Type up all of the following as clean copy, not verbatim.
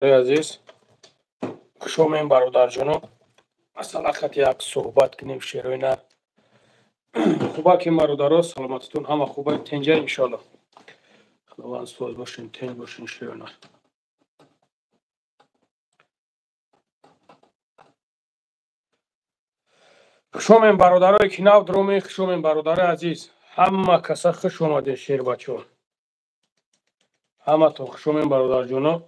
Азиз, хуш омем, бародарҷоно. Масала хати як суҳбат кунем, шерои нар. Хуба ки, бародаро, саломатитон ҳама хуба, тенҷа, иншоалло. Худованд соз бошен, тенҷ бошен, шерои нар. Хуш омем, бародарое ки нав дуромем, хуш омем, бародарои азиз. Ҳама каса хуш омадед, шербачо. Ҳаматон хуш омем, бародарҷоно.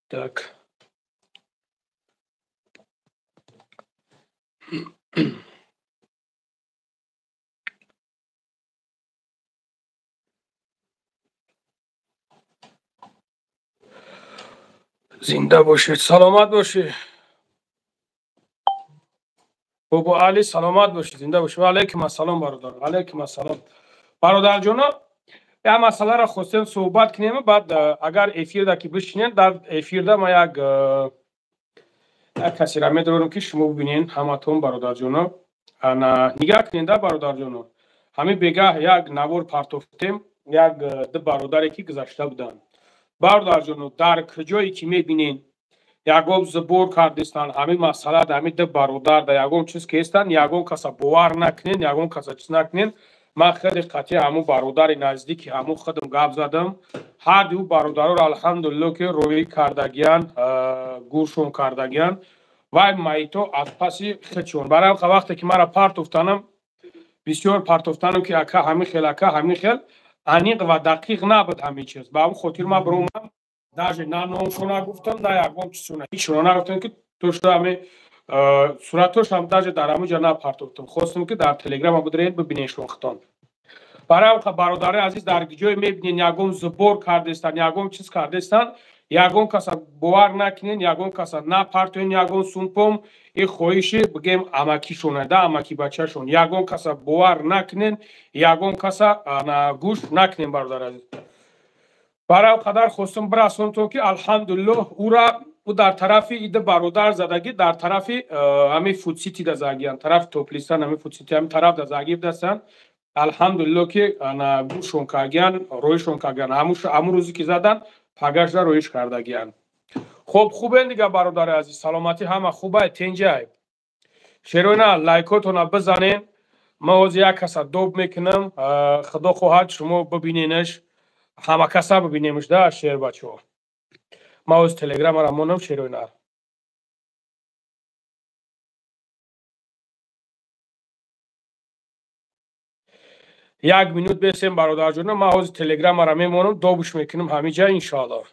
Так. Зинда бошед, саломат бошед. Бобо Али, саломат бошед, зинда бошед. Ва алайкум ассалом, бародар. Алайкум ассалом. Бародарҷоно, як масъаларо хостем суҳбат кунем, баъд агар эфирда ки бишинед, дар эфирда ма як касеро медорам, ки шумо бибинед ҳаматон, бародарҷоно. Ана нигаҳ кунед, да, бародарҷоно. Ҳамин бегаҳ як навор партофтем, як ду бародаре ки гузашта буданд. Бародарҷоно, дар куҷое ки мебинед, ягон сбор кардистанд, ҳамин масъала дар ҳамин ду бародар дар ягон чиз ки ҳестанд, ягон каса бовар накунед, ягон каса чиз накунед. Ман хеле қатъи ҳамун бародари наздики ҳамун худам гап задам. Ҳар ду бародароро, алҳамдулилло, ки роӣ кардагиян, гӯршон кардагиян. Вай майито аз паси худшон. Барои ҳам вақте ки мара партофтанам, бисёр партофтанам, ки ака ҳамин хел, ака ҳамин хел, аниқ ва дақиқ набуд ҳамин чиз. Ба ҳамин хотир ман биромадам, даже на номшо нагуфтам, на ягон чизшо, ҳичро нагуфтам, ки то шуда ҳамин суратҳошам даже дар ҳамин ҷо напартофтам. Хостам, ки дар телеграма бидиред, бибинед шохтон. Барои ҳам, бародари азиз, дар ҷое мебинед, ягон сбор кардестанд, ягон чиз кардестанд, ягон каса бовар накунед, ягон каса напартоед, ягон сумпом. И хоҳиши бигем амакишона, да, амаки бачашон. Ягон каса бовар накунед, ягон каса гӯш накунед, бародари азиз. Барои қадар хостам бирасонтон, ки алҳамдулиллоҳ, ура ӯ дар тарафи ида бародар задагӣ, дар тарафи ҳамин Фудсити да задагиянд, тарафи Топлистан, ҳамин Фудсити, ҳамин тараф да задагӣ будастанд. Алҳамдулиллоҳ, ки гӯшон кардагиянд, роишон кардагиянд. Ҳамун рӯзе ки заданд, пагашда роиш кардагиянд. Хоб, хубен дига, бародари азиз, саломатӣ ҳама хубай, тенҷай. Шерона, лайкотона бизанен. Ман ҳозир як каса доб мекунам, худо хоҳад, шумо бибиненаш, ҳама каса бибинемш, да, шербачаҳо. Ман ҳозир телеграмаро монам, шерои нар. Як минут бесем, бародарҷоно, ман ҳозир телеграмаро мемонам, добуш мекунам ҳамин ҷа, иншоаллоҳ.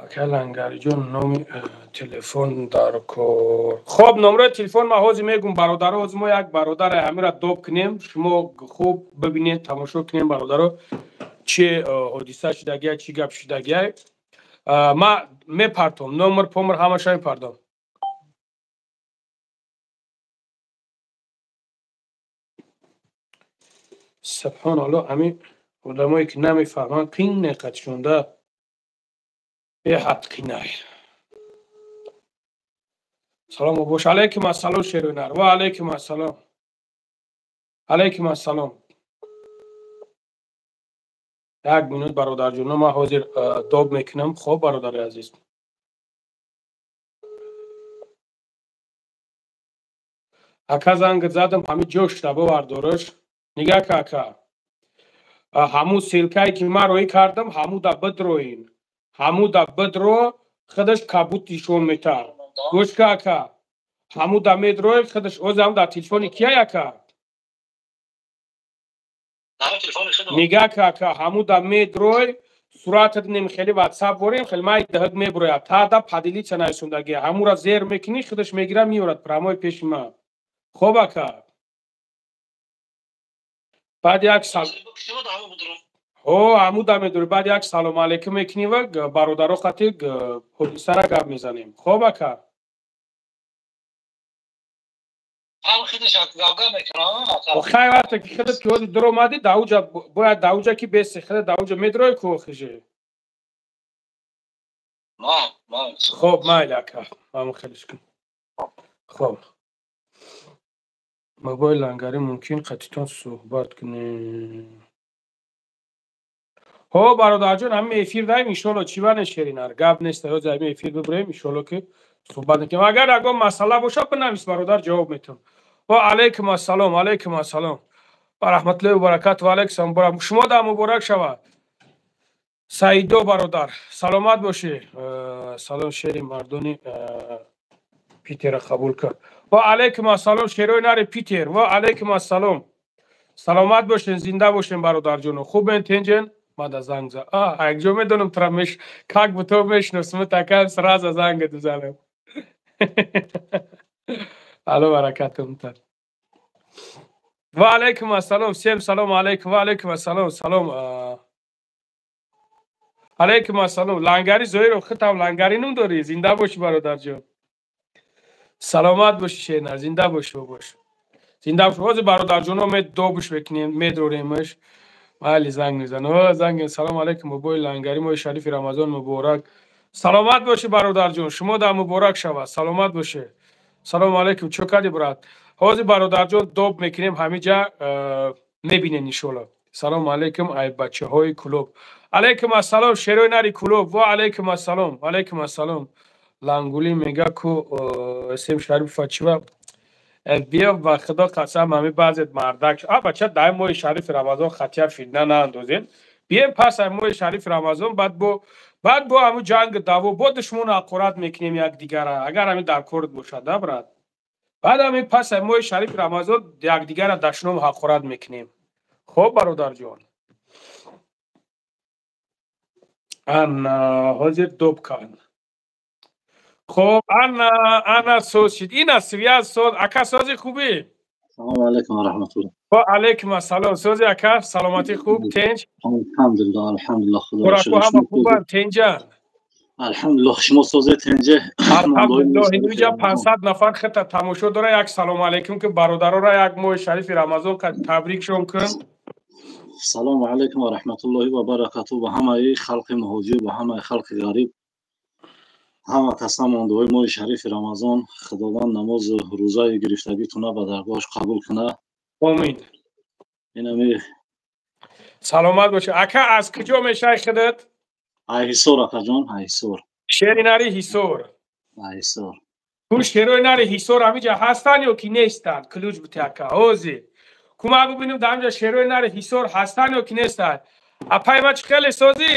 Ака Лангариҷон, номи телефон дар кор. Хоб, номраи телефон ман ҳозир мегум, бародаро. Ҳозир мо як бародаре ҳамира доб кунем, шумо хуб бибинед, тамошо кунем, бародаро, чи ҳодиса шудагия, чӣ гап шудагия. Ман мепартом номер помер ҳамаша мепартом. Субҳоналло, ҳамин одамое ки намефаҳманд, қин неқатшонда, беҳад қинай. Салом бош. Алайкум ассалом, шерунар. Ва алайкум ассалом, алайкум ассалом. Як минут, бародарҷоно, ман ҳозир доб мекунам. Хоб, бародари азиз, ака, занг задам, ҳамин ҷо шуда бовардораш. Нигаҳ ка, ака, ҳамун ссылка е ки ман роӣ кардам, ҳамуда бидроин, ҳамуда бидро, худаш кабут нишон метар. Гӯш ка, ака, ҳамуда медрои, худаш озам дар телефони кияй, ака? Нигаҳ ка, ака, ҳамуда медрой, суратат нем хеле ватсап ворем, хеле май даҳд меброяд, тада поделиться нависондаги, ҳамура зер мекунӣ, худаш мегира, меорад прямой пеши ман. Хоб, ака, баъд як О, ҳамуда медорӣ, баъд як салому алейкум мекунӣ ва бародаро қати ҳодисара гап мезанем. Хоб, ака? Хай, вақте ки худат ки ҳозир дуромадӣ, давуҷа бояд, давуҷа ки беси худат давуҷа медрои ку охиже. Хоб, майли, ака, ҳамон хелиш кун. Хоб, мобои лангарӣ мумкин қатитон суҳбат кунем. Ҳо, бародарҷон, ҳамин эфир даем, иншолло. Чӣ ване, шеринар, гап нест, ҳозир ҳамин эфир бибурем, иншолло, ки суҳбат мекунем. Агар ягон масъала бошад, бинавис, бародар, ҷавоб метавон. Ва алайкум ассалом, алайкум ассалом ва раҳматуллоҳи ва баракату. Ва алайкум салом. Шумо да муборак шавад, Саидо бародар, саломат бошӣ. Салом, шери мардони Питера қабул кард. Ва алайкум ассалом, шерои нари Питер. Ва алайкум ассалом, саломат бошен, зинда бошен, бародарҷоно. Хубен, тенҷен? Мада занг за. А, якҷо медонам тра меш, как будто мешиносам, такаем, сразу занг дузанам. Алло, баракатум та. Ва алайкум ассалом, всем салом алейкум, ва алайкум ассалом, салом. Алайкум ассалом. Лангари Зоиров, худам лангари нум дорӣ? Зинда бошӣ, бародарҷон. Саломат бошӣ, шернар, зинда бошӣ, бош. Зинда бошӣ. Ҳозир бародарҷоно медобуш мекунем, медроремаш. Майли, занг мезанам. О, занг. Салом алейкум, бобои лангари, моҳи шарифи Рамазон муборак. Саломат бошӣ, бародарҷон. Шумо да муборак шавад. Саломат бошӣ. Салом алейкум. Чо кардӣ, брат? Ҳозир, бародарҷон, доб мекунем ҳамиҷа, мебинен, иншолло. Салом алейкум, ай бачаҳои клуб. Алейкум ассалом, шерои нари клуб. Ва алейкум ассалом. Алейкум ассалом. Лангулӣ мега ку Сем Шарипова чива? Биё, ба худо қасам, ҳами баъзет мардак. А бача, дар моҳи шарифи Рамазон хатия фитна наандозед. Бием пас аз моҳи шарифи Рамазон, баъд бо ҳамун ҷанг даъво, бо душмону ҳақорат мекунем якдигара, агар ҳамин дар корт бошад, да, брат. Баъд ҳамин пас аз моҳи шарифи Рамазон якдигара дашному ҳақорат мекунем. Хоб, бародарҷон, ана ҳозир доб кард. Хоб, ана, ана соз шид, ина связь соз. Ака, сози, хубӣ? Салому алейкум ва раҳматуллоҳ. Ва алейкум ассалом. Сози, ака, саломатӣ, хуб, тенҷ? Алҳамдулиллоҳ, алҳамдулиллоҳ, худо Хӯраку ҳама хубанд, тенҷан? Алҳамдулиллоҳ, шумо созе, тенҷе? Алҳамдулиллоҳ. Инҷа 500 нафар хита тамошо дора. Як салому алейкум ки бародарора, як моҳи шарифи Рамазон табрикшон кун. Салому алейкум ва раҳматуллоҳи ва баракату ба ҳамаи халқи муҳоҷир, ба ҳамаи халқи ғариб, ҳама каса мондаҳои моҳи шарифи Рамазон. Худованд намозу рӯзаи гирифтагитона ба даргоҳаш қабул кунад. Омин. Инами. Саломат бошӣ, ака. Аз куҷо мешавӣ худат? Ай Ҳисор, акаҷон, ай Ҳисор. Шери нари Ҳисор. Ай Ҳисор. Ку шерои нари Ҳисор ҳамиҷа ҳастанд ё ки нестанд? Ключ бите, ака, ҳозир кӯмак бибинем, дар ҳамиҷа шерои нари Ҳисор ҳастанд ё ки нестанд. Апай ма, чӣ хеле созӣ?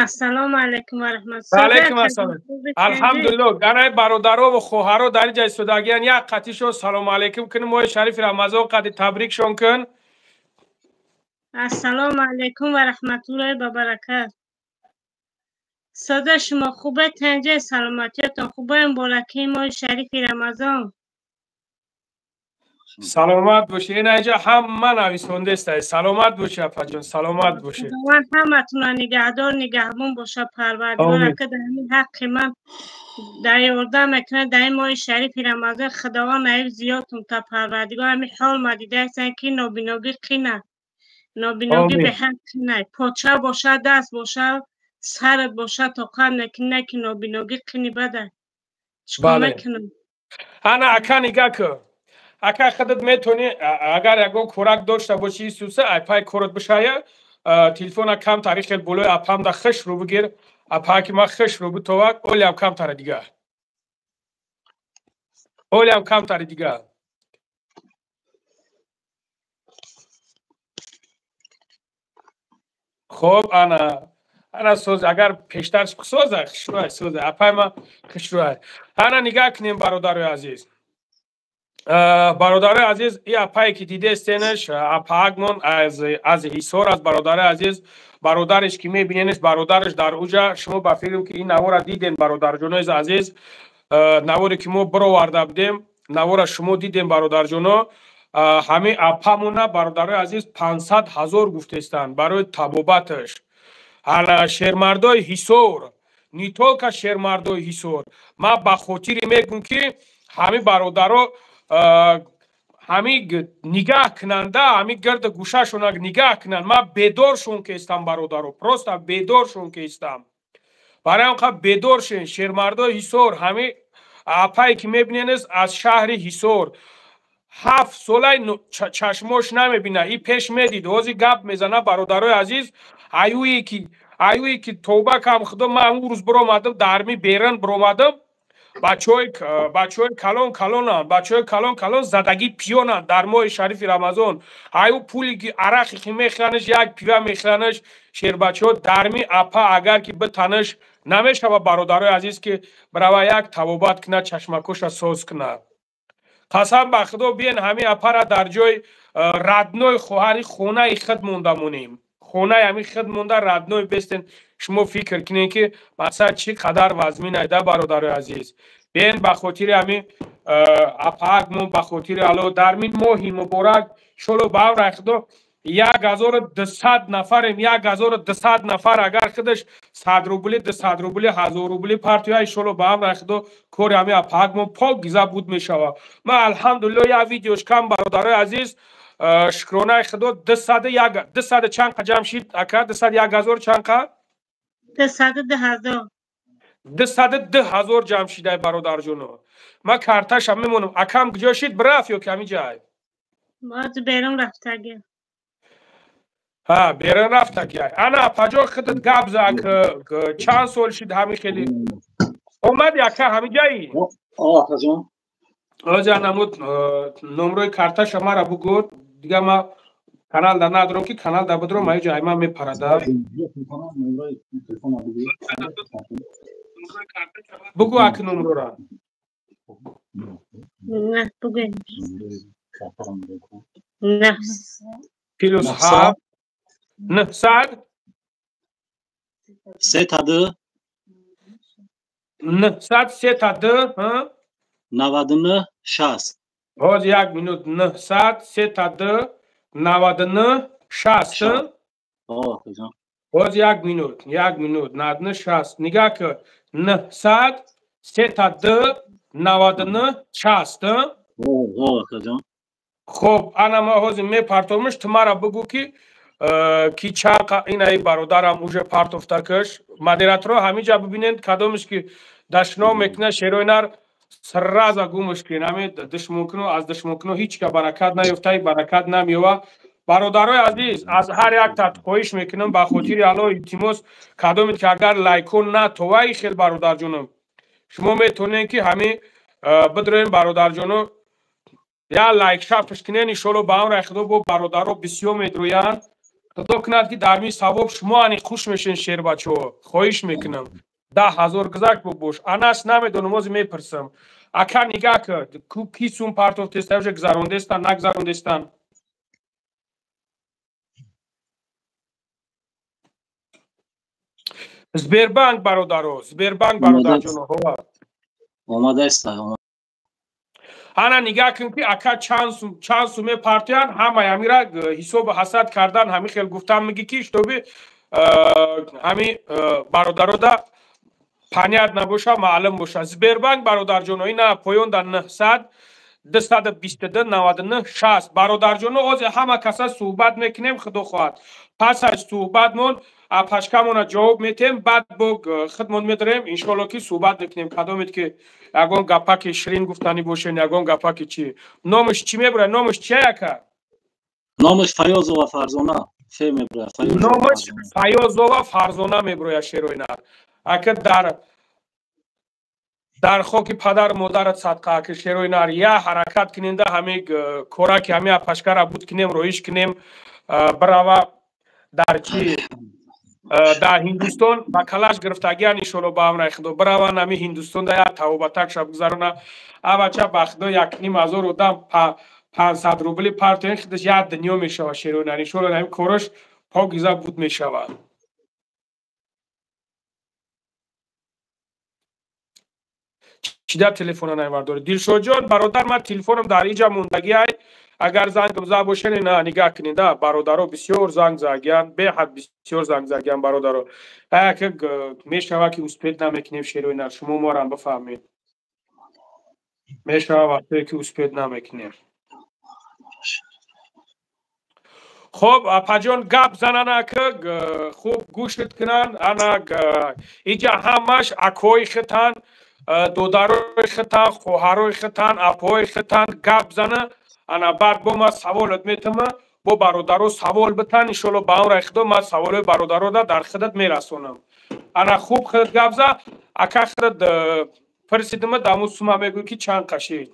Ассалому алайкум ва раҳматуллоҳ. Алайкум ассалом, алҳамдулиллоҳ. Ганаи бародаро ва хоҳаро дар инҷа истодагиян, як қатишон салому алайкум кун, моҳи шарифи Рамазон қади табрикшон кун. Ассалому алайкум ва раҳматуллоҳи ва баракат. Сода, шумо хубе, тенҷе, саломатиятон хубе? Муборакии моҳи шарифи Рамазон. Саломат бошӣ. Ина инҷа ҳама нависондеста. Саломат бошӣ, апаҷон, саломат бошӣ. Худованд ҳаматонро нигаҳдор, нигаҳбон боша. Парвардигор ака дар ҳамин ҳаққи ман дар ёрдам мекунад дар ин моҳи шарифи Рамазон. Худованд наиб зиёдтон та, Парвардигор. Ҳамин ҳол ма дидаистан, ки нобиногӣ қина, нобиногӣ беҳад қина. Поча боша, даст боша, сарат боша, тоқат мекунӣ, на ки нобиногӣ қини бада. Чикор мекунам? Ана, ака, нигаҳ кун, ака, худат метавонӣ, агар ягон корак дошта бошӣ, исуса ай пай корот бишая, телефона камтари хел болои апамда хушрӯ бигир. Апаки ма хушрӯ битовак. Олиам камтари дига, олиам камтари дига. Хоб, ана, ана соз. Агар пештар соза, хушрӯай, соза, апай ма хушрӯай. Ана нигаҳ кунем, бародарои азиз. Бародарои азиз, и апае ки дидестенаш, апаакмон аз Ҳисор аст, бародарои азиз. Бародареш ки мебиненеш, бародараш дар уҷа. Шумо ба филм ки ин навора диден, бародарҷонои азиз, наворе ки мо бироварда будем, навора шумо дидем, бародарҷоно. Ҳамин апамона, бародарои азиз, 500 ҳазор гуфтестанд барои табобаташ. Ана шермардои Ҳисор, не только шермардои Ҳисор, ман ба хотире мегӯм, ки ҳамин бародаро ҳамин нигаҳ кунанда, ҳамин гирди гӯшашона нигаҳ кунанд. Ман бедоршон кестам, бародаро, просто бедоршон кестам. Барои он қа бедор шен, шермардои Ҳисор. Ҳамин апае ки мебиненес, аз шаҳри Ҳисор, 7 солаи чашмош намебина. И пеш медид, ҳозир гап мезана, бародарои азиз. Аюе ки тоба кам худо, ман он рӯз биромадам, дарми беран биромадам, бачаҳои калон калонанд, бачаҳои калон калон задагӣ пиёнанд дар моҳи шарифи Рамазон. Аю пули ки арақи ки мехӯранаш, як пива мехӯранаш. Шербачаҳо, дарми апа агар ки битанаш намешава, бародарои азиз, ки бирава як табобат кунад, чашмакоша соз кунад. Қасам ба худо, биен ҳамин апара дар ҷои родной хоҳари хонаи худ монда монем, хонаи ҳамин худ монда, родной бестен. Шумо фикр кунед, ки масалан чӣ қадар вазмин айда, бародарои азиз. Биен ба хотири ҳамин апаакмон, ба хотири Алло, дар мин моҳи муборак, иншолло, ба амри худо, 1200 нафарем. 1200 нафар агар худаш 100 рубли, 200 рубли, 1000 рубли партия, иншолло, ба амри худо, кори ҳамин апаакмон пок гиза буд мешавад. Ман, алҳамдулилло, як видеош кам, бародарои азиз, шукронаи худо, дусаду як, дусаду чанд қа ҷамъ шид, ака? 201 000 чанд қа? 202 000. 202 000 ҷамъ шидай, бародарҷоно. Ман карташа мемонам. Акам куҷо шид, бирафт ё ки ҳамин ҷай? Боз берун рафтаги. Ҳа, берун рафтаги. Ана, апаҷон, худат гап зак. Чанд сол шид ҳамин хели омади, ака, ҳамин ҷаи? Акаҷон. Ҳозир намуд номрои карташа мара бугӯ. Дига ма канал да надорам, ки канал да бидорам, аи ҷай ман мепарада. Бугӯ, аки, номрора. Не, бугӯ. Не. +7 900. Сета ду. 900 сета ду. 99 60. Ҳозир, як минут. 900 сета ду 99 60. Ҳозир, як минут, як минут. 99 60. Нигаҳ кун: 900 сета ду 99 60. Хоб, ана ма ҳозир мепартомаш, ту мара бугӯ, ки чанд. Инаи бародарам уже партофтакаш. Модераторо ҳамин ҷа бибинед, кадомеш ки дашном мекунад, шерои нар сразу гумш кунед. Ҳамин душмонкуно, аз душмонкуно ҳеҷ ка баракат наёфтай, баракат намеёва. Бародарои азиз, аз ҳар як тат хоҳиш мекунам, ба хотири Алло, илтимос, кадомед ки агар лайко натоваи хел, бародарҷоном, шумо метавонед, ки ҳамин бидроем, бародарҷоно, я лайк шафш кунед. Иншолло, ба амри худо, бо бародаро бисёр медрӯянд. Худо кунад, ки дар мин савоб шумо ани хуш мешен. Шербачаҳо, хоҳиш мекунам. 10 000 гузашт бобош. Анас намедонам, ҳозир мепурсам. Ака, нигаҳ кард, ки сум партофтеста, уже гузарондестан, нагузарондестан? Сбербанк, бародаро, Сбербанк, бародарҷоно. Омадаеста. Ана нигаҳ кун, ки ака чанд суме партиян. Ҳамаи ҳамира ҳисобу ҳасад кардан, ҳамин хел гуфтан меги, ки чтобы ҳами бародарода понятно боша, маълум боша. Сбербанк, бародарҷоно, ина поён дар 900 222 99 60. Бародарҷоно, ҳозир ҳама каса суҳбат мекунем, худо хоҳад. Пас аз суҳбатмон апашкамона ҷавоб метиҳем, баъд бо худмон медорем, иншоалло, ки суҳбат мекунем. Кадомед ки ягон гапаки ширин гуфтанӣ бошен, ягон гапаки чи. Номаш чӣ мебурад, номаш чия, ака? Номаш Фаёзова Фарзона фе мебурад. Номаш Фаёзова Фарзона мебурояд, шероинар. Ака, дар хоки падару модарат садқа, ака, шероинар, я ҳаракат куненда, ҳами кораки ҳами апашкара буд кунем, роиш кунем, бирава дар чи, дар Ҳиндустон ба калаш гирифтагиан. Иншолло, ба амраи худо, бираванд ҳами Ҳиндустон да як тавобатак шаб гузарона. Авача, ба худо, 1500 одам 500 рубли партоен, худаш як дунё мешавад, шероинар. Иншолло, ҳами корош покиза буд мешавад. Чида телефона намебардорӣ? Дилшодҷон, бародар, ман телефонам дар иҷа мондагӣ ай. Агар зангам зад бошед, на нигаҳ кунед, бародаро бисёр занг загиян, беҳад бисёр занг загиян бародаро. Як мешава ки успеть намекунем шерои нар, шумо моро бифаҳмед. Мешава вақте ки успеть намекунем. Хоб, апаҷон гап занан ака, хуб гӯшт кунан, ана иҷа ҳамаш акои хитан, додарои хитан, хоҳарои хитан, апои хитан гап зана. Ана баъд бо ман саволот метама, бо бародаро савол битан, иншолло ба амри Худо ман саволои бародарода дар хидат мерасонам. Ана хуб хидат гап за, ака хидат пурсидима даму сума мегӯй ки чанд қашид.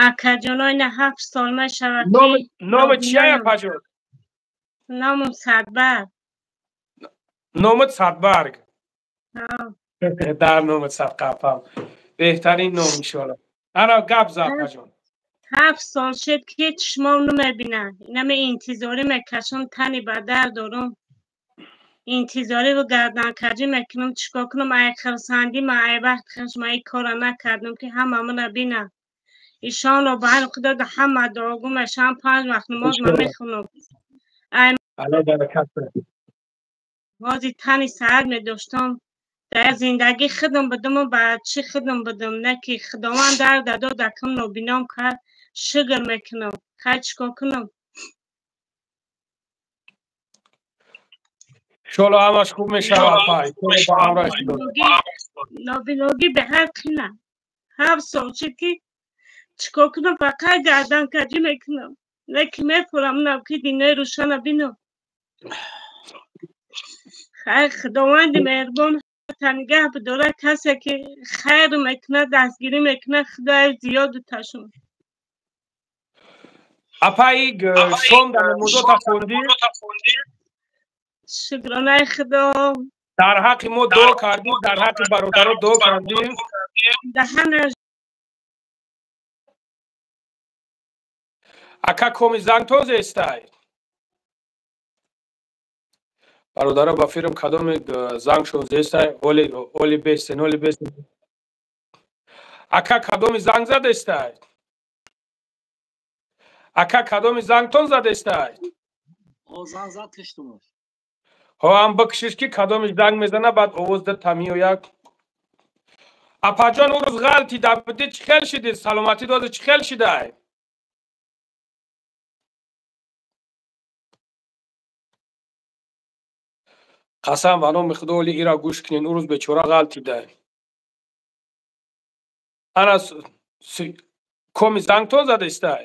Акаҷоно, ина 7 сол мешавад. Номи чия, апаҷон? Номам Садбарг. Номат Садбарг? Дар номат садқапам. Беҳтарин ном иншолло. Ана гап за апаҷон. 7 сол шуд ки чишмом намебинад. Инаме интизорӣ мекашам, тани ба дард дорам. Интизорӣ ва гарданкаҷӣ мекунам, чикор кунам? Ай хурсандӣ ма, ай вақт хуш ма ин корро накардам ки ҳама мана бинад. Ишонро ба ҳар Худо ҳама дуогӯ мешавам, 5 вақт намоз ма мехонам. Ҳозир тани саҳат медоштам. Дар зиндагӣ худам будам ва ба чӣ худам будам, не ки Худованд дард дод, акам нобином кард, шукр мекунам. Хай чикор кунам? Иншолло ҳамаш хуб мешавад апа. Нобиногӣ ба ҳар қина. 7 сол шуд ки чикор кунам, фақат гарданкаҷӣ мекунам. Не ки мефурам, нав ки динои рӯшана бинам. Хай Худованди меҳрубон нигаҳ бидорад, касе ки хайр мекунад, дастгирӣ мекунад, Худои зиёду ташон. Апаи шом дар намозота хондӣ? Шукронаи Худо. Дар ҳаққи мо дуо кардӣ, дар ҳаққи бародаро дуо кардӣ? Даҳана Ака коми зангтон зестай? Бародаро ба фирм кадоме зангшон зестай? Оли бестен, оли бестен. Ака кадоми занг задестай? Ака кадоми зангтон задестай? О, занг зад киштумаш. Ҳо, ам бикшиш ки кадоми занг мезана, баъд овоз да меояд. Апаҷон, ӯ рӯз ғалтида будӣ, чӣ хел шидӣ? Саломатӣ дози чӣ хел шидай? Қасам ба номи Худо, оли ира гӯш кунен, ӯ рӯз бечора ғалтидай. Ана коми зангтон задестай?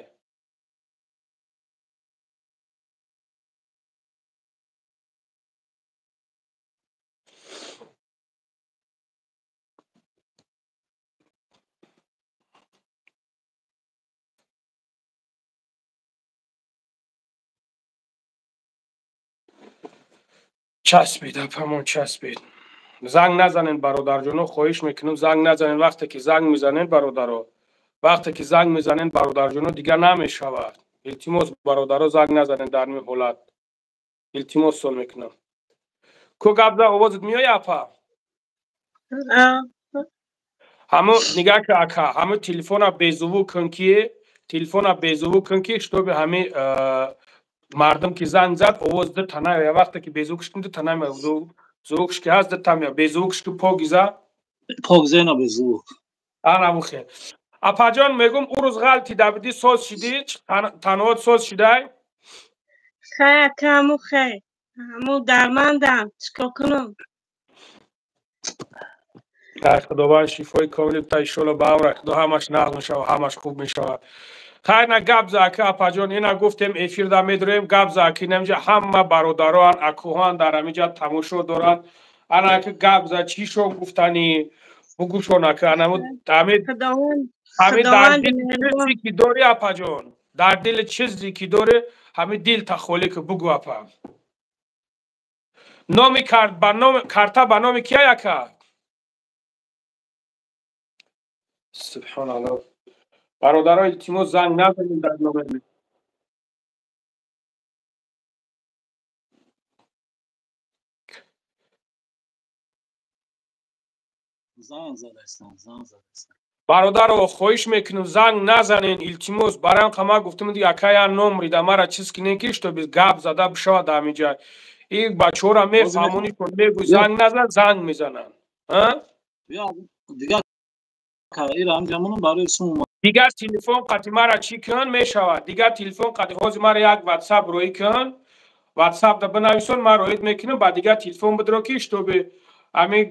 Часпид, апамон, часпид. Занг назанен бародарҷоно, хоҳиш мекунам, занг назанен. Вақте ки занг мезанен бародаро, вақте ки занг мезанен бародарҷоно, дигар намешавад. Илтимос бародаро, занг назанен дар ин ҳолат. Илтимос сон мекунам. Ку гап за, овозат меояд апа? Ҳамо нигаҳ ки ака, ҳамо телефона безуву кун ки, телефона безуву кун ки, чтобы ҳами мардум ки занг зад, овоз ду та наояд. Вақте ки беззвукш кун, ду та намеояд. Звукш ки ҳаст, ду та меояд. Беззвукш ки покиза. Покиза на беззвук. Ана бухе. Апаҷон, мегум, ӯ рӯз ғалтида будӣ, соз шидӣ, танҳоат соз шидай? Хай, ака, ҳаму хай. Ҳаму дармандам, чикор кунам? Дар Худованд шифои комил бита, иншолло ба амри Худо ҳамаш нағз мешавад, ҳамаш хуб мешавад. Хайр, на гап за ака, апаҷон, ина гуфтем эфир да медроем, гап за ака, инамҷа ҳама бародароан, акоҳоан дар ҳаминҷа тамошо доранд. Ана ака гап за, чӣ шон гуфтанӣ? Бугӯшон ака, анамо ҳами дар дили чизе ки дорӣ апаҷон, дар дили чизе ки дорӣ, ҳами дил та холӣ ки бугӯ апа. Номи карт ба номи карта ба номи кия ака? Субҳоналлоҳ. Бародаро, илтимос занг назанед дар номер. Занг задаистам, занг задаистам. Бародаро, хоҳиш мекунам, занг назанен, илтимос. Барам қама гуфтам, ака, я номри да мара чиз кунен, ки чтобы гап зада бишавад ҳамиҷа. И бачаҳоро мефаҳмонӣ, мегӯй занг назан, занг мезананд. Дигар барои сум. Дигар телефон қати мара чӣ кун мешавад? Дигар телефон қати ҳозир мара як ватсап роӣ кун, ватсап да бинависон, ман роид мекунам, ба дигар телефон бидро, ки чтобы ами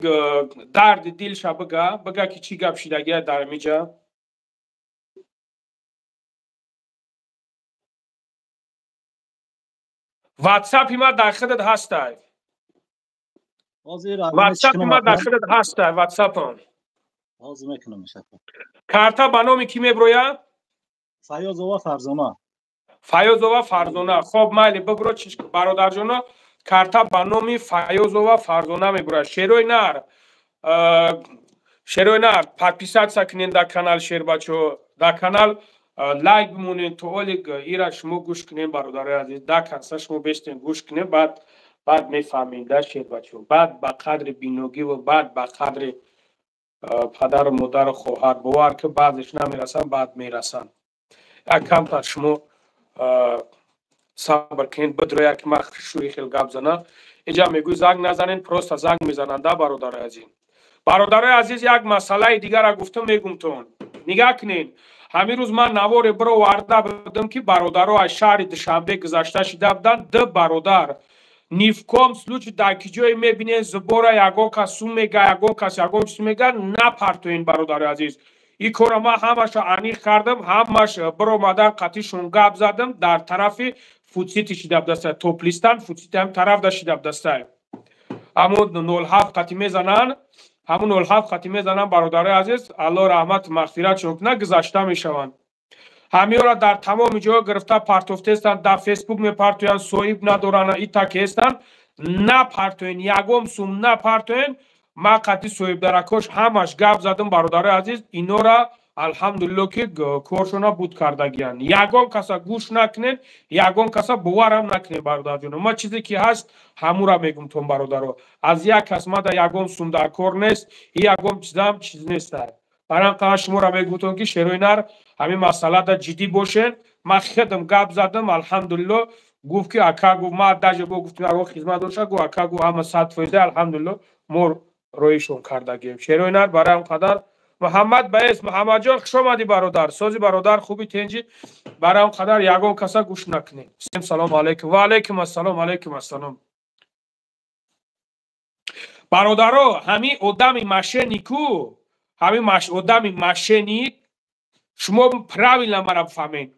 дарди дилша бика, бика, ки чӣ гап шидагия дар миҷа. Ватсапи ма дар худат ҳастай, ватсапи ма дар худат ҳастай, ватсапам. Ҳозир мекунам. Карта ба номи кӣ меброя? Фаёзова Фарзона. Фаёзова Фарзона. Хоб, майли, бибро. Бародарҷоно, карта ба номи Фаёзова Фарзона мебурад. Шерои нар, шерои нар, подписаться кунен дар канал, шербачо, дар канал лайк бимонен, то оли ира шумо гӯш кунен. Бародарои азиз, да конца шумо бештен гӯш кунен, баъд мефаҳмед да, шербачо, баъд ба қадри биногиву баъд ба қадри падару модару хоҳар. Бовар ки баъзеш намерасанд, баъд мерасанд. Як камтар шумо сабр кунед, бидроя, ки ман шӯи хел гап занам. Иҷа мегӯй занг назанен, просто занг мезананд да. Бародарои азиз, бародарои азиз, як масъалаи дигара гуфтам, мегумтон. Нигаҳ кунед, ҳамин рӯз ман наворе бироварда будам, ки бародаро аз шаҳри Душанбе гузашта шида буданд, ду бародар. Ни в коем случае дар ки ҷое мебинед зубора, ягон кас сум мега, ягон кас ягон чиз мега, напартоен. Бародари азиз, ин корро ман ҳамаша аниқ кардам, ҳамаш биромадан, қатишон гап задам. Дар тарафи Фудсити шида будастай, Топлистан, Фудсити ҳам тараф да шида будастай. Ҳамун 07 қати мезананд, ҳамун 07 қати мезананд. Бародарои азиз, Аллоҳ раҳмат мағфиратшон кунад, гузашта мешаванд. Ҳамиёро дар тамоми ҷоҳо гирифта партофтестанд, дар Фейсбук мепартоянд, соҳиб надоранд, итакестанд. Напартоен, ягон сум напартоен. Ман қати соҳибдаракош ҳамаш гап задам. Бародарои азиз, инора алҳамдулилло, ки коршона буд кардагиянд. Ягон каса гӯш накунед, ягон каса боварам накунед. Бародарҷоно, ман чизе ки ҳаст, ҳамура мегумтон. Бародаро, аз як кас мада ягон сум дар кор нест, ягон чизам чиз нест. Барам қадр шуморо мегӯтон, ки шерои нар, ҳамин масъалада ҷиддӣ бошен. Ман худам гап задам, алҳамдулилло, гуфт ки ака, гуфт, ман даже бо гуфтим, ягон хизмат доша, гуфт, ака, гуфт, ҳама 100%, алҳамдулилло, мо роишон кардагием. Шерои нар, барам қадар Муҳаммад баес, Муҳаммадҷон, хуш омадӣ, бародар, сози, бародар, хуби, тенҷи? Барам қадар ягон каса гӯш накунем. Всем салом алейкум. Ва алейкум ассалом, алейкум ассалом. Бародаро, ҳамин одами мошенник у, ҳамин одами мошенник, шумо правильно мара бифаҳмед,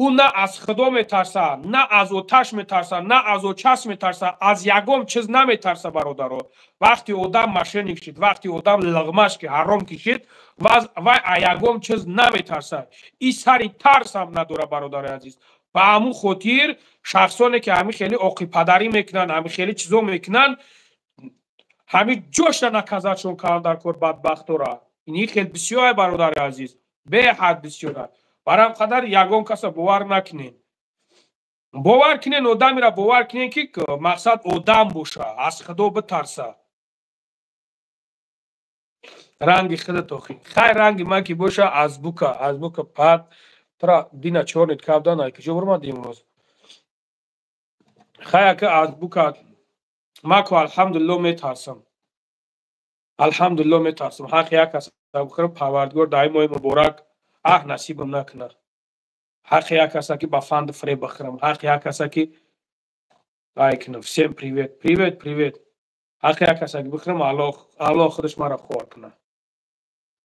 ӯ на аз Худо метарса, на аз оташ метарса, на аз очас метарса, аз ягон чиз наметарса. Бародаро, вақти одам мошенник шид, вақти одам лиғмаш ки ҳаром кишид, вай а ягон чиз наметарса, и сари тарсам надора. Бародари азиз, ба ҳамун хотир шахсоне ки ҳамин хеле оқипадарӣ мекунанд, ҳамин хеле чизо мекунанд, ҳамин ҷошта наказать шон кардан дар кор бадбахтора. Ини хел бисёр, бародари азиз, беҳад бисёра. Барам қадар ягон каса бовар накунед. Бовар кунед одамеро, бовар кунед, ки мақсад одам боша, аз Худо битарса. Ранги худат охи, хай, ранги ман ки боша, азбука, азбука пад тра дина чорнит кабдан, ай киҷо бурмади имрӯз? Хай, ака, азбука маку, алҳамдулилло, метарсам, алҳамдулилло, метарсам. Ҳақи як кас бихӯрам, Парвардигор дар ин моҳи муборак аҳ насибам накунад. Ҳақи як каса ки ба фанду фиреб бихӯрам, ҳақи як каса ки ай кунам. Всем привет, привет, привет. Ҳақи як каса ки бихӯрам, Аллоҳ худаш маро хор кунад.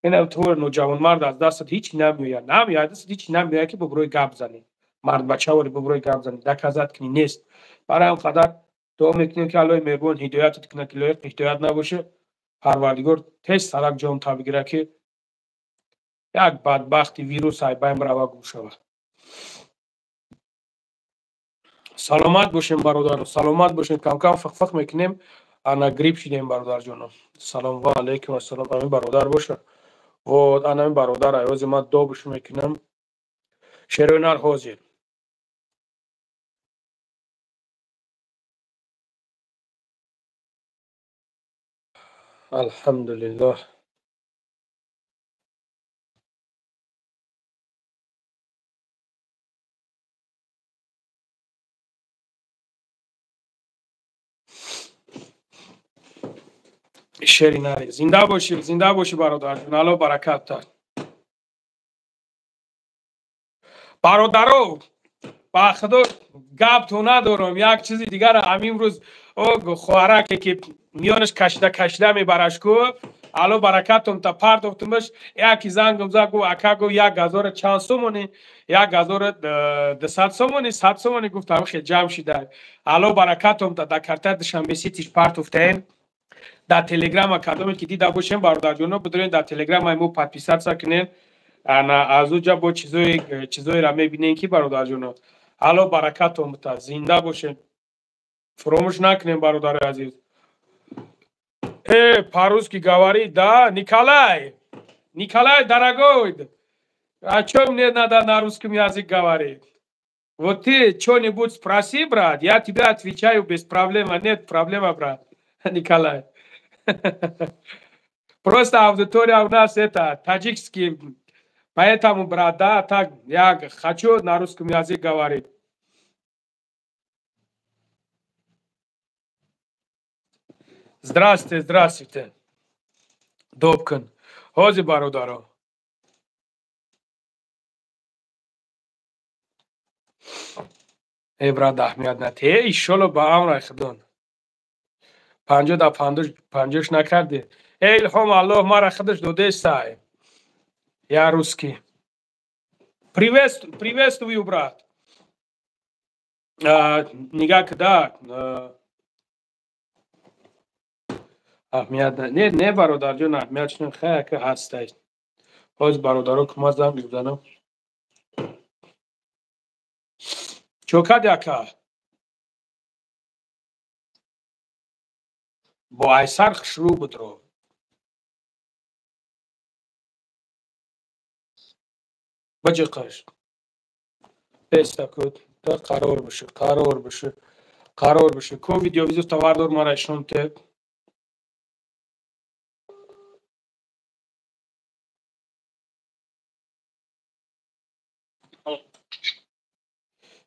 Ина ту ноҷавонмард, аз дастат ҳеҷ намеояд, намеояд, дастат ҳеҷ намеояд, ки буброи гап занӣ, мардбачавори, буброи гап занӣ, доказать кунӣ, нест. Барои ҳам қадар дуо мекунем, ки Аллоҳи меҳрубон ҳидоятат кунад, ки лоиқи ҳидоят набошӣ, Парвардигор тез сарак ҷон та бигирад, ки як бадбахти вирус ай байн рава, гум шавад. Саломат бошем, бародаро, саломат бошем. Камкам фиқфиқ мекунем, ана грипп шидем, бародарҷоно. Салом, ва алайкум ассалом. Ами бародар боша, вот анами бародар айози ман добуш мекунам. Шерои нар, ҳозир. Алҳамдулиллоҳ. Шери нари. Зинда бошӣ, зинда бошӣ бародарҷон. Алло баракат та. Бародаро, ба худо гап то надорам. Як чизи дигар ҳамин рӯз о хоҳараке ки миёнаш кашида кашида мебараш ку, алло баракатум та пардохтумаш, яки зангам зад гуфт ака гуфт 1000 чанд сомонӣ, 1200 сомонӣ, 100 сомонӣ гуфт ҳамин хел ҷамъ шида. Алло баракатум та дар карта Душанбе Ситиш партофтаем. Дар телеграма кадоме ки дида бошем бародарҷоно, бидорен дар телеграмаи мо подписаться кунем. Ана аз уҷа бо чизоеро мебинем ки бародарҷоно. Алло баракатум та, зинда бошем. Фуромӯш накунем бародари азиз. По-русски говори, да, Николай? Николай, дорогой, о чем мне надо на русском языке говорить? Вот ты что-нибудь спроси, брат, я тебе отвечаю без проблем. Нет проблема, брат, Николай. Просто аудитория у нас это таджикский, поэтому, брат, да, так я хочу на русском языке говорить. Здравствуйте, здравствуйте. Добкин. Ҳози бародаро. Эй брат, аҳамият нате. Иншолло ба амрай худон. 50 да 50 накарди. Эй Илҳом, Аллоҳ мара худаш додестай. Я русский. Приветствую, брат. Нигаҳ кда. Аҳамият не, не бародарҷон, аҳамият чунин хая ки ҳастай. Ҳоз бародаро ки ман занг мезанам. Чо кади ака? Бо айсар хушрӯ будро. Биҷиқаш. Беста куд, та қарор биши, қарор биши, қарор биши. Ку видеовизор товар дор мара ишон те.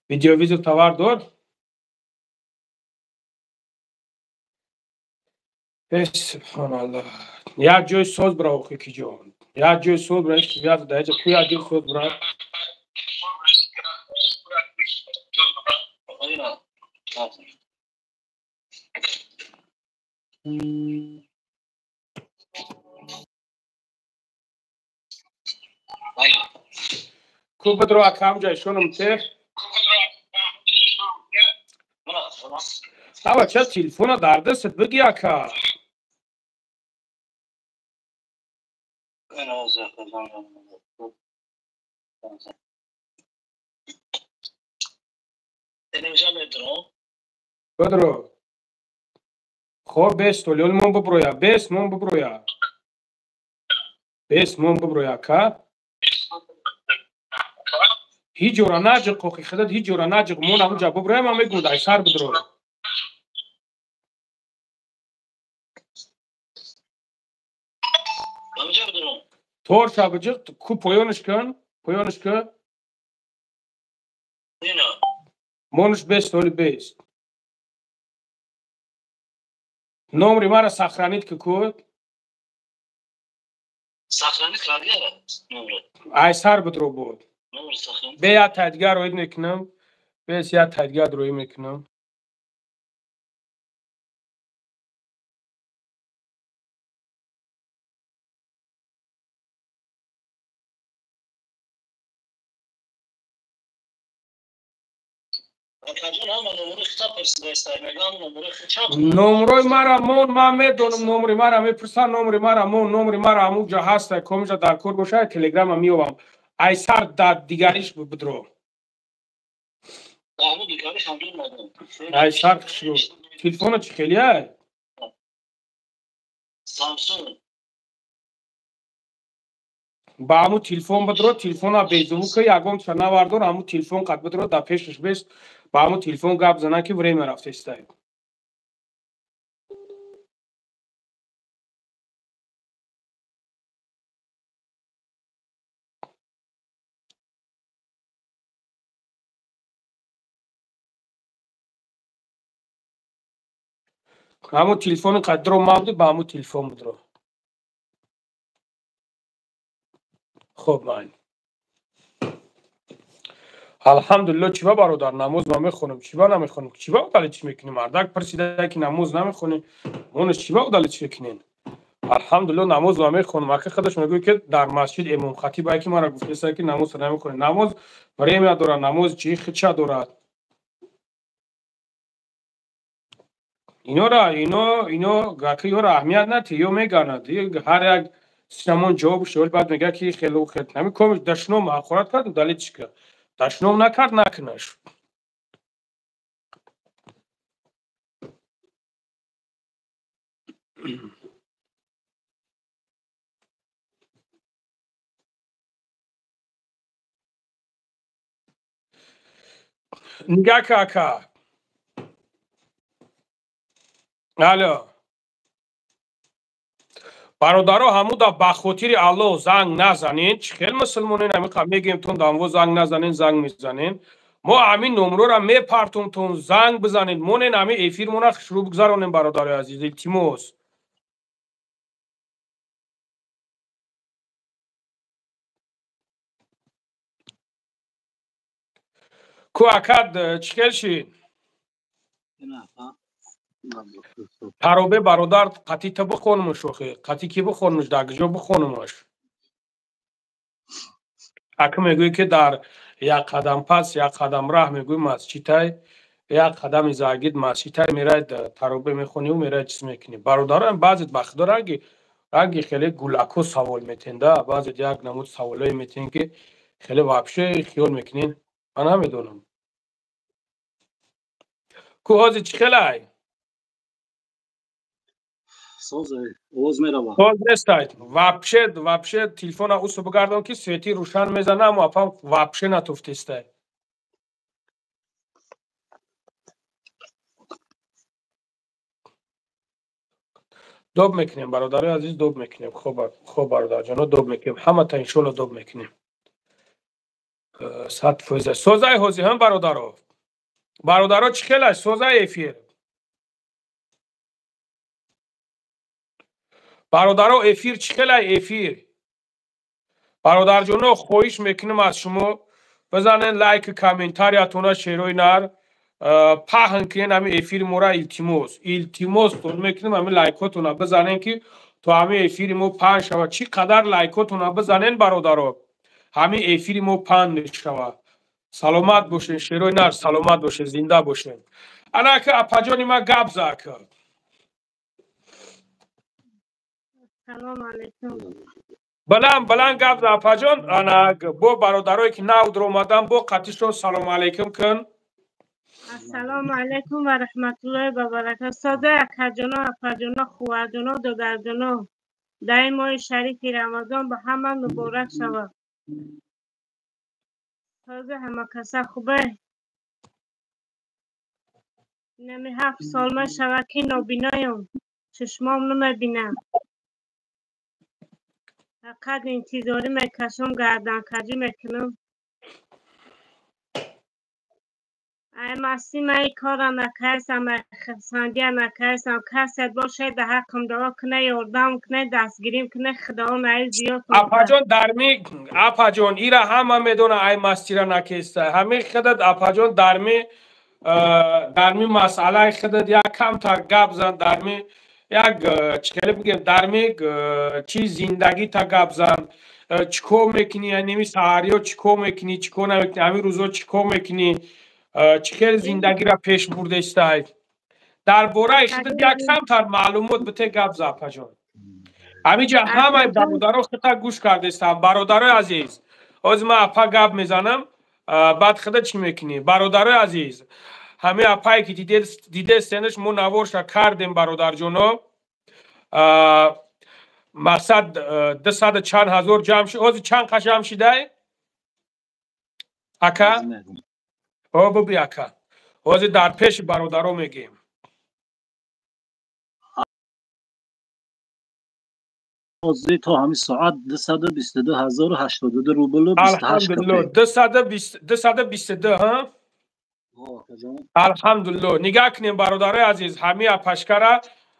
Видеовизор товар дор? Эй субҳоналлоҳ. Як ҷои соз бира охи ки ҷон. Як ҷои соз бира, як даҷа ку як ҷои соз бира. Ку бидро акам ҷай шонам те. Ава ча телефона дар дастат биги ака. Бидро. Хоб бес толёл мон биброя, бес мон биброя. Бес мон биброя ака. Ҳеҷ ҷора наҷиқ охи худат, ҳеҷ ҷора наҷиқ мон ҳамунҷа биброя, ман мегӯям ай сар бидро. Торша биҷиқ, ку поёнаш кун, поёнаш кун. Монаш бес толи бес. Номри мара сохранить ки ку. Сохранить кардиара номро. Ай сар бидро буд. Бе як тайдигар роид мекунам. Бес як тайдигар роид мекунам. Номрои мара мон, ман медонам номри мара мепурсанд, номри мара мон, номри мара ҳамунҷа ҳаста, комиҷа дар кор бошад, телеграма меёбам. Ай сар дар дигариш бидро. Ай сар хушрӯ. Телефона чӣ хеле ай? Samsung. Ба ҳамун телефон бидро, телефона беззвука, ягон ча навардор, ҳамун телефон қад бидро, дар пешаш бес, ба ҳамун телефон гап зана ки время рафтестай. Ҳамун телефони қадро мабуд, ба ҳамун телефон будро. Хоб ман. Алҳамдулилло, чиба бародар намоз ма мехонем, чиба намехонем, чиба удалить чӣ мекунем? Мардак пурсида ки намоз намехонем, монаш чиба удалить чӣ мекунем? Алҳамдулилло, намоз ма мехонем. Ака худаш мегӯяд ки дар масҷид имом хатиб ай ки мара гуфтеса ки намоз намехонем. Намоз время дорад, намоз чӣ хича дорад. Инора ино ино гаки ёра аҳамият нати, ё меганад. Ҳар як синамон ҷавоб шуд, баъд мегӯяд ки хеле хел. Ҳамин комиш дашном ҳақорат кард, удалить чӣ кард. Дашном накард, накунаш. Нигаҳ ка ака. Алло. Бародаро, ҳамуда ба хотири Аллоҳ занг назанен. Чӣ хел мусулмонен ҳамиқа мегӯем тун дамво занг назанен, занг мезанен. Мо ҳамин номрора мепартум тун занг бизанед. Монен ҳамин эфирмона шурӯъ бигзаронем, бародарои азиз, илтимос. Ку акад чӣ хел шид? Таробе бародар қатӣ та бихонумаш, охе қатӣ ки бихонумаш, дар куҷо бихонумаш? Ака мегӯӣ ки дар як қадам пас, як қадам раҳ мегӯӣ масҷидай, як қадами заргид масҷидай мерай таробе мехониву мерай чиз мекунӣ. Бародарам баъзет ба худо ранги хеле гулако савол метен да, баъзет як намуд саволое метен ки хеле вообще хиёл мекунен. Ман намедонам. Ку ҳозир чӣ хелай? Овоз мерава. Соз нестай. Вообще, вообще телефона усу бигардон ки свети рӯшан мезана, аммо апам вообще натуфтестай. Доб мекунем, бародарои азиз, доб мекунем. Хоб бародарҷоно, доб мекунем. Ҳамата иншолло доб мекунем. 100%. Созай ҳозир ҳам бародаро. Бародаро чӣ хел аст? Созай эфир. Бародаро эфир чӣ хел ай эфир? Бародарҷоно, хоҳиш мекунем аз шумо бизанен лайк, комментариятона, шерои нар паҳн кунен ҳамин эфири мора, илтимос. Илтимос тон мекунем ҳамин лайкотона бизанен ки то ҳамин эфири мо паҳн шавад. Чӣ қадар лайкотона бизанен бародаро, ҳамин эфири мо паҳн мешавад. Саломат бошен, шерои нар, саломат бошен, зинда бошен. Ана ака апаҷони ма гап за ака. Салом алейкум. Баланд баланд гап за апаҷон. Ана бо бародарое ки нав дуромадан, бо қатишон салом алейкум кун. Ассалому алейкум ва раҳматуллоҳи ва баракатуҳ. Сода акаҷоно, апаҷоно, хуварҷоно, додарҷоно, дар ин моҳи шарифи Рамазон ба ҳама муборак шавад. Тоза ҳама каса хубе? Нами 7 сол мешавад ки нобиноям, чашмом намебинам. Фақат интизорӣ мекашам, гарданкаҷӣ мекунам. Ай масти ман ин корро накардам, ай хурсандия накардам. Касе бошад дар ҳаққам дуо кунад, ёрдам кунад, дастгирим кунад, Худованд ай зиёд кунад. Апаҷон дарми, апаҷон ира ҳама медонад, ай мастира накеста. Ҳамин худат апаҷон дарми масъалаи худат як камтар гап зан, дарми як чӣ хеле бигем, дарми чи зиндагита гап зан, чӣ кор мекунӣ, ними саҳариё чӣ кор мекунӣ, чӣ кор намекунӣ, ҳамин рӯзо чӣ кор мекунӣ, чӣ хел зиндагиро пеш бурдестай. Дар бораи худат як камтар маълумот бите, гап за апаҷон. Ҳаминҷа ҳамаи бародаро худта гӯш кардестам. Бародарои азиз, ҳозир ман апа гап мезанам, баъд худат чӣ мекунӣ? Бародарои азиз, ҳамин апае ки дидестенаш, мо наворша кардем, бародарҷоно. Мақсад 200 чанд ҳазор ҷамъ шид. Ҳозир чанд қа ҷамъ шидай ака? О буби ака, ҳозир дар пеши бародаро мегӯем. Ҳозир то ҳамин соат 222 082 рублу 28 Алҳамдулилло, копеек. 222, ҳа? Алҳамдулилло. Нигаҳ кунем, бародарои азиз, ҳами апашкара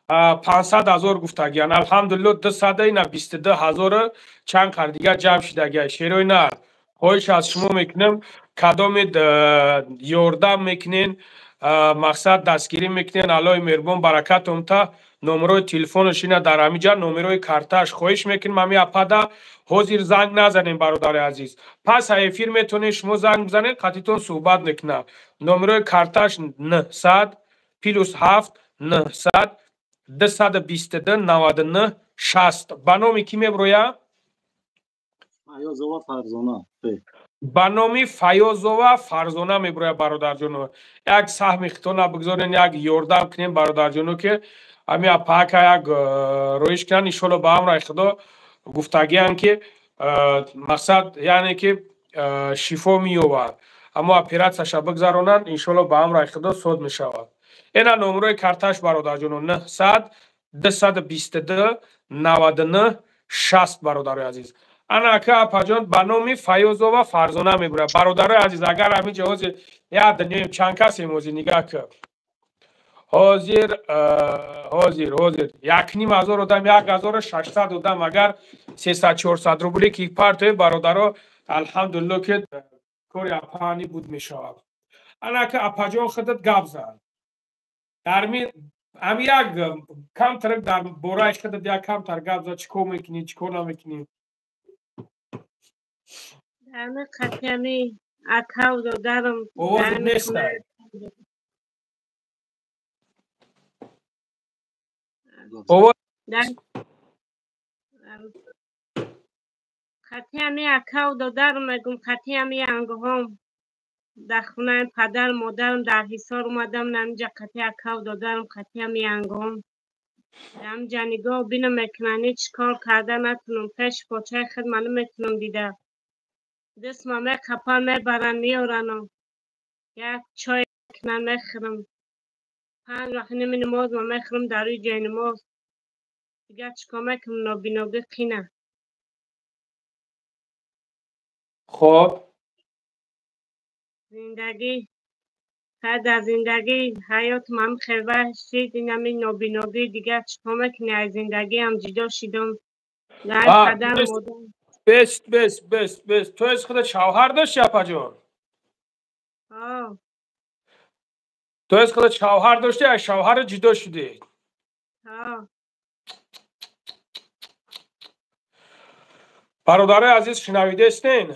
500 ҳазор гуфтагиян. Алҳамдулилло, 200 ина 22 ҳазор чанд қар дигар ҷамъ шидагия. Шерои нар, хоҳиш аз шумо мекунем, кадомед ёрдам мекунен, мақсад дастгирӣ мекунен, Аллоҳи меҳрубон баракатон та. Номерои телефонаш ина дар ҳамиҷа, номерои картааш. Хоҳиш мекунем, ҳами апада ҳозир занг назанем, бародари азиз. Пас эфир метавонед шумо занг бизанед, қатитон суҳбат мекунам. Номерои картааш 900 +7 900 222 99 60. Ба номи кӣ меброя? Фаёзова Фарзона. Ба номи Фаёзова Фарзона меброя, бародарҷоно. Як саҳми хитона бигзорен, як ёрдам кунем, бародарҷоно, ки ҳами апаака як роиш кунанд. Иншолло, ба амраи Худо гуфтагиам, ки мақсад, яъне ки шифо меёбад. Аммо оператсияша бигзаронанд, иншолло, ба амраи Худо сод мешавад. Ина номерои карташ, бародарҷоно, 900 222 99 60, бародарои азиз. Ана ака апаҷон, ба номи Фаёзова Фарзона мебурад. Бародарои азиз, агар ҳамин ҳозир як дунёем, чанд касем ҳозир, нигаҳ кун. Ҳозир 1500 одам, 1600 одам, агар 300-400 рубли ки партои, бародаро, алҳамдулилло, ки кори апаани буд мешавад. Ана ака апаҷон, худат гап зан. Ҳами як камтар дар бораи худат як камтар гап зад, чӣ кор мекунӣ, чӣ кор намекунӣ? Ами қатъи акав додарам. Овоз нестай. Овоз қатъи ами акав додарам, мегум, қатъи ами ангоҳом дар хонаи падару модарам дар Ҳисор омадам, намиҷа қатъи акав додарам, қатъи ами ангоҳом ҳамҷа нигоҳ бинам мекунанд, ҳеҷ кор карда натунам, пеши почаи худ ма наметунам дида. Дастма меқапан, мебаранд, меорану як чой мекунанд, мехӯрам. 5 вақт ними намоз ма мехӯрам дар рӯи ҷои намоз. Дигар чӣ кор мекунам, нобиногӣ қина. Хоб. Зиндагӣ дар зиндагӣ ҳаёт ман хелва шид, инами нобиногӣ, дигар чӣ кор мекунӣ, аз зиндагиам ҷудо шидам. Дар падару модар. Бес, бес, бес, бес. Ту аз худат шавҳар дошти, апаҷон? Ҳо. Ту аз худат шавҳар дошти, аз шавҳарат ҷудо шудӣ? Ҳо. Бародарои азиз, шунавидестен?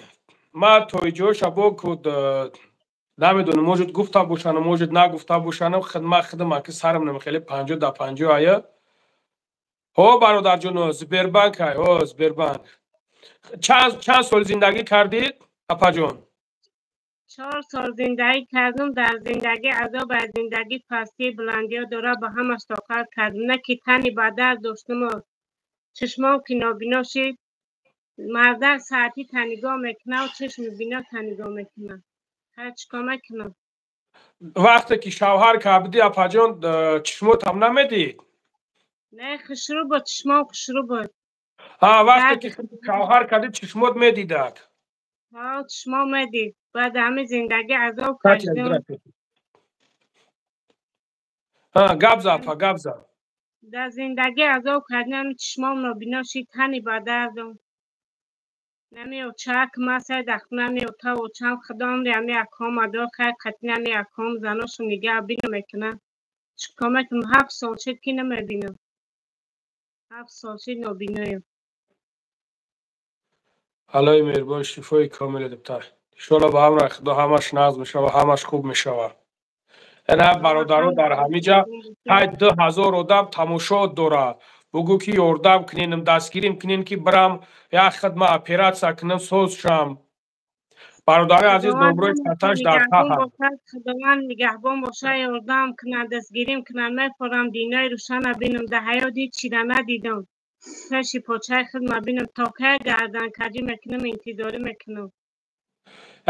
Ман то иҷоша бо куд намедонам, может гуфта бошанам, может нагуфта бошанам, ман худам аки сарам намехеле 50 да 50 ая. Ҳо, бародарҷоно, Сбербанк ай, ҳо, Сбербанк. Чанд сол зиндагӣ кардид, апаҷон? 4 сол зиндагӣ кардам. Дар зиндагӣ азоб, аз зиндагӣ пастӣ, баландиҳо дора, ба ҳамаш тоқат кардам. На ки тани ба дард доштаму чишмом ки нобино шид, мардак саатӣ та нигоҳ мекунаву чишми бино та нигоҳ мекунад. Ҳар чӣ кор мекунам? Вақте ки шавҳар кардӣ, апаҷон, чишмотам намедид? Не, хушрӯ буд, чишмом хушрӯ буд. Ҳа, вақте ки шавҳар кардӣ, чишмот медидак? Ҳо, чишмом медид. Баъд ҳамин зиндагӣ азоб кашидам. Гап за, апа, гап за. Дар зиндагӣ азоб кардам, чишмом нобино шид, тани ба дардам. Нами очак масай дар хона меота очам, худом ами аком адо хай қатъи нами аком заношу нигаҳ бино мекунад. Чӣ кор мекунам? 7 сол шид ки намебинам. 7 сол шид нобиноям. Аллоҳи меҳрубон шифои комиле дибта. Иншоалло, ба амри Худо ҳамаш нағз мешава, ҳамаш хуб мешава. Ина бародаро, дар ҳамиҷа тай 2000 одам тамошо дорад. Бугӯ ки ёрдам куненам, дастгирим кунен, ки бирам як хидма оператсия кунам, соз шам. Бародари азиз, номрои карташ дар таҳ. Худованд нигаҳбон боша, ёрдам кунад, дастгирим кунад, мефорам динои рӯшана бинам. Дар ҳаёт ҳеҷ чира надидам. Пеши почаи худ ма бинам, то кай гарданкаҷӣ мекунам, интизорӣ мекунам.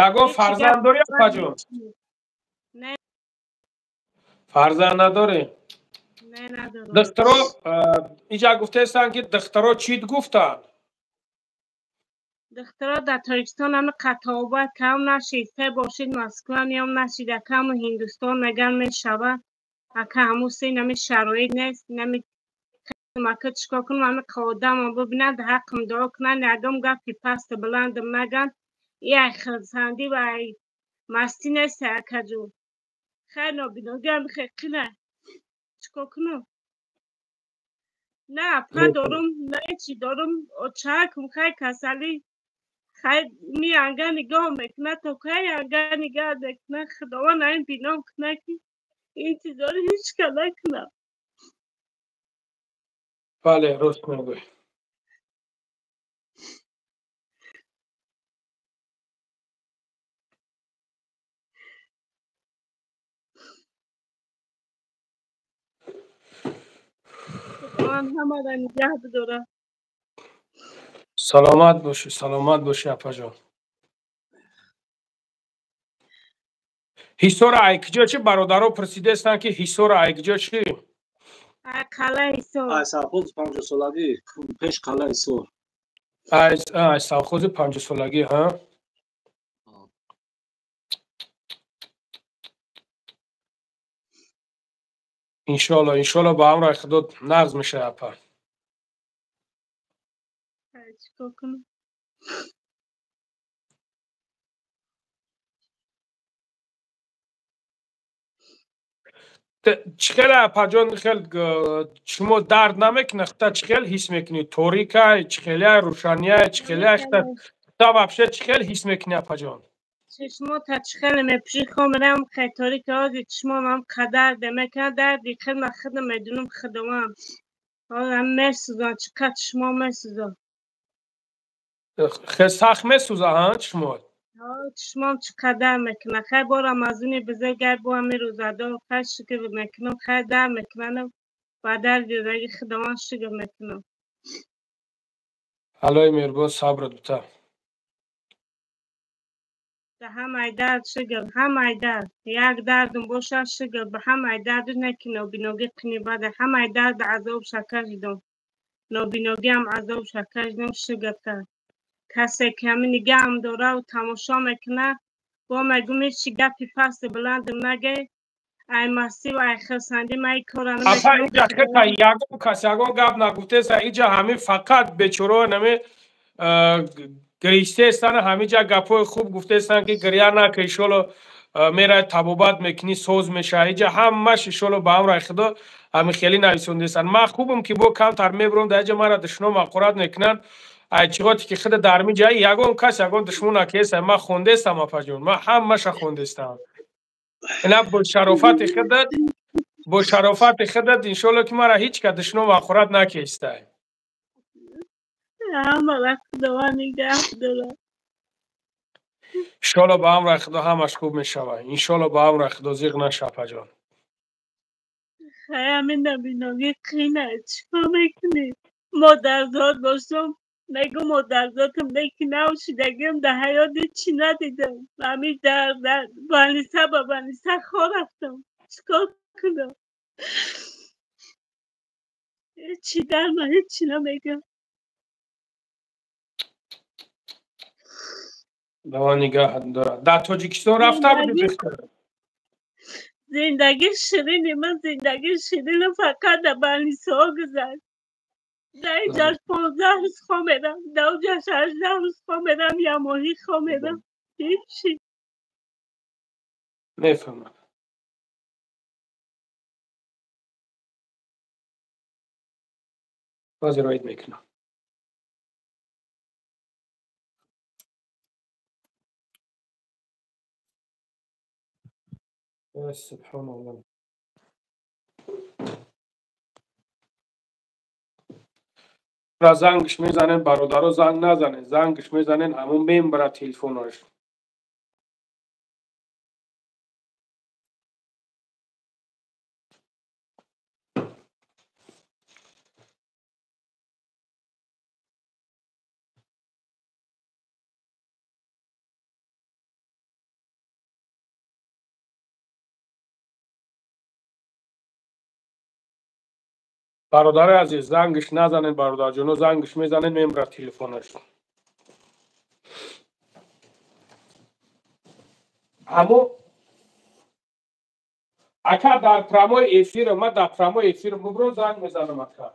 Ягон фарзанд дорӣ, апаҷон? Не. Фарзанд надорӣ? Не, надорам. Духтаро инҷа гуфтаестанд, ки духтаро чит гуфтанд? Духтаро дар Тоҷикистон ҳами қатобат кам нашид, се бошид Москва меом нашид, акаму Ҳиндустон меган мешавад. Ака ҳамун син ҳами шароит нест, нами ака чикор кунам, ҳами одамам бибинанд, ҳаққам дуо кунанд, ягон гапи пасту баландам наган. И ай хурсандӣ ва ай мастӣ нест, акаҷон. Хайр, нобиногӣ ҳами хеқина. Чикор кунам? На апа дорум, на ҳечи дорум, очакум хай касалӣ. Хай ми анга нигоҳ мекунад, то кай анга нигоҳ мекунад, Худованд айн бином кунад, ки ин чизоро ҳеҷ ка накунам. Бале, рост мегӯӣ. Худованд ҳамаро нигаҳ бидорад. Саломат бошӣ, саломат бошӣ, апаҷон. Ҳисора ай киҷо чӣ? Бародаро пурсидаестанд, ки Ҳисора ай киҷо чӣ? Ай қалаи Ҳисор. Ай совхози 50-солагӣ, пеш қалаи Ҳисор. Ай совхози 50-солагӣ, ҳа? Иншоалло, иншоалло, ба амри Худо нағз мешавад, апа. Чикор кунам? Чӣ хел, апаҷон, хел шумо дард намекунад? Хита чӣ хел ҳис мекунӣ? Торикай, чӣ хелай, рӯшанияй, чӣ хелай? Хита вообще чӣ хел ҳис мекунӣ, апаҷон? Чишмо та чӣ хеле мепӯшӣ, хомирам хел торик, ози чишмонам қадар мекунад дарди хел, ман худам медунам, Худованд. Ҳозир месӯзам, чӣ қадр чишмон месӯзам. Хел сахт месӯза, ҳа, чишмот? Чишмом чӣ қадар мекунад. Хай бо Рамазони бузург, гай бо ҳами рӯзадор, хай шукр мекунам, хай дар мекунам, ба дарди зиндагии Худованд шукр мекунам. Аллоҳи меҳрубон сабрат бита. Ба ҳамаи дард шукр, ҳамаи дард. Як дардум бошад, шукр, ба ҳамаи дарду не ки нобиногӣ қини бада, ҳамаи дард азоб шакашидам. Нобиногиам азоб шакашидам, шукр кард. Касе ки ҳамин нигаҳам дораву тамошо мекунад, бо мегӯм ҳечи гапи пасту баландам нагӯй, ай мастӣ ва ай хурсандӣ ман ин корро Апа, намекунам. иҷа хета ягон кас ягон гап нагуфтеса, иҷа ҳамин фақат бечорао нами гиристеестанд, ҳамиҷа гапҳои хуб гуфтеестанд, ки гиря нака, иншоалло мерай табобат мекунӣ, соз мешавад. Иҷа ҳамаш иншоалло ба амри Худо ҳамин хеле нависондеестанд. Ман хубам, ки бо камтар мебурам, дар иҷа мара душмон мақорат мекунанд. Ай чиғоте ки худа дар ми ҷай ягон кас ягон душмон накеста. Ман хондестам, апаҷон, ман ҳамаша хондестам. Ина бо шарофати худат, бо шарофати худат, иншоалло, ки мара ҳеҷ ка душмон мақорат накеста. Ҳамаро Худованд нигаҳ дорад. Иншоалло, ба амри Худо ҳамаш хуб мешавад. Иншоалло, ба амри Худо, зиқ наша, апаҷон. Хай, ҳамин нобиногӣ қина, чикор мекунӣ? Модарзод бошам, мегӯм модарзодам, лекин навшидагиам дар ҳаёт ҳечи надидам. Ҳамин дар больница ба больница хор рафтам. Чикор кунам? Ҳечи дарма, ҳечи намегӯям. Худованд нигаҳат дорад. Дар Тоҷикистон рафта будӣ, бихтар? Зиндагии ширини ман, зиндагии ширинам фақат дар больницаҳо гузашт. Дар инҷаш 15 рӯз хоб мерам, дар онҷаш 18 рӯз хоб мерам, як моҳӣ хоб мерам. Ҳечи. Мефаҳмам. Баъзе роид мекунам. Субҳоналлоҳ. Ра зангш мезанен, бародаро, занг назанен, зангш мезанен, ҳамон мембара телефонаш. Бародари азиз, зангш назанен, бародарҷоно, зангш мезанен, мембара телефонаш. Ҳамо ака дар прямой эфир, ма дар прямой эфир бубро занг мезанам ака.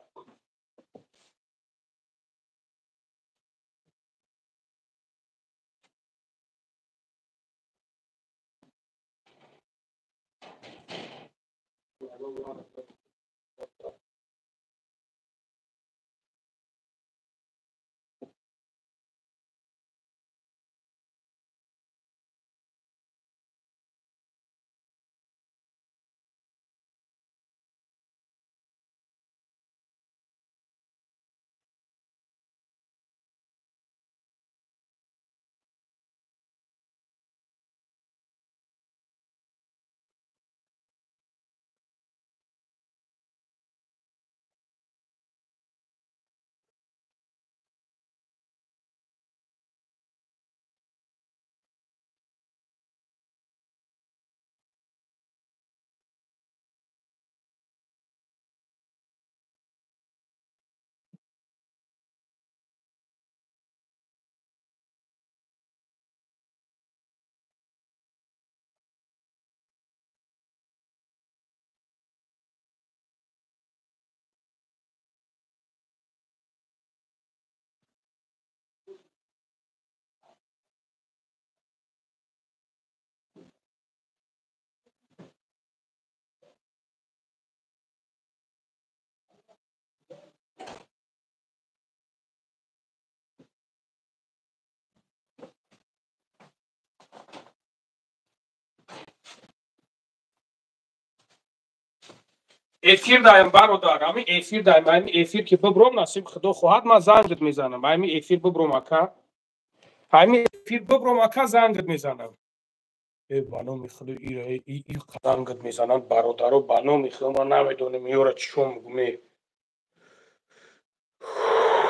Эфир даем бародар, ами эфир даем, ами эфир ки бибром, насиб худо хоҳад, ман зангит мезанам. Ами эфир бибром ака. Ами эфир бибром ака зангит мезанам. Э ба номи худо ира и зангит мезананд бародаро, ба номи худо ман намедонам ёра чӣ мегӯм.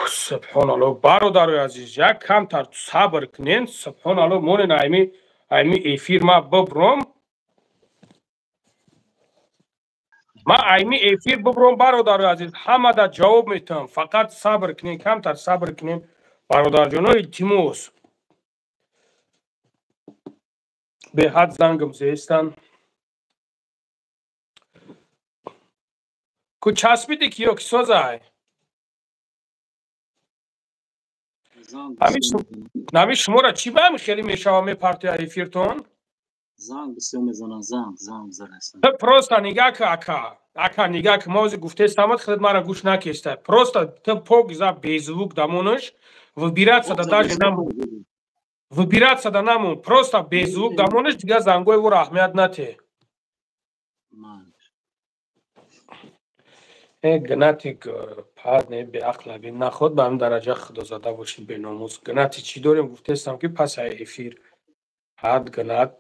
Субҳоналлоҳ, бародарои азиз, як камтар сабр кунен, субҳоналлоҳ, монен ами эфир ма бибром. Ма айми эфир бубром бародари азиз, ҳамада ҷавоб метавам, фақат сабр кунем, камтар сабр кунем бародарҷоно, илтимос. Беҳад зангам зестан. Ку часпиди ки ё ки созай? Нами шуморо чӣ ба ҳами хеле мешава мепартоя эфиртон? Занг бисёр мезананд, занг зарастан. Просто нигаҳ ка ака, ака нигаҳ ка, мо ҳозир гуфтестамад, худат мара гӯш накеста. Просто ту пок за беззвук дамонаш, выбираться да даже намон. Выбираться да намон, просто беззвук дамонаш, дигар зангои ӯро аҳамият нате. Э гнати пад не беақла бин наход ба ҳамин дараҷа худозада бошӣ беномус. Гнати чӣ дорем гуфтестам ки пас ай эфир. Ҳад гнат.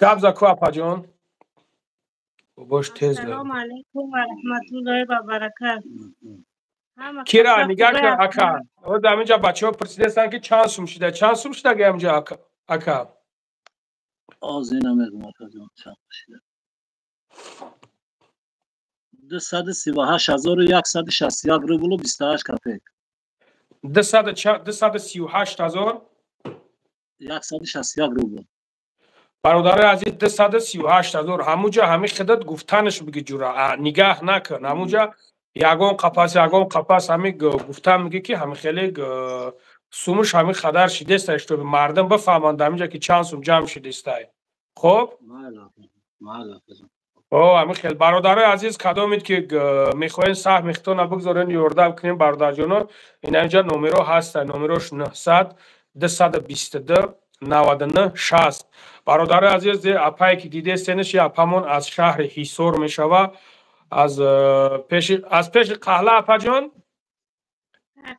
Гап за ку апаҷон? Бош тез. Ассалому алайкум ва раҳматуллоҳи ва баракатуҳ. Кира нигаҳ кун ака. Ҳозир ҳаминҷа бачаҳо пурсидастанд ки чанд сум шуда? Чанд сум шуда ҳаминҷа ака? Ҳозир намедонам акаҷон чанд шуда. 238 161 рублу 28 копеек. 238 161 рубл. Бародари азиз, 238 000 ҳамуҷа ҳами хидат гуфтанаш биги ҷура, нигаҳ накун. Ҳамуҷа ягон қапас, ягон қапас ҳами гуфтан миги ки ҳами хеле сумуш ҳами хадар шидеста, чтобы мардум бифаҳманд ҳаминҷа ки чанд сум ҷамъ шидестай. Хоб? О, ҳами хел бародарои азиз, кадомед ки мехоҳед саҳми худтона бигзорен, ёрдам кунем бародарҷоно, инаинҷа номеро ҳаста, номерош 900 222 99 60. Бародарои азиз, апае ки дидестенаш, апамон аз шаҳри Ҳисор мешава, аз пеши қаҳла апаҷон?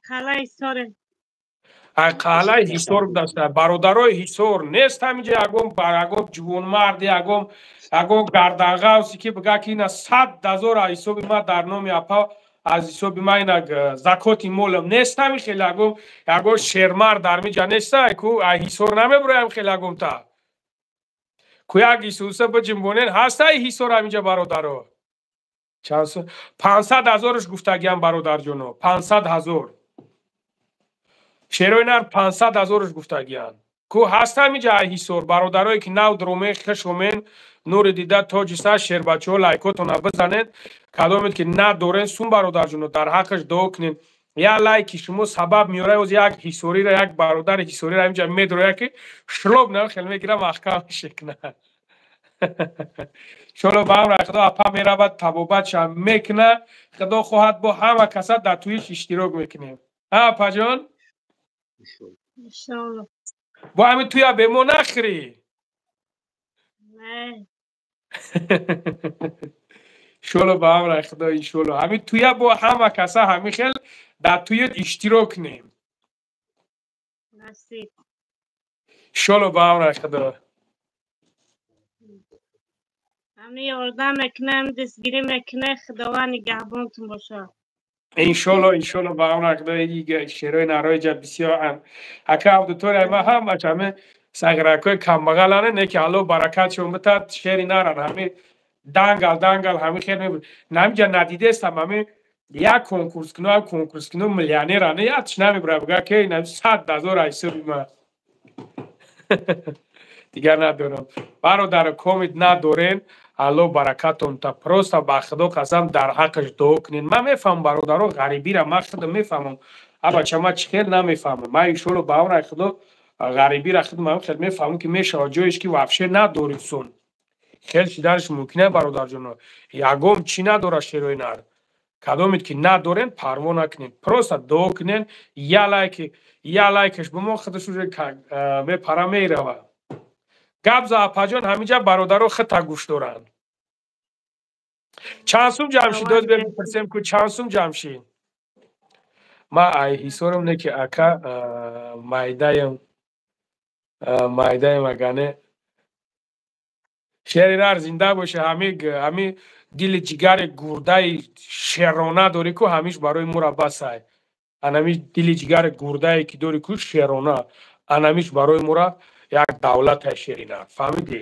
Қалаи Ҳисоре. Қалаи Ҳисор будаста. Бародарои Ҳисор нест ҳаминҷа ягон ягон ҷувонмарди, ягон гарданғавсе ки бига ки ина 100 000 аз ҳисоби ма дар номи апа, аз ҳисоби ма ина закоти молам нест ҳамин хеле ягон шермард дар миҷа нестай ку ай Ҳисор намебуроям хеле ягонта ку як исуса биҷимбонен ҳастай Ҳисор ҳаминҷа бародаро. 500 000-ш гуфтагиам бародарҷоно, 500 000 шерои нар 500 000-ш гуфтагианд. Ку ҳастам иҷа Ҳисор, бародарое ки нав дромен, хушомен, нури дида тоҷи сар, шербачаҳо, лайкотона бизанед. Кадомед ки надорен сум, бародарҷоно, дар ҳаққаш дуо кунед. Я лайки шумо сабаб меорад, оз як ҳисорира, як бародари ҳисорира инҷа медрояд, ки шлоб на хел мегира, маҳкам мешекна. Иншолло ба амри Худо апа меравад, табобатша мекуна. Худо хоҳад, бо ҳама каса дар туиш иштирок мекунем. А апаҷон? Иншолло. Бо ҳамин туя бемо нахӯрӣ. Не. Иншолло ба амри Худо, иншолло. Ҳамин туя бо ҳама каса ҳамин хел дар туят иштирок кунем. Насиб. Иншолло ба амри Худо. Ҳамин ёрдам мекунем, дастгирӣ мекунем, Худованд нигаҳбонтон бошад. Иншолло, иншолло ба амри Худо. Шерои нарои ҷа бисёр ака аудиторияи ма ҳамаш ҳаме сағиракҳои камбағалане, не ки Аллоҳ баракатшон битад, шери наран ҳами дангал дангал ҳами хел мебуд. Намиҷа надидестам, ҳами як конкурс куну, як конкурс куну, миллионеране, ятш намебура, буга ки 100 000 ҳисоби ма. Дигар надорам. Бародар, комит надорен, Аллоҳ баракатон та. Просто ба Худо қасам, дар ҳаққаш дуо кунед. Ман мефаҳмам, бародаро, ғарибира ман худам мефаҳмам. Абача, ман чӣ хел намефаҳмам? Ман иншолло ба амри Худо ғарибира худам хел мефаҳмам, ки мешавад ҷоеш ки вообще надори сон. Хел шиданаш мумкин е, бародарҷоно. Ягон чӣ надора шерои нар. Кадомед ки надорен, парво накунед, просто дуо кунед. Я лайки, я лайкаш бимо, худаш уже мепара, мерава. Гап за, апаҷон, ҳаминҷа бародаро хита гӯш доранд. Чанд сум, Ҷамшид, доз бепурсем ку, чанд сум, Ҷамшид? Ма ай Ҳисорам, не ки ака майдаям, майдаям агане. Шери нар зинда боше. Ҳами дили ҷигари гурдаи шерона дорӣ ку, ҳамиш барои мура басай. Анами дили ҷигари гурдае ки дорӣ ку, шерона, анамиш барои мура як давлата, шерина, фаҳмидӣ?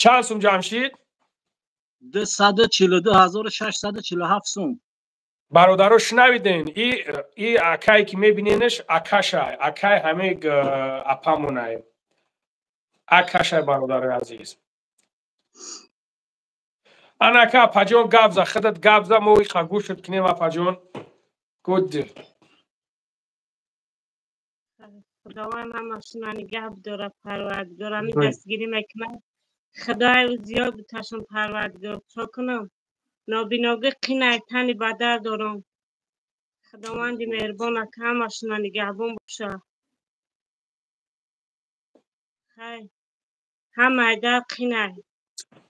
Чанд сум, Ҷамшид? 242 647 сум. Бародаро, шунавиден, и акае ки мебиненаш, акашай, акай ҳаме апамонай, акашай. Бародарои азиз, ана ака, апаҷон, гап за, худат гап за, мо иха гӯшат кунем, апаҷон, гуд. Худованд ҳамашона нигаҳ бидорад, Парвардигор. Ҳамин дастгирӣ мекунад, Худои зиёд биташон, Парвардигор. Чо кунам, нобиногӣ қинай, тани бадар дорам. Худованди меҳрубон ака ҳамашона нигаҳбон бошад. Хай, ҳамаи дар қинай,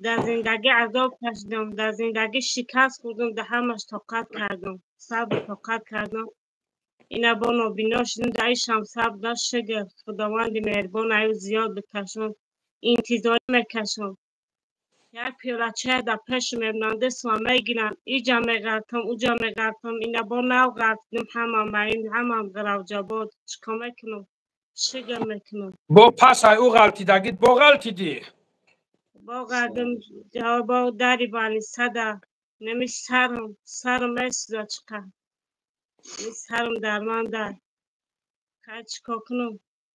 дар зиндагӣ азоб кашидам, дар зиндагӣ шикаст хӯрдам, дар ҳамаш тоқат кардам, сабр, тоқат кардам. Ина бо нобино шудам, дар ишам сабр нашугр. Худованди меҳрубон аю зиёд бикашон. Интизорӣ мекашам, як пиёла чай дар пеши мебинам, дастма мегирам, иҷа меғалтам, уҷа меғалтам. Ина бо нав ғалтидам, ҳамам ба ин ҳамам ғаравҷабод. Чикор мекунам, шукр мекунам. Бо пас ай ӯ ғалтидагит, бо ғалтидӣ? Бо ғалтидам, бо дари балисада неми сарам, сарам месӯзад, чиқа сарам дарманда. Хай, чикор кунам,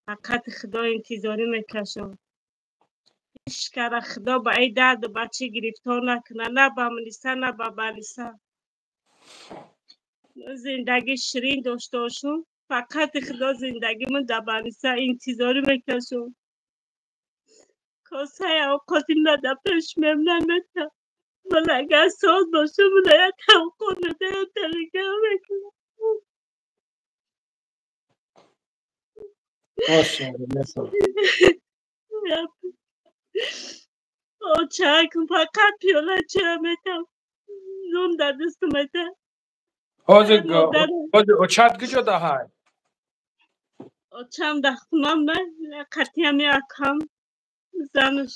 ҳақиқати Худо интизорӣ мекашам. Ҳеҷ Худо ба ин дарду бачӣ гирифтор накунад, на ба милиса, на ба балиса. Зиндагӣ ширин дошта бошум, фақат Худо зиндагимон дар балиса интизорӣ мекашам. Косаи авқоти ма дар пеш мемонад, ман агар соз бошам, ман як авқот медаям, талига мекунам. Бошад. Очакм фақат пиёла чай метам, нон дар дастам мета. Ҳозир очат куҷо даҳай? Очам дар хунам, қатиам якам занаш.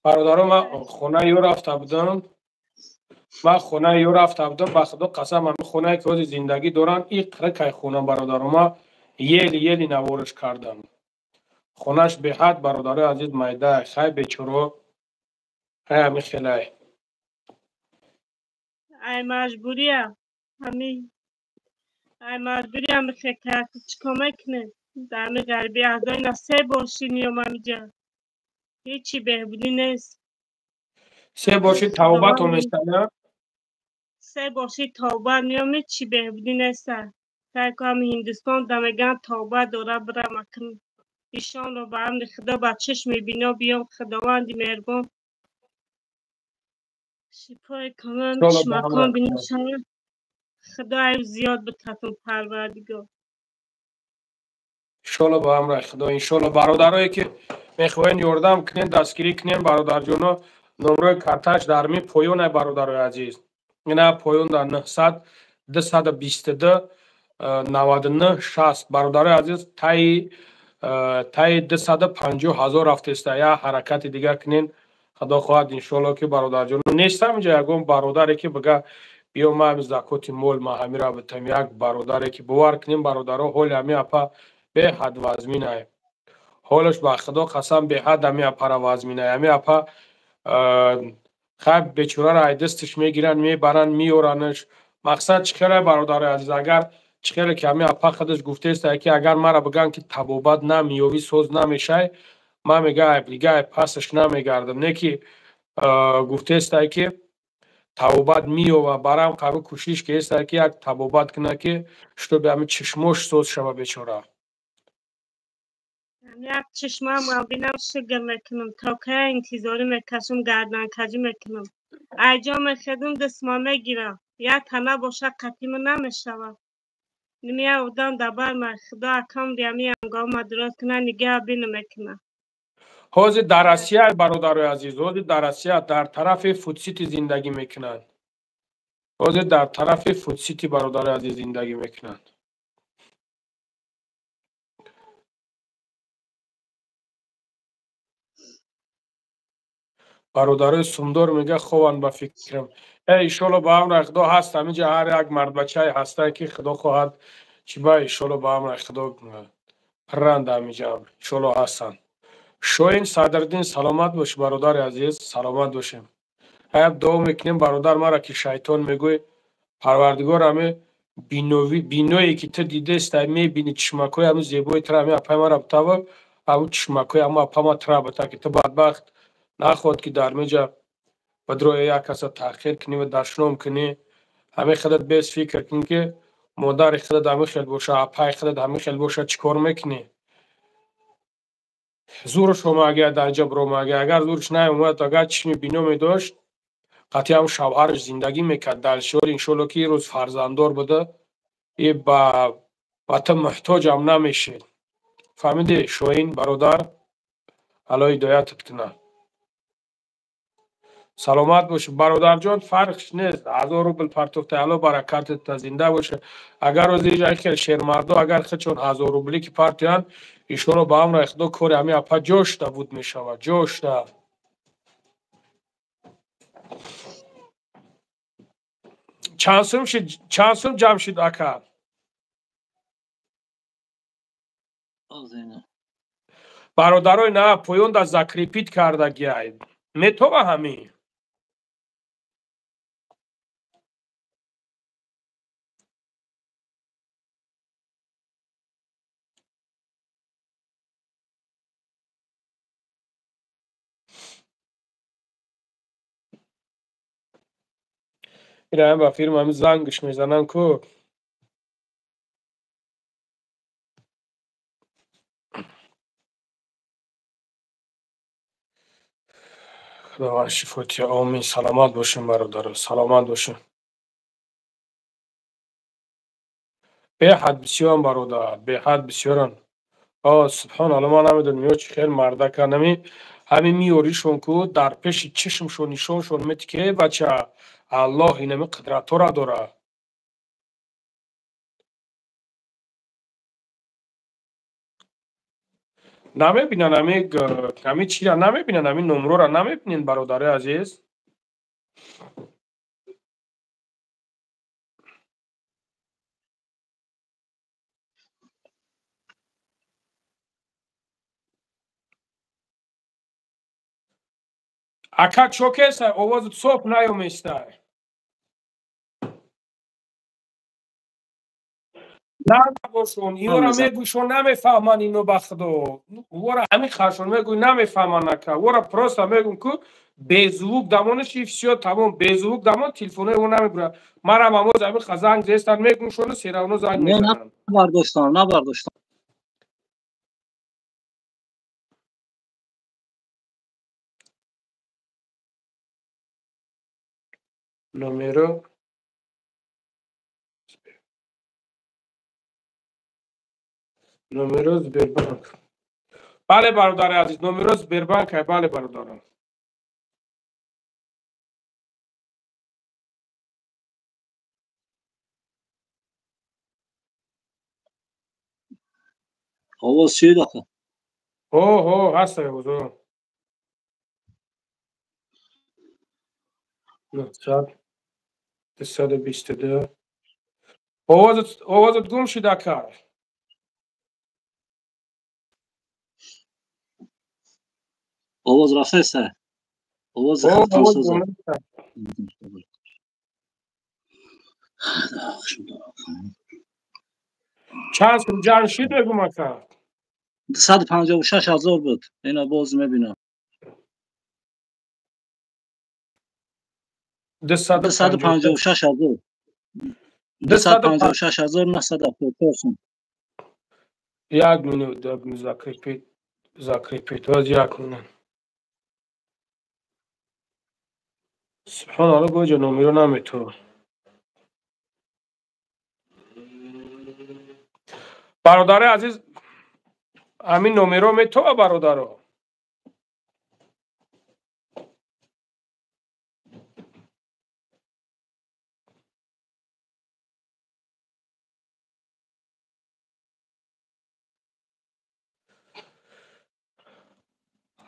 Бародаро, ман хонаи ё рафта будам, ман хонаи ё рафта будам. Ба Худо қасам, ҳамин хонае ки ҳозир зиндагӣ доранд, и қирикай хона, бародаро, ман ели ели навориш кардам. Хонаш беҳад, бародарои азиз, майда. Хай, бечоро. Ҳами хелай. Ай маҷбурия ҳами, ай маҷбурия мехекар, чикор мекунем? Дар ҳами ғарибӣ аҳдои на се бор шид меём ҳамиҷа. Ҳечи беҳбудӣ нест. Се бор шид тавбат оместа, на? Се бор шид тавбат меём, ҳечи беҳбудӣ неста. Тай ку ҳами Ҳиндустон да мегӯянд тавбат дора, бирам акн ишонро ба амри Худо ба чашми бино биём, Худованди меҳрубон шифои комил чашмакон бино шавад. Худо айб зиёд битатон, Парвардигор. Иншолло ба амри Худо, иншолло. Бародарое ки мехоҳен ёрдам кунен, дастгирӣ кунен, бародарҷоно, номрои карташ дар ми поён ай, бародарои азиз. Ина поён дар 900 222 99 60. Бародарои азиз, таи 250 ҳазор рафтеста, я ҳаракати дигар кунен. Худо хоҳад, иншолло ки бародарҷоно нестам инҷа ягон бародаре ки бига биё ма ҳами закоти мол ма ҳамира битам. Як бародаре ки бовар кунем, бародаро, ҳоли ҳами апа беҳад вазминай. Ҳолаш ба Худо қасам беҳад ҳами апара вазминай. Ҳами апа хай бечораро ай дасташ мегиранд, мебаранд, меёранаш. Мақсад чӣ хеле, бародарои азиз, агар чӣ хеле ки ҳами апа худаш гуфтеста ки агар мара бигӯянд ки табобат намеёвӣ, соз намешай, ман мега дига ай пасаш намегардам. Не ки гуфтестай ки табобат меёва, барам қабл кӯшиш кестай ки як табобат куна ки чтобы ҳами чишмош соз шава бечора. Як чишмам бинам, шукр мекунам. То кая интизорӣ мекашам, гарданкаҷӣ мекунам? Айҷо мехедум, дастма мегирам. Як тана боша қатима намешавад. Нимия одам дар бар Худо акам риами ангома дурост куна, нигаҳ бину мекуна. Ҳозир дар Россия, бародарои азиз, ҳозир дар Россия дар тарафи Фудсити зиндагӣ мекунанд. Ҳозир дар тарафи Фудсити, бародарои азиз, зиндагӣ мекунанд. Бародарои сумдор мега хованд ба фикрам. Э, иншолло ба амри Худо ҳаст ҳаминҷа ҳар як мардбачае ҳастанд ки Худо хоҳад чӣ ба иншолло ба амри Худо пирранд ҳаминҷа, иншолло ҳастанд. Шоҳин Садриддин, саломат бош, бародари азиз, саломат бошем. Ҳаяб дуо мекунем, бародар, мара ки шайтон мегӯй, Парвардигор ҳаме биное ки ту дидестай, мебини, чишмакҳои ҳамин зебои тура ҳами апаи мара бутава, ҳамун чишмакҳои ҳамун апама тура бута ки ту бадбахт нахоҳад ки дар меҷа бадрои як каса таъхир кунӣ ва дашном кунӣ. Ҳамин худат бес фикр кун ки модари худат ҳамин хел боша, апаи худат ҳамин хел боша, чӣ кор мекунӣ? Зурш омага дар ҷа биромага, агар зурш наомад, агар чишми бино медошт, қатъи ҳам шавҳараш зиндагӣ мекард. Далшор иншолло ки рӯз фарзанддор буда и ба ту муҳтоҷам намешед. Фаҳмидӣ, Шоҳин бародар? Алло ҳидоятат кунад. Саломат бош, бародарҷон. Фарқш нест, 1000 рубл партофта, Алло баракатата, зинда боша. Агар рӯзи хел шермардо агар худшон 1000 рублӣ ки партоянд, иншолло ба амри Худо кори ҳами апа ҷошта буд мешавад, ҷошта. Чанд сум шид, чанд сум ҷамъ шид, ака? Бародарои, на поён да закрепить кардагиай метова ҳамин. Ираам ба фирма ҳами зангш мезанам ку. Худованд шифо диҳад, омин. Саломат бошем, бародаро, саломат бошем. Беҳад бисёрам, бародар, беҳад бисёрам. О, субҳоналло, ман намедонам ё чӣ хел мардакан ҳами ҳами меёришон ку, дар пеши чишмшон нишоншон мети ки э бача, Аллоҳ инами қудратҳоро дорад. Намебинанд ҳами чира намебинанд, ҳами номрора намебинед, бародарои азиз? Ака чокеса овозат соф наёместай. Набошон, инора мегӯшон намефаҳманд ино ба худо. Вора ҳамин хашон мегӯй намефаҳманд ака. Вора просто мегӯм ку беззвук дамонаш и всё тамом, беззвук дамон телефонои ӯ намебурад. Марам амоз ҳамин занг зестан мегӯшону всё равно занг мезананд. Набардоштам, набардоштам. Номеро номеро Сбербанк. Бале бародари азиз, номеро Сбербанк, бале бародарам. Овоз чӣ даха? Ҳо, ҳо, ҳаст овоз. 900 222. Овозат гум шуд ака. Овоз рафтеста? Овоз хатон. Чанд сум ҷамъ шуд мегум ака? 256 ҳазор буд. Ина боз мебинам. 256 ҳазор. 256 ҳазор 974 сум. Як минут, закрепить, закрепить. Воз як минут. Субҳоналлоҳ, боҷа номеро наметавон. Бародари азиз, ҳамин номеро метова бародаро?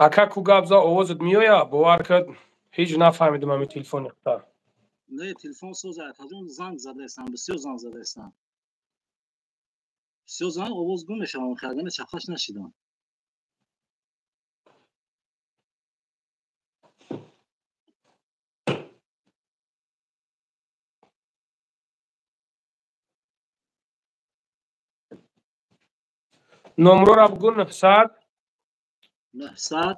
Ака ку гап за овозат меояд? Бовар кад ҳеҷ нафаҳмидам ҳамин телефони хата. Не, телефон соза, акаҷон, занг задаестам, бисёр занг задаестам. Бисёр занг овоз гум мешавам, кардани чапаш нашидам. Номрора бугӯ 900 900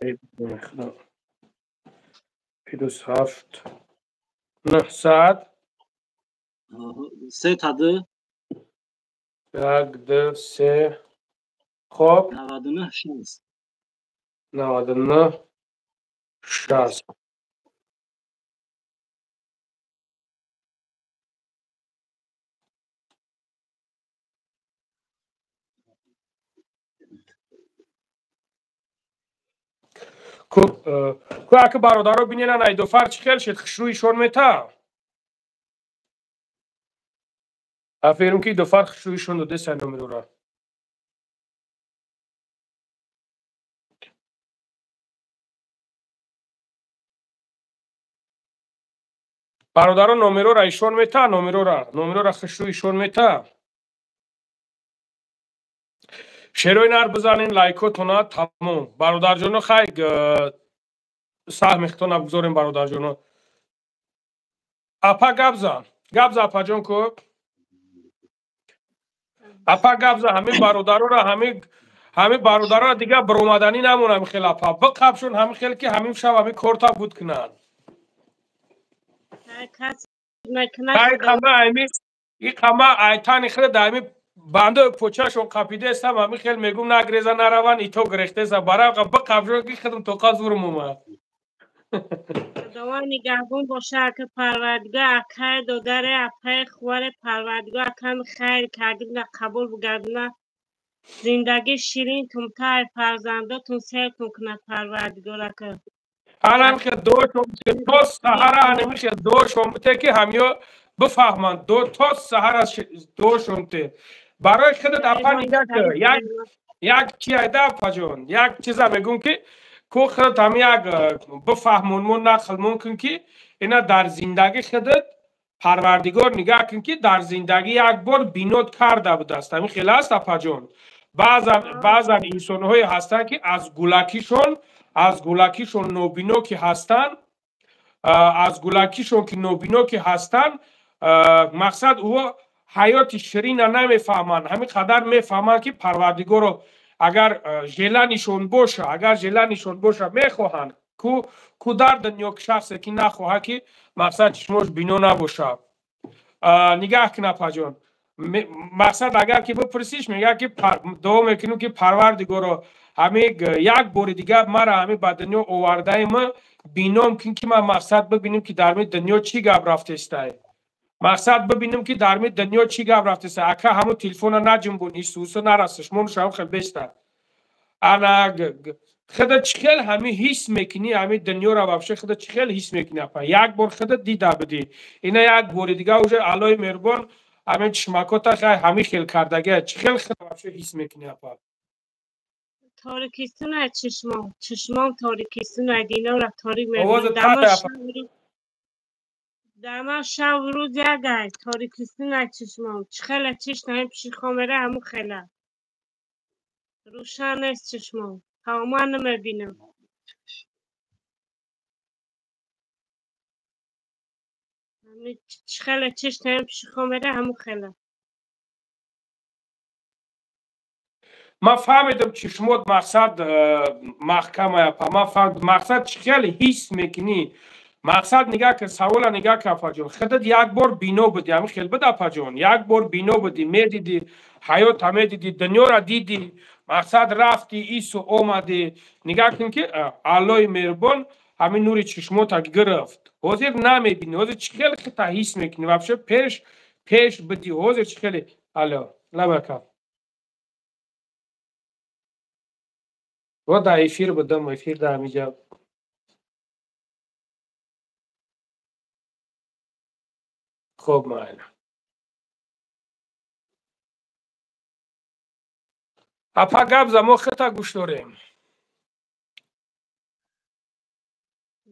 плюс 7 900 3 та 2 1 2 3 хоб 99 6 99 6. Ку ака бародаро биненан айдофар чӣ хел шед, хушрӯишон мета? Аферум ки идофар хушрӯишон додеса номерора. Бародаро номерора ишон мета, номерора хушрӯишон мета. Шерои нар бизанен, лайкотона тамом. Бародарҷоно хай саҳмихтона бигзорем бародарҷоно. Апа гап зан. Гап за апаҷон ку. Апа гап за ҳамин бародарора, ҳамин бародарора дигар баромаданӣ намон ҳамин хел апа. Биқабшон ҳамин хел ки ҳамин шаб ҳамин корта буд кунанд. Ай қама айтани хел да ҳамин бандо почашон қапидаестам, ҳамин хел мегум нагреза нараванд, ито гирехтеса. Барақа биқабшон ки худам тоқа зурм омад. Худованд нигаҳбон боша, ака Парвардигор, акаи додаре, апаи хуваре, Парвардигор аками хайр кардина қабул бигардона. Зиндагӣ ширин тумтай фарзандотун сертун кунад Парвардигор ака. Анам хел дошон то саҳара анами хел дошон бите ки ҳамё бифаҳманд. До то саҳара дошон те. Барои худат апа нигоҳ кун. Як чи айда апаҷон, як чиза мегӯм ки ку худат ҳам як бифаҳмонмон нақлмон кун ки ина дар зиндагӣ худат Парвардигор нигоҳ кун ки дар зиндагӣ як бор бинод карда будааст. Ҳамин хел аст апаҷон. Баъзан инсонҳое ҳастанд, ки аз гулакишон нобино ки ҳастанд, аз гулакишон ки нобино ки ҳастанд, мақсад ӯ ҳаёти ширина намефаҳманд. Ҳамин қадар мефаҳманд, ки Парвардигоро агар желанишон боша, агар желанишон боша, мехоҳанд. Ку дар дунё шахсе ки нахоҳад, ки мақсад чишмош бино набоша. Нигаҳ кун, апаҷон. Мақсад агар ки бипурсиш, мегӯяд ки дуо мекунем, ки Парвардигоро ҳамин як бори дигар мара ҳамин ба дунё овардаи ма бином кун, ки ман мақсад бибинем, ки дар ми дунё чӣ гап рафтестай. Мақсад бибинем, ки дар ми дунё чӣ гап рафтестай. Ака, ҳамун телефона наҷунбун, исуса нарасиш, монушам хел беста. Ана худа чӣ хел ҳамин ҳис мекунӣ, ҳамин дунёро вообще худа чӣ хел ҳис мекунӣ, апа? Як бор худа дида будӣ, ина як бори дига уже Аллоҳи меҳрубон ҳамин чишмакота хай ҳамин хел кардагия. Чӣ хел худа вообще ҳис мекунӣ, апа? Торикистона чишмом, чишмом торикистона, динора торик мебинам. Дар ман шаб рӯз ягай торикистона чишмом. Чӣ хела чиш наим пиши хомера, ҳамун хела. Рӯшан нест чишмом. Тамоман намебинам. Чӣ хела чиш наим пиши хомера, ҳамун хела. Ман фаҳмидам, чишмот мақсад маҳкама, апа. Ман фаҳмидам, мақсад чӣ хел ҳис мекунӣ. Мақсад нигаҳ кун, савола нигаҳ кун, апаҷон. Худат як бор бино будӣ, ҳамин хел буд, апаҷон. Як бор бино будӣ, медидӣ, ҳаёта медидӣ, дунёра дидӣ, мақсад рафтӣ, ису омадӣ. Нигаҳ кун, ки Аллоҳи меҳрубон ҳамин нури чишмота гирифт. Ҳозир намебинӣ, ҳозир чӣ хел худта ҳис мекунӣ? Вообще пеш будӣ, ҳозир чӣ хеле? Алло, лабака. Во дар эфир будам, эфир дар ҳамиҷа. Хоб, майли. Апа, гап за, мо худта гӯш дорем.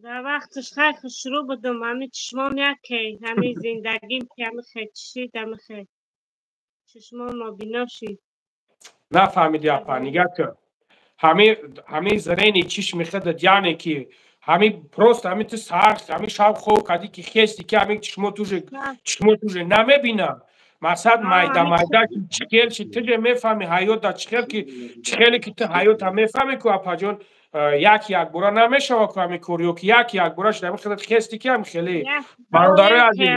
Дар вақташ хай хушрӯ будам, ҳамин чишмом яке, ҳамин зиндагим ки ҳамин хел чишид, ҳамин хел чишмом нобино шид. Нафаҳмидӣ, апа, нигаҳ кун. Ҳамин зрени чишми худат, яъне ки ҳамин просто ҳамин ту саҳар, ҳамин шаб хоб кардӣ, ки хести, ки ҳамин чишмот уже намебинам. Мақсад майда майда ки чӣ хел шид, ту же мефаҳми ҳаёта чӣ хел, ки чӣ хеле ки ту ҳаёта мефаҳмӣ ку, апаҷон, як якбора намешава ку ҳамин кор, ё ки як якбора шуд, ҳамин худат хести, ки ҳамин хеле. Бародарои азиз,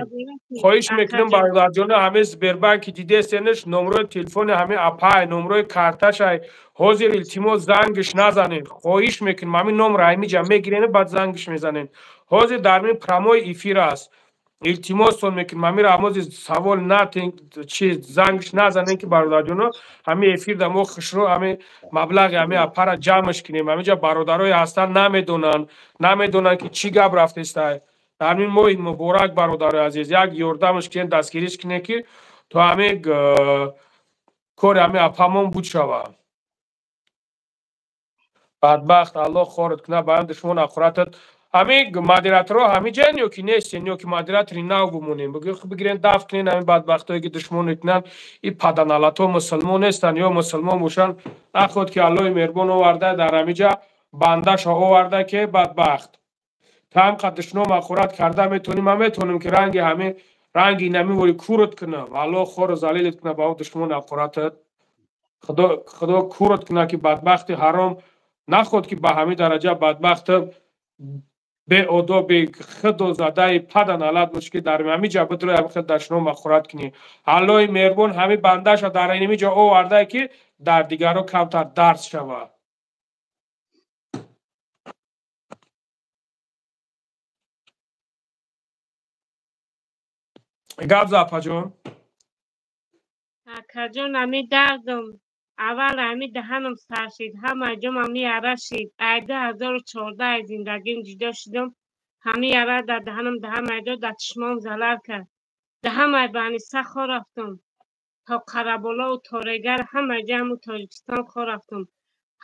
хоҳиш мекунем, бародарҷоно, ҳамин Сбербанки дидестенаш, номрои телефони ҳамин апай, номрои карташай, ҳозир илтимос зангиш назанед. Хоҳиш мекунем, ҳамин номро ҳамиҷа мегирен, баъд зангиш мезанед. Ҳозир дар мин прямой эфир аст. Илтимостон мекунем, ҳамин рамози савол натен, чи зангиш назанем, ки бародарҷоно, ҳамин эфир да мо хушрӯ ҳамин маблағи ҳамин апара ҷамъш кунем. Ҳаминҷа бародарое ҳастанд, намедонанд, ки чӣ гап рафтестай. Дар ҳамин моҳи муборак, бародарои азиз, як ёрдамш кунем, дастгириш кунем, ки то ҳамин кори ҳамин апамон буд шава. Бадбахт, Аллоҳ хорат кунад, ба ҳам душмон ақуратат. Ҳамин модераторҳо ҳамин ҷаян ё ки нестен, ё ки модератори нав бимонем? Бигирен, дафт кунен ҳамин бадбахтое ки душмон мекунанд. И паданалатҳо мусулмон нестанд, ё мусулмон бошанд, наход ки Аллоҳи меҳрубон оварда дар ҳамин ҷа бандаша оварда, ки бадбахт. Та ҳам қад душмон ақурат карда метавонӣ, ман метавонам, ки ранги ҳамин ранги инамин вори курат кунам. Аллоҳ хору залилат кунад ба душмон ақуратат. Худо курат кунад, ки бадбахти ҳаром наход, ки ба ҳамин дараҷа бадбахт беодоби худо задаи паданалат бош, ки дар ҳамин ҷа бидрои ҳамин хел дашном махӯрат кунӣ. Аллоҳи меҳрубон ҳамин бандаша дар инами ҷо овардае, ки дар дигарро камтар дарс шавад. Гап за, апаҷон. Акаҷон, ҳамин дардам аввал ҳамин даҳанам сар шид, ҳама ҷом ҳамин яра шид. Ай 2014 ай зиндагим ҷудо шудам, ҳамин яра дар даҳанам даҳам айдо дар чишмом залал кард. Даҳам ай ба Аниса хо рафтам, то Қараболову то Регар, ҳама ҷо ҳамун Тоҷикистон хо рафтам.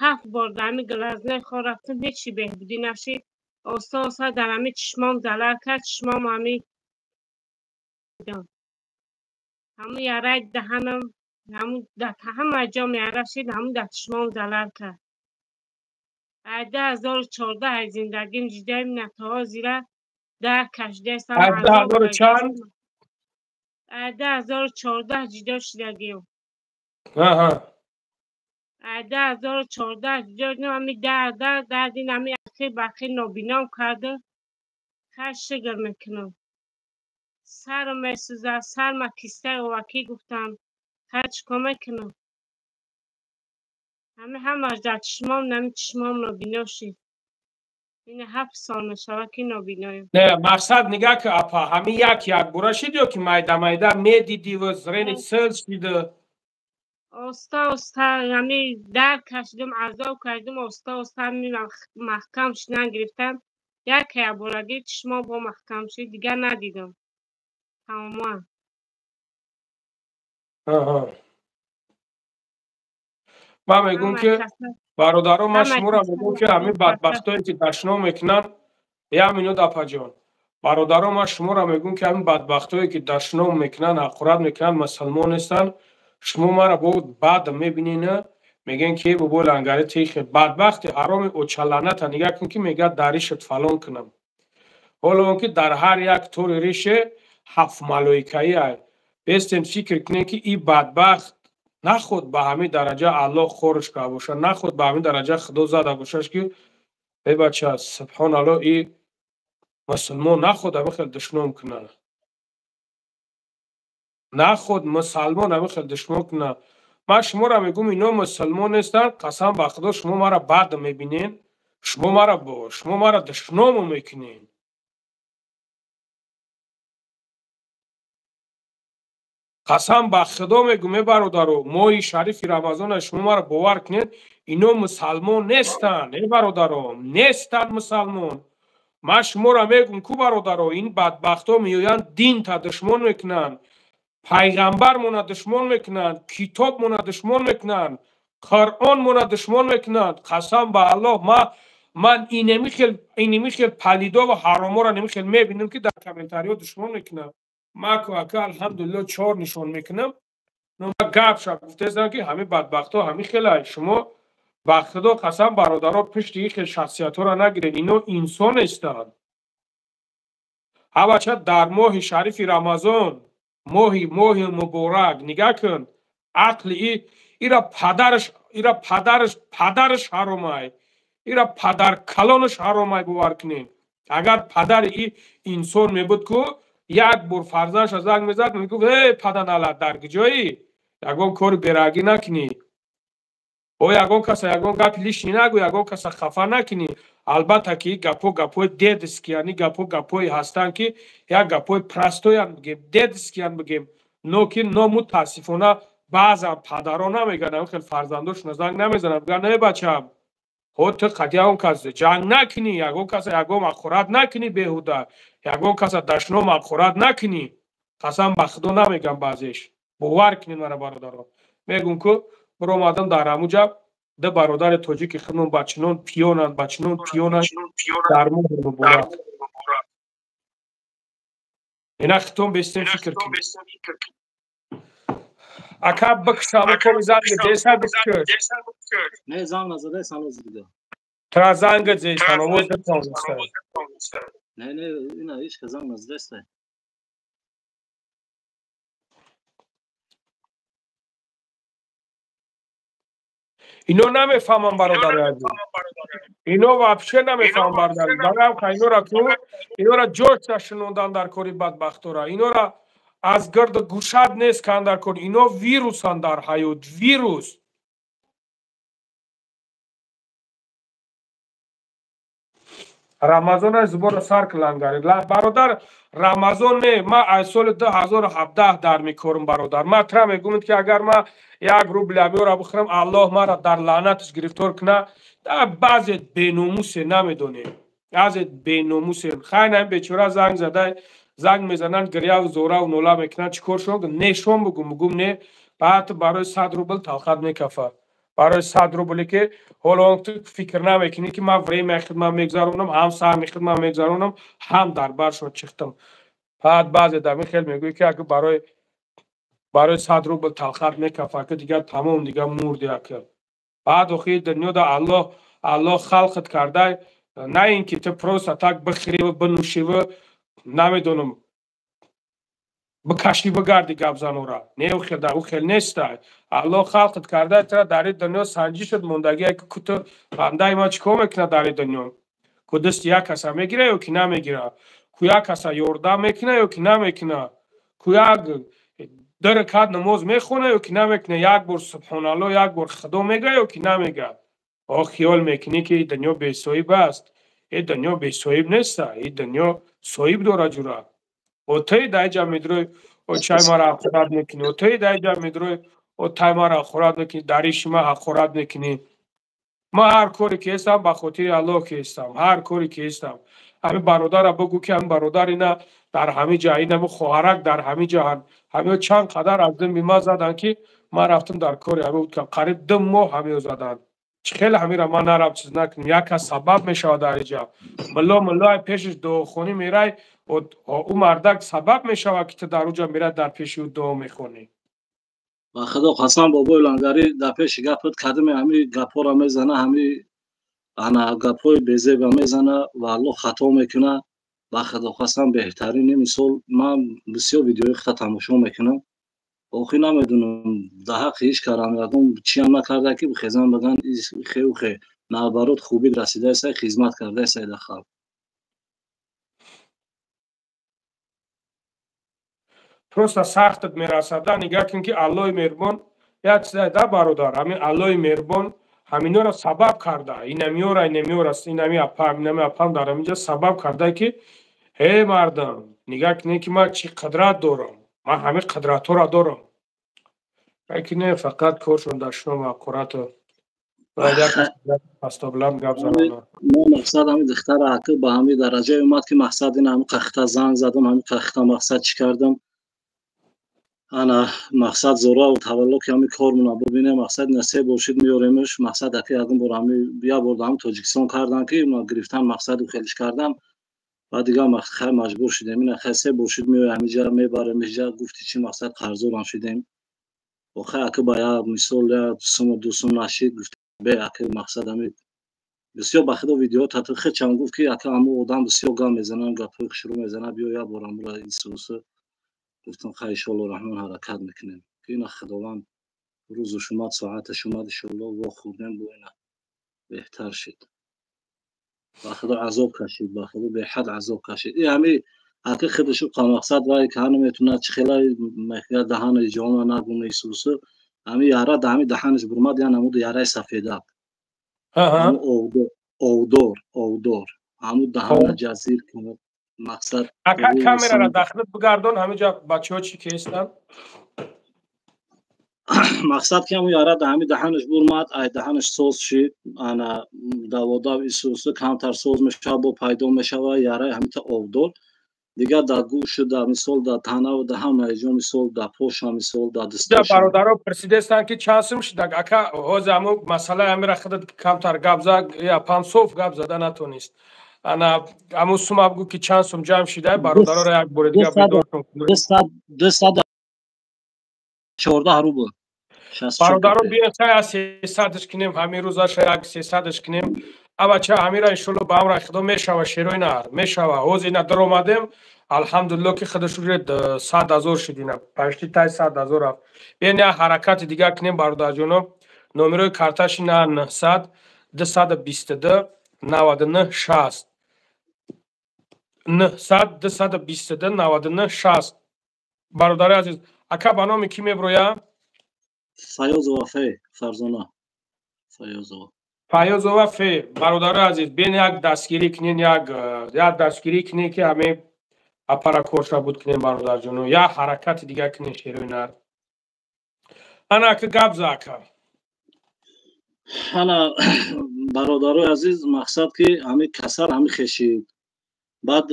7 бор дар ҳамин глазной хо рафтам, ҳечи беҳбудӣ нашид. Оста оста дар ҳамин чишмом залал кард, чишмом ҳамин ҳамун яраи даҳанам Ҳамун дар ҳама ҷо меара шид, ҳамун дар чишмом залал кард. 2014 аз зиндагим ҷидаим на то ҳозира дар кашидаистам. Аз 2000 чанд? 2014 ҷудо шудагием. Аҳа. 2014 ҷудо шудам, ҳами дарди ҳами ахир ба ахир нобином карда, хай шукр мекунам. Сарам месӯзад, сарма кистаи овакӣ гуфтам, хай чӣ кор мекунам? Ҳами ҳамаш дар чишмом, нами чишмом нобино шид. Ин 7 сол мешавад ки нобиноем. Не, мақсад нигаҳ ки апа, ҳами як якбора шид ё ки майда майда медидӣ ва зрени сил шида? Оста оста ҳами дард кашидам, азоб кашидам, оста оста ҳами маҳкам шудан гирифтам. Як якборагӣ чишмом бо маҳкам шид, дигар надидам. Тамоман. Аҳа. Ман мегӯм ки бародаро, ман шуморо мегӯм ки ҳамин бадбахтое ки дашном мекунанд, як минут апаҷон. Бародаро, ман шуморо мегӯм ки ҳамин бадбахтое ки дашном мекунанд, ҳақорат мекунанд, мусалмон нестанд. Шумо маро бо бад мебинед, мегӯен ки бобои лангари тихе бадбахти ҳароми очаланата нигаҳ кун ки мегӯяд дар ришат фалон кунам. Ҳоло он ки дар ҳар як тори рише 7 малоикаи ай. Бестем фикр кунем ки и бадбахт наход ба ҳамин дараҷа Аллоҳ хорш карда бошад, наход ба ҳамин дараҷа Худо зада бошад ки эй бача, субҳоналлоҳ, и мусулмон наход ҳамин хел душмон кунад. Наход мусалмон ҳамин хел душмон кунад. Ман шуморо мегӯм ино мусалмон нестанд, қасам ба Худо шумо маро бад мебинед, шумо маро душномо мекунед. Қасам ба Худо мегӯм, э бародаро, моҳи шарифи Рамазона шумо маро бовар кунед, ино мусалмон нестанд, э бародаро, нестанд мусалмон. Ман шуморо мегӯм ку бародаро, ин бадбахтҳо меоянд динта душмон мекунанд, пайғамбармона душмон мекунанд, китобмона душмон мекунанд, Қуръонмона душмон мекунанд. Қасам ба Аллоҳ, ман инеми хел палидо ва ҳароморо инеми хел мебинам ки дар комментариҳо душмон мекунанд. Ман ку ака алҳамдулиллоҳ 4 нишон мекунам. Но ман гап шаб гуфтаистам ки ҳамин бадбахтҳо ҳамин хелай. Шумо ба Худо қасам бародаро, пушти ин хел шахсиятҳоро нагиред, ино инсон нестанд. Ҳабача дар моҳи шарифи Рамазон, моҳи муборак, нигаҳ кун, ақли ира падараш, ира падараш, падараш ҳаромай, ира падаркалонаш ҳаромай, бовар кунед. Агар падари и инсон мебуд ку як бор фарзандаш занг мезад, мегуфт эй паданалат, дар куҷоӣ? Ягон кори берагӣ накунӣ, о ягон каса ягон гапи лишний нагӯ, ягон каса хафа накунӣ. Албатта ки гапҳо гапҳои дедскиян, ин гапҳо гапҳое ҳастанд ки як гапҳои простоян бигем, дедскиян бигем, но ки но мутаассифона баъзан падарон намегӯянд, ҳамин хел фарзандошона занг намезананд, мегӯянд э бачам, ҳо ту қад ягон кас ҷанг накунӣ, ягон каса ягон ҳақорат накунӣ беҳуда, ягон каса дашном ҳақорат накунӣ. Қасам ба Худо намегӯям баъзеш, бовар кунед мара бародаро. Мегӯм ку биромадам дар ҳамуҷа ду бародари тоҷики худмон ба чунон пиёнанд, ба чунон пиёнанд дар моҳи муборак. Ина хитом бестем фикр кунед. Ака бикшам, коми занг деса бикш. Не занг назада, саноз дида. Тра занг деса, овоз натонеста. Не, не, ина ҳеч ка занг назадаста. Ино намефаҳмам бародари азиз. Ино вообще намефаҳмам бародари. Барои ҳам инора ку, инора ҷош шунондан дар кори бадбахтора. Инора аз гирд гӯшат нест кан дар кор. Ино вирусан дар ҳаёт, вирус. Рамазон зубора сар лангари. Бародар, Рамазон не, ман аз соли 2017 дар мекорам бародар. Ман тра мегӯям ки агар ман як рубл абёра бихӯрам, Аллоҳ маро дар лаънаташ гирифтор кунад. Баъзе беномусе намедонем. Баъзе беномусе. Хайр, ҳамин бечора занг зада, занг мезананд, гиряву зораву нола мекунанд. Чӣ кор шон? Не шон бигӯм, бигӯм не. Баъд барои 100 рубл талхат мекафад. Барои 100 рубле ки ҳоло он ту фикр намекунӣ ки ман время хидмат мегузаронам, ҳам саҳми хидмат мегузаронам, ҳам дар баршон чиқтам. Баъд баъзе дами хел мегӯӣ ки агар Барои 100 рубл талхат мекафа ки дигар тамом, дигар мурди ака. Баъд охири дунёда Аллоҳ халқат кардай, на ин ки ту просто так бихӯриву бинӯшиву, намедонам, бикашӣ, бигарди гапзанора. Не, ӯ хел нестай. Аллоҳ халқат кардай, тура дар ин дунё санҷишуд мондагие ки ку ту бандаи ман чӣ кор мекунад дар ин дунё, ку дасти як каса мегира ё ки намегира, ку як каса ёрдам мекуна ё ки намекуна, ку як ду ракат намоз мехона ё ки намекуна, як бор субҳоналлоҳ, як бор худо мега ё ки намега. О, хиёл мекунӣ, ки ин дунё бесоҳиб аст? Ин дунё бесоҳиб неста, ин дунё соҳиб дора, ҷура. Отаи даиҷа медрӯй, о чай мара ҳақорат мекунӣ, отаи даиҷа медрӯй, о тай мара ҳақорат мекунӣ, дариши ма ҳақорат мекунӣ. Ман ҳар коре ки ҳестам, ба хотири Аллоҳ ки ҳестам, ҳар коре ки ҳестам. Ҳамин бародара бигӯ, ки ҳамин бародар ина дар ҳамин ҷа, инами хоҳарак дар ҳамин ҷа, ҳамиҳо чанд қадар аз дими ман заданд, ки ман рафтам дар кори ҳамин, қариб 2 моҳ ҳамиҳо заданд. Чӣ хеле ҳамира ман нараб, чиз накунем, як кас сабаб мешавад дар инҷа. Мулло, муллои пешаш дуохонӣ мерай, ӯ мардак сабаб мешавад, ки ту дар уҷа мерай, дар пеши ӯ дуо мехонӣ. Ба худо қасам, бобои Лангарӣ, дар пеши гапат кадиме ҳами гапҳоро мезана, ҳами ана гапҳои безеба мезана ва Аллоҳ хато мекуна. Ба худо қасам, беҳтарини мисол, ман бисёр видеои худта тамошо мекунам. Охир намедонам, дар ҳаққи ҳеҷ карам ягон чиам накарда, ки бихезан биган хеу хе. Наоборот, хубид расидаесай, хизмат кардаесай дар халқ. Просто сахтат мерасада. Нигаҳ кун, ки Аллоҳи меҳрубон як чизае да, бародар, ҳамин Аллоҳи меҳрубон ҳаминора сабаб карда, инамиёра, инамиёра, инами апам, инами апам дар ҳаминҷа сабаб карда, ки ҳе мардам, нигаҳ кунед, ки ман чӣ қудрат дорам, ман ҳамин қудратҳоро дорам. Ки не, фақат коршон дашном, ҳақорату пастоблам гап занона. Мо мақсад ҳамин духтара ака ба ҳамин дараҷае омад, ки мақсад ин ҳамин қахта занг задам, ҳамин қахта мақсад чӣ кардам, ана мақсад зора тавалло, ки ҳамин кормона бубинем. Мақсад на се бошид меёремш. Мақсад ака ягон бор ҳами як бор ҳами Тоҷикистон кардан, ки гирифтан, мақсаду хелиш кардан ва дигар хай маҷбур шудем. Ина хай се бошид меоя, ҳамиҷа мебарем иҷа. Гуфти чӣ, мақсад қарздорам шудем. Охай ака ба як мисол як суму ду сум нашид, гуфт бе ака. Мақсад ҳами бисёр ба худо видео тату хечам гуфт, ки ака ҳамо одам бисёр гап мезанам, гапҳои хушрӯ мезанад, биё як бор амура исуса. Гуфтам хай, иншоалло раҳмон, ҳаракат мекунем, ки ина худованд рӯзуш омад, соаташ омад, иншоалло вохӯрдем, бо ина беҳтар шид. Ба худо азоб кашид, ба худо беҳад азоб кашид. И ҳами ака худаш мақсад вай ка наметунад, чӣ хела мехояд, даҳана ҷома нагуна исуса. Ҳами яра да ҳами даҳанаш бурмад, я намуду яраи сафедак, овдор, овдор, ҳаму даҳана ҷазир кунад, мақсад. Ака, камерара дахлат бигардон, ҳамиҷа бачаҳо чӣ ки ҳестанд. Мақсад ки ҳаму яра да ҳами даҳанаш бурмад, ай даҳанаш соз шид, ана даводав исуса камтар соз мешава, бо пайдо мешава яраи ҳамита овдор. Дигар дар гӯшу, дар мисол, дар танаву, дар ҳамаи ҷо, мисол дар поша, мисол дар дасташа. Бародаро пурсидестанд, ки чанд сум шудак, ака. Ҳозир ҳаму масъалаи ҳамира худат камтар гап зад, я пансоф гап зада натонист. Ана ҳаму сума бигӯ, ки чанд сум ҷамъ шида, бародароро як бори дига бедоршон. 214 рубл. Бародаро, биён сай аз 300-ш кунем, ҳамин рӯзаша як 300-ш кунем. Абача, ҳамира иншолло ба амри худо мешава, шерои наҳр мешава. Ҳозир ина даромадем, алҳамдулилло, ки худаш уже 100 000 шуд, ина почти тай 100 000 рафт. Биён як ҳаракати дигар кунем, бародарҷоно. Номерои карташ ина: 900 222 99 60, 900 222 99 60. Бародари азиз, ака, ба номи кӣ меброя? Фаёзова Фе, Фарзона Фаёзова. Фаёзова Фе. Бародари азиз, биён як дастгирӣ кунен, як дастгирӣ кунен, ки ҳаме апара корша буд кунем. Бародарҷоно, як ҳаракати дигар кунен, шерои нар. Ана ака, гап за, ака. Ана, бародарои азиз, мақсад ки ҳами касал ҳами хешид, баъд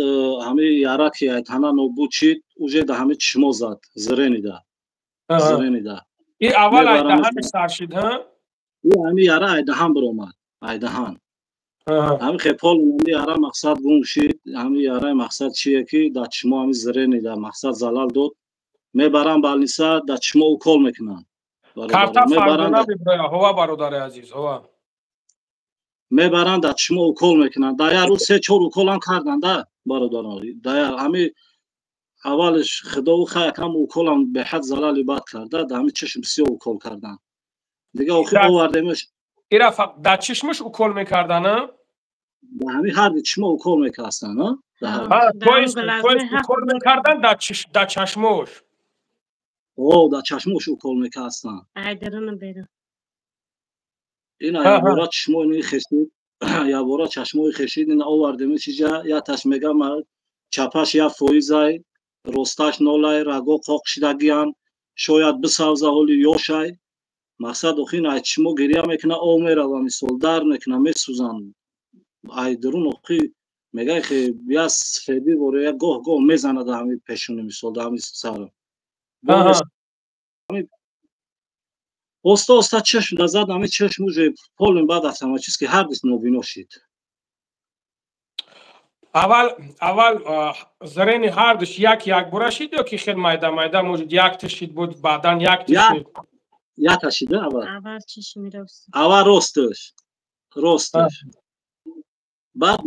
ҳами яра ки айтана нобуд шид, уже да ҳами чишмо зад, зренида, зренида. И аввал айдаҳан сар шид, ҳа? Ҳами яра айдаҳан биромад, айдаҳан ҳами хепол, ҳами яра мақсад гум шид. Ҳами яраи мақсад чие, ки дар чишмо ҳами зренида мақсад залал дод. Мебарам балниса, дар чишмо укол мекунанд. Карта фарзона меброя, ҳова бародари азиз, ҳова. Мебаранд, дар чишмо укол мекунанд. Дар як рӯз 3-4 уколам карданд, да, бародарон. Дар ҳами аввалиш худову хай якам уколам беҳад залали бад карда, дар ҳами чишм бисёр укол карданд. Дига охир овардемаш. Ира дар чишмаш укол мекарданд, а? Дар ҳами ҳар ду чишмо укол мекарданд, а? То есть укол мекарданд дар чашмош. О, дар чашмош укол мекарданд. Ай дарунам берун. Ина якбора чишмои хешид, якбора чашмои хешид, ина овардемаш иҷа, якташ мегам чапаш 1%, росташ 0, раго қоқ шидагиян, шояд бисавза ҳоли ёшай. Мақсад охин ай чишмо гиря мекуна, об мерава, мисол дард мекуна, месӯзанд. Ай дарун охи мегай хе я сфеди воре я гоҳ гоҳ мезана дар ҳами пешони, мисол дар ҳами сар. Оста оста чашм да зад, ҳами чашм уже полный баъд аз ҳама чиз ки ҳар дис нобино шид. Аввал аввал зрени ҳар диш як як бура шид ё ки хел майда майда, может як тишид буд, баъдан як тишид? Як тишид аввал. Аввал чишми рост. Аввал росташ. Росташ. Баъд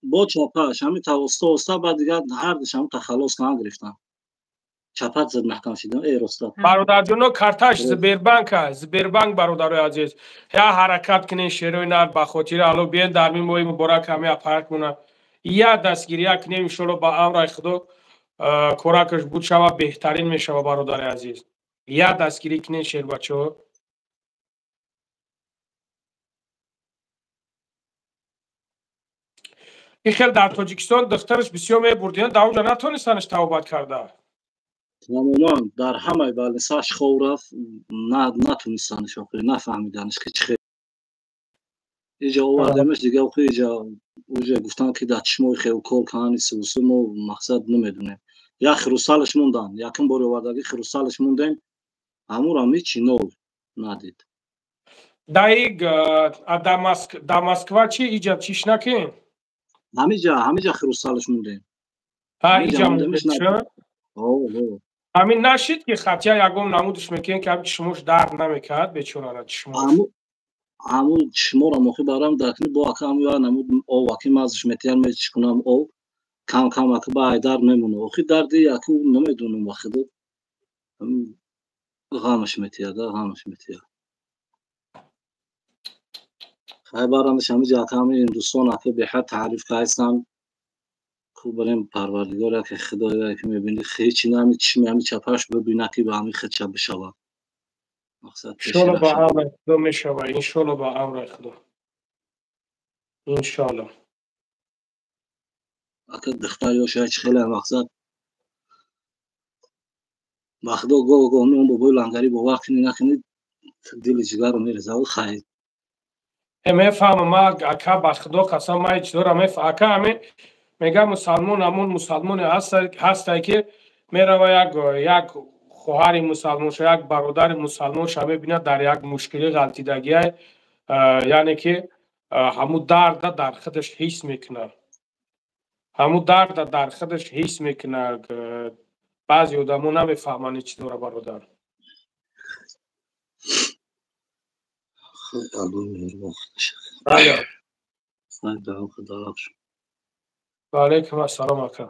бо чапаш ҳами та оста оста баъд дигар ҳар диш ҳам тахаллус нагирифтан. Чапат зад маҳкам шидам, эй роста. Бародарҷоно, карташ Сбербанк, Сбербанк бародарои азиз. Я ҳаракат кунен шерои нар ба хотири Алло биен дар ми моҳи муборак ҳами апарак мона. Я дастгирия кунем иншолло ба амраи Худо коракаш буд шава, беҳтарин мешава бародари азиз. Я дастгирӣ кунен шербачаҳо. Ин хел дар Тоҷикистон духтараш бисёр мебурдиян, дар онҷо натонистанаш тавбат карда. Тамоман дар ҳамаи балнисааш хов рафт, натонистанаш охир, нафаҳмиданаш ки чӣ хел. Иҷа овардемаш, дига охир иҷа уже гуфтанд ки дар чишмои хел укол кунанд, сусу мо мақсад намедонем. Як хирусалаш монданд, якум бори овардаги хирусалаш мондем, ҳамурам ҳичи нол надид. Даиг да Москва чи иҷа чиш накин? Ҳамиҷа, ҳамиҷа хирусалаш мондем. Ҳа, иҷа мондем. Ҳамин нашид ки хатия ягон намудаш мекунем ки ҳами чишмош дард намекард бечорара чишмош. Ҳаму чишморо мохи барам даркни бо ака ҳаму я намуд ов аки мазш метиям мечикунам ов кам кам ака ба ай дард мемона. Охи дарди аку намедонам вахидо ғамаш метия да, ғамаш метия. Хай барамаш ҳамиҷа ака ҳами Ҳиндустон ака беҳад таъриф кайсан. Хуб барем Парвардигор яке Худоя ки мебини ҳечи нами чишми ҳами чапаш бибина ки ба ҳами худша бишава. Мақсад иншолло ба амри Худо мешава, иншолло ба амри Худо. Иншолло. Ака духтар ёша чӣ хеле мақсад ба Худо гоҳ гоҳ меом бобои лангарӣ бовар кунӣ накунӣ дили ҷигарро мереза хай. Мефаҳмам ма ака, ба Худо қасам ма ҳеҷ дорам ака, ҳамин мегам мусалмон ҳамон мусалмоне ҳастай ки мерава як як хоҳари мусалмонша, як бародари мусалмонша мебинад дар як мушкилӣ ғалтидагиай, яъне ки ҳамун дарда дар худаш ҳис мекунад, ҳамун дарда дар худаш ҳис мекунад. Баъзе одамо намефаҳманд ин чӣ дора бародар. Бале. Ва алайкум ассалом ака.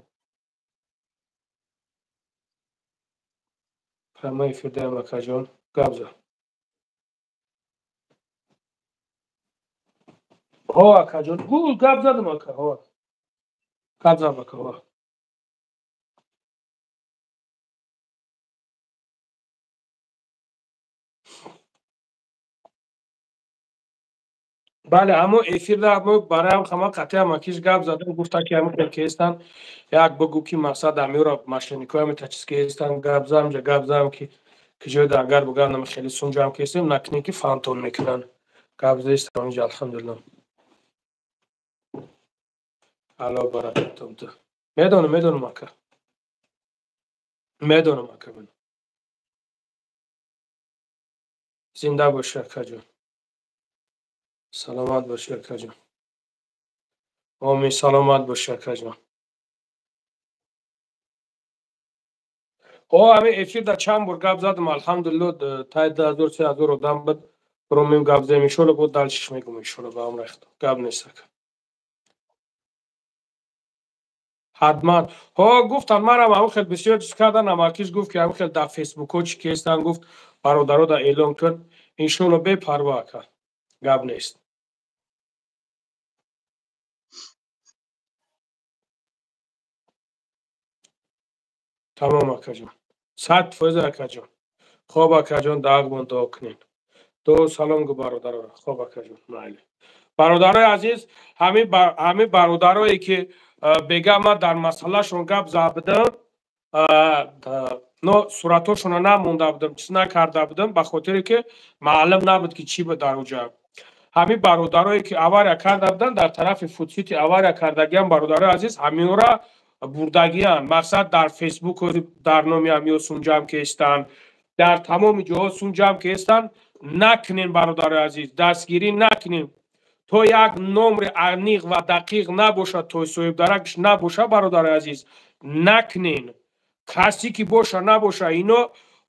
Прямой эфир даем акаҷон. Гап зад. Ҳо акаҷон, гу гап задам ака, ҳо. Гап задам ака, ҳо. Бале, ҳамо эфирда мо бароям ҳама қатъи ҳамакиш гап задам, гуфта ки ҳамин хел кестан, як бигӯ ки мақсад ҳамиёро мошенникҳо ҳами тачиз кестан, гап зам ҷа гап зам ки киҷои дангар буган ҳами хеле сум ҷамъ кестем, накунем ки фантон мекунанд. Гап заистам инҷа, алҳамдулилло. Алло баракатум ту. Медонам, медонам ака. Медонам ака ман. Зинда бошӣ акаҷон. Саломат бошӣ акаҷон. Омин, саломат бошӣ акаҷон. О, ҳамин эфир да чанд бор гап задам, алҳамдулилло, таи 2000 3000 одам буд. Ромем гап задем, иншолло бо дальше ш мегум, иншолло ба амри Худо. Гап нест ака. Ҳатман. Ҳо, гуфтан манам ҳамин хел бисёр чиз кардан, амакиш гуфт ки ҳамин хел дар фейсбукҳо чӣ ки ҳестанд, гуфт бародаро да эълон кун. Иншолло бепарво ака. Гап нест. Тамом акаҷон. 100% акаҷон. Хоб акаҷон, даъғмон дуо кунед. Ду салом гу бародароро. Хоб акаҷон, майли. Бародарои азиз, ҳамин бародарое ки бега ман дар масъалашон гап зада будам, но суратҳошонро намонда будам, чиз накарда будам, ба хотире ки маълум набуд ки чӣ буд дар оҷа. Ҳамин бародарое ки авария карда буданд, дар тарафи Фудсити авария кардагиам, бародарои азиз, ҳаминора бурдагианд. Мақсад дар фейсбук дар номи ҳамиё сунҷам ки ҳестанд, дар тамоми ҷоҳо сунҷам ки ҳестанд, накунен бародарои азиз, дастгирӣ накунем. То як номри аниқ ва дақиқ набошад, то соҳибдаракш набошад, бародарои азиз, накунен. Касе ки боша набоша, ино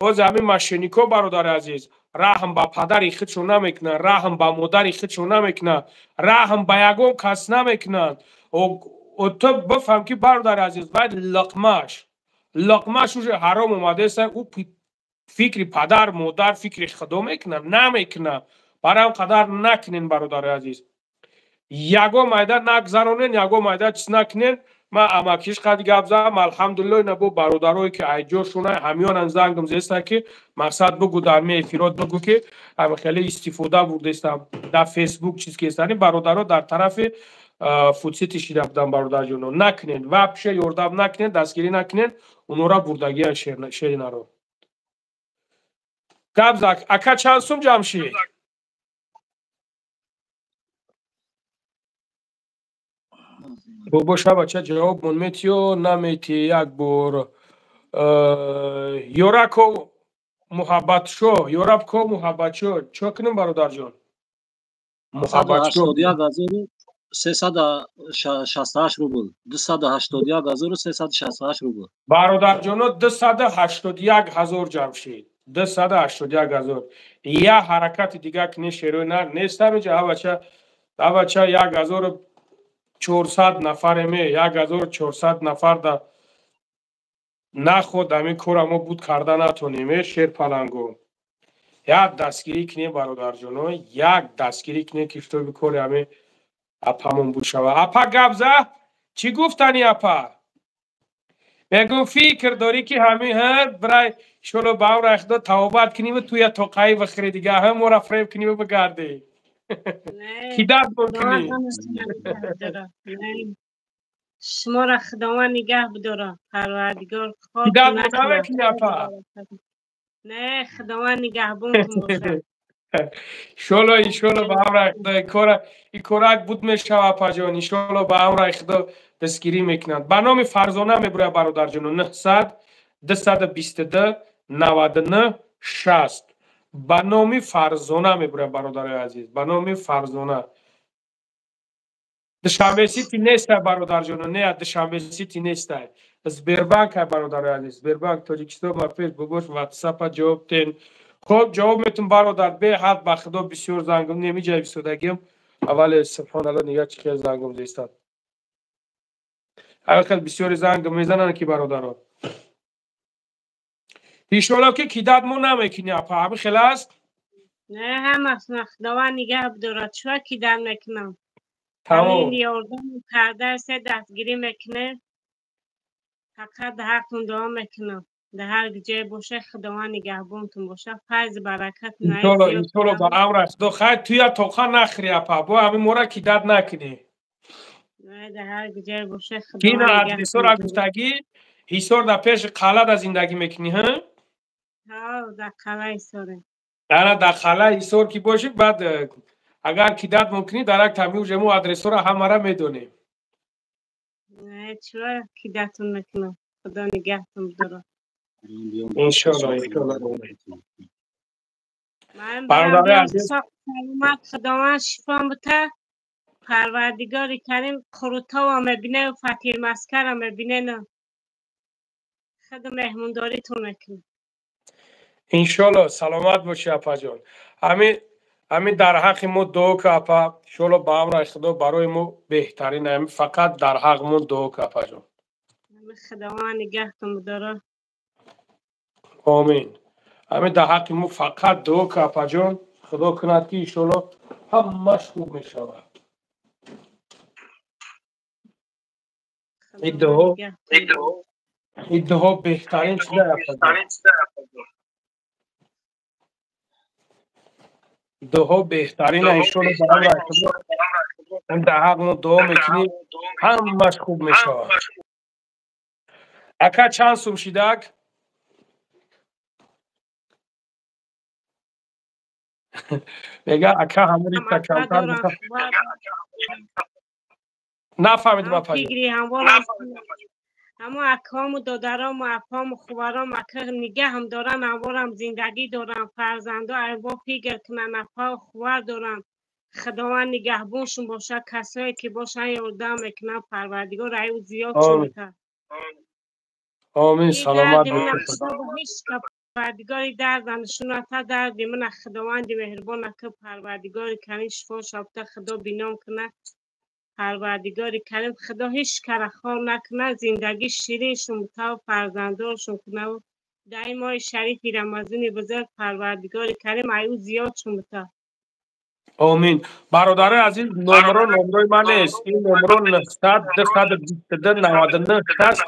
ҳозир ҳамин мошеннико, бародари азиз, раҳм ба падари худшон намекунанд, раҳм ба модари худшон намекунанд, раҳм ба ягон кас намекунанд. Ту бифаҳм ки бародари азиз, бояд луқмаш уже ҳаром омадааст, ӯ фикри падар, модар, фикри худо мекунад, намекунад. Барои ҳам қадар накунен бародари азиз. Ягон майда нагзаронен, ягон майда чиз накунен. Ман амакиш қади гап задам, алҳамдулилло, ина бо бародарое ки айҷошона ҳамёнан зангам зеста ки мақсад бугу дар ми эфирот бугу ки ҳами хеле истифода бурдестам дар фейсбук чиз ки ҳестани бародаро дар тарафи Фудсити шида будам, бародарҷоно. Накунен, вообще ёрдам накунен, дастгирӣ накунен, унора бурдагиян шеринаро. Гап зак, ака чанд сум ҷамшид? Бобо шабача ҷавобмон метӣ ё наметӣ як бор? Ёрако муҳаббатшо, ёрабко муҳаббатшо, чо кунем бародарҷон? Муҳаббатшо. 368 рубл, 281368 рубл. Бародарҷоно, 281 000 ҷамшид. 281 000. Я ҳаракати дига кунӣ шерои нар нест ҳамиҷа, ҳавача 1400 нафареме, 1400 нафар да наход ҳамин кора мо буд карда натонем, э шер паланго. Як дастгирӣ кунем бародарҷоно, як дастгирӣ кунем ки шитоби кори ҳамин апамон буд шава. Апа гап за, чӣ гуфтани апа? Мегум фикр дорӣ ки ҳамин ҳа брай иншолло ба амри Худо тавбат куниву туя тоқаи бихӯри дига, ҳа мора фреб куниву бигардӣ. Ки дард кунӣ? Шуморо Худованд нигаҳ бидорад, Парвардигор. Ки дард намекунӣ апа? Не, Худованд нигаҳбонтон бошад. Иншолло, иншолло ба амри Худо кора ин корак буд мешава апаҷон, иншолло ба амри Худо дастгирӣ мекунанд. Ба номи Фарзона мебурад бародарҷоно, 900 222 99 60. Ба номи Фарзона мебурад бародарои азиз, ба номи Фарзона. Душанбе Сити неста бародарҷоно, не, Душанбе Сити неста. Сбербанк бародарои азиз, Сбербанк Тоҷикистон ба пеш бубош ватсапа ҷавоб тен. Хоб ҷавоб метун бародар, беҳад ба худо бисёр зангум немиҷа бисодагим. Аввале субҳоналло нига чӣ хел зангум зистад. Ҳамин хел бисёри занг мезананд ки бародаро. Иншолло ки кидат мо намекунӣ апа, ҳамин хел аст? Не, ҳамасна Худованд нигаҳ бидорад. Чӯ кидат мекунам? Тамом. Ҳамин ёрдам карда се дастгирӣ мекунем. Фақат дар ҳақтон дуо мекунам. Дар ҳар ҷое боша Худованд нигаҳбонтон боша. Файзи баракат Иншолло, иншолло ба амри Худо. Хайр туя тоқа нахӯри апа, бо ҳамин мора кидат накунӣ. Дар ҳар ҷое боша Кина Худованд аз Ҳисора гуфтагӣ, Ҳисор дар пеши қалъа дар зиндагӣ мекунӣ, ҳа? Ҳа, дар қалъаи Ҳисоре. Ана дар қалъаи Ҳисор ки бошӣ, баъд агар кидат мумкинӣ, дар як тами уже мо адресҳоро ҳамаро медонем. Не, чӯ кидатон мекунам. Худо нигаҳтон бидорад. Иншолло, иншолло. Ман Бародарои азиз, саломат Худованд шифон бита. Парвардигори карим қурутова мебине, фатир маскара мебине. Худ меҳмондоритон мекунем. Иншоалло, саломат бошӣ, апаҷон. Ҳамин дар ҳаққи мо дуо ка, апа. Иншоалло, ба амри Худо барои мо беҳтарин. Ҳамин фақат дар ҳаққмон дуо ка, апаҷон. Худованд нигаҳтон бидорад. Омин. Ҳамин дар ҳаққи мо фақат дуо ка, апаҷон. Худо кунад, ки иншоалло ҳамаш хуб мешавад. Ин дуо беҳтарин чиз, апаҷон. Дуо беҳтарин, иншоалло, ба амри Худо дар ҳақ мо дуо мекунем, ҳамаш хуб мешавад. Ака, чанд сум шидак? Мега, ака, ҳамон камтар. Нафаҳмидим, апаҷон. Ҳамо акому додарому апому хуваром, ака, нигаҳам доран, аворам зиндагӣ дорам, фарзандо айво фикр кунан, апау хувар дорам. Худованд нигаҳбоншон бошад, касое ки бошанд, ёрдам мекунанд, Парвардигор аю зиёд шуд. Омин, саломат. Парвардигори дарда нишоната, дарди мана Худованди меҳрубон, ака, Парвардигори Карим шифо шабта, Худо бином кунад. Парвардигори Карим, Худо ҳеҷ кара хор накунад, зиндагӣ шириншон бутаву фарзандоршон кунаву дар ин моҳи шарифи Рамазони бузург Парвардигори Карим аю зиёдшон бута. Омин. Бародарои азиз, номро номрои ман нест. Ин номро 900 222 99 6,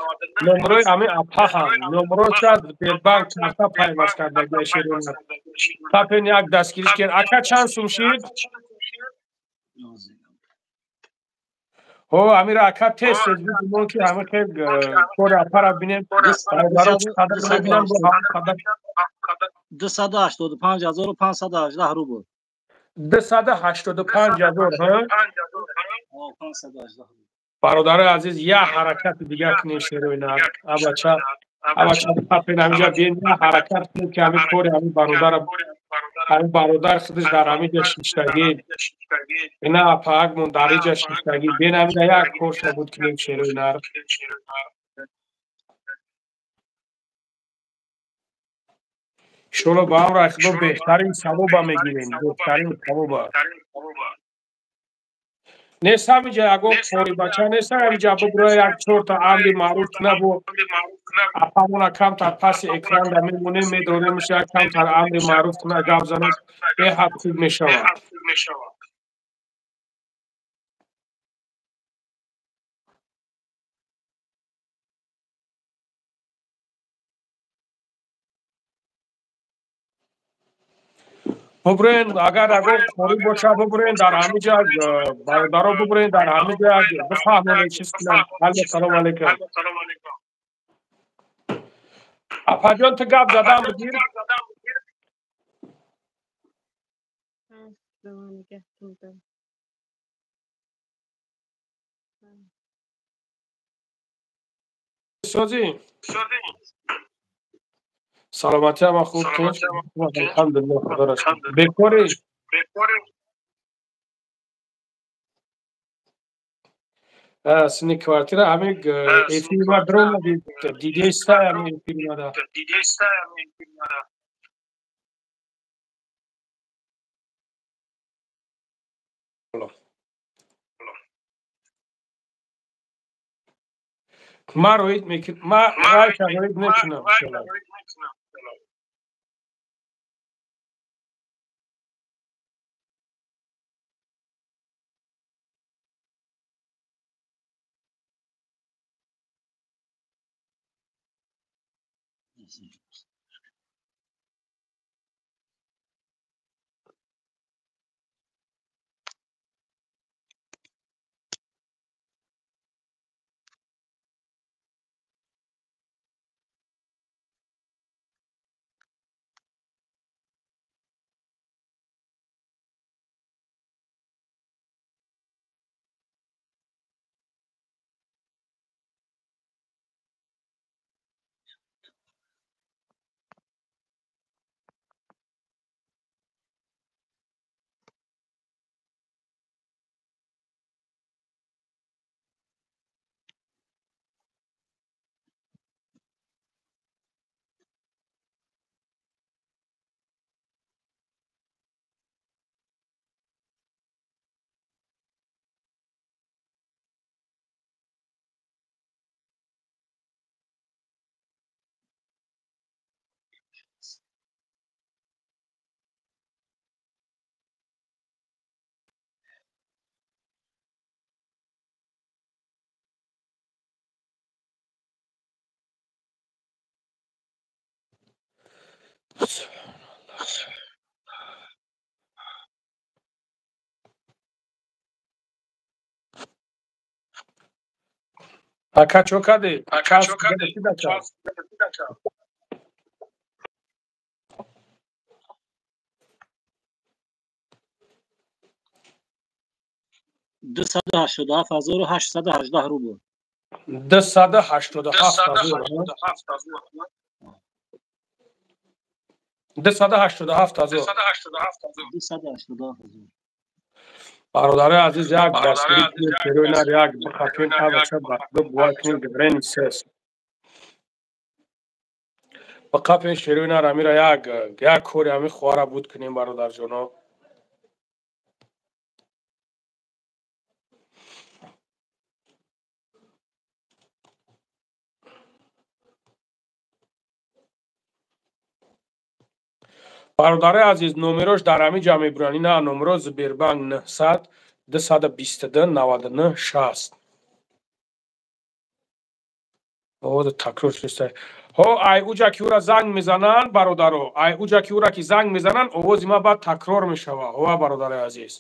номрои ҳамин апаҳам. Номро шояд Сбербанк карта пайваст кардагия, шерона. Тапен як дастгирӣ кард. Ака, чанд сум шид? Ҳо, амира, ака, тез тез бигумон, ки ҳама хел кори апара бинем. Бародаро чӣ қадар мебинам, бо ҳамон қадар. 285 518 рубл. 285 000, ҳа? Бародарои азиз, як ҳаракати дигар кунем, шерои нар. Абача, абача, тапен ҳаминҷа биен, як ҳаракат кунем, ки ҳамин кори ҳамин бародара, ҳамин бародар худаш дар ҳамин ҷа шиштагӣ. Ина апаакмон дар инҷа шиштагӣ. Биен, ҳаминҷа як кор шабуд кунем, шерои нар. Иншоалло, ба амри Худо беҳтарин савоба мегирем, беҳтарин савоба. Нест ҳаминҷа ягон қорибача нест ҳаминҷа бубура, як чорта амри маъруф куна, бо апамона камтар паси экранда мемонем, медоремш, як камтар амри маъруф куна, гап занад, беҳад хуб мешавад. Бубурен, агар ягон қорӣ боша, бубурен дар ҳаминҷа, бародаро, бубурен дар ҳаминҷа, бифаҳмонед, чиз кунам. Алло, салому алайкум. Апаҷон, ту гап задан бигир. Худованд нигаҳтон бидорад. Созӣ, саломатӣ, ҳама хуб, тинч, алҳамдулилло, худоро шукр. Бекорӣ? Сини квартира ҳамин эфири ма даромади, дидеста ҳамин эфири мада? Ма роид мекунам, ма райша роид мекунам. Ака чо кардӣ? Ака чо кардӣ? 287,818 рубл. 287,000. 287,000. 287,000. Бародари азиз, як дастгирӣ кунед, як бихапем, абаша бахудо бовар кунед, гибрени сес. Бақапен шерои нар амира як кори ами хоҳара буд кунем, бародарҷоно. Бародари азиз, номерош дар ҳамин ҷа мебуранд. Ина номеро Сбербанк 900 222 99 60. Овоз такрор шуд. Ҳо, ай уҷа ки ура занг мезананд, бародаро, ай уҷа ки ура ки занг мезананд, овози ма баъд такрор мешавад. Ҳо, бародари азиз.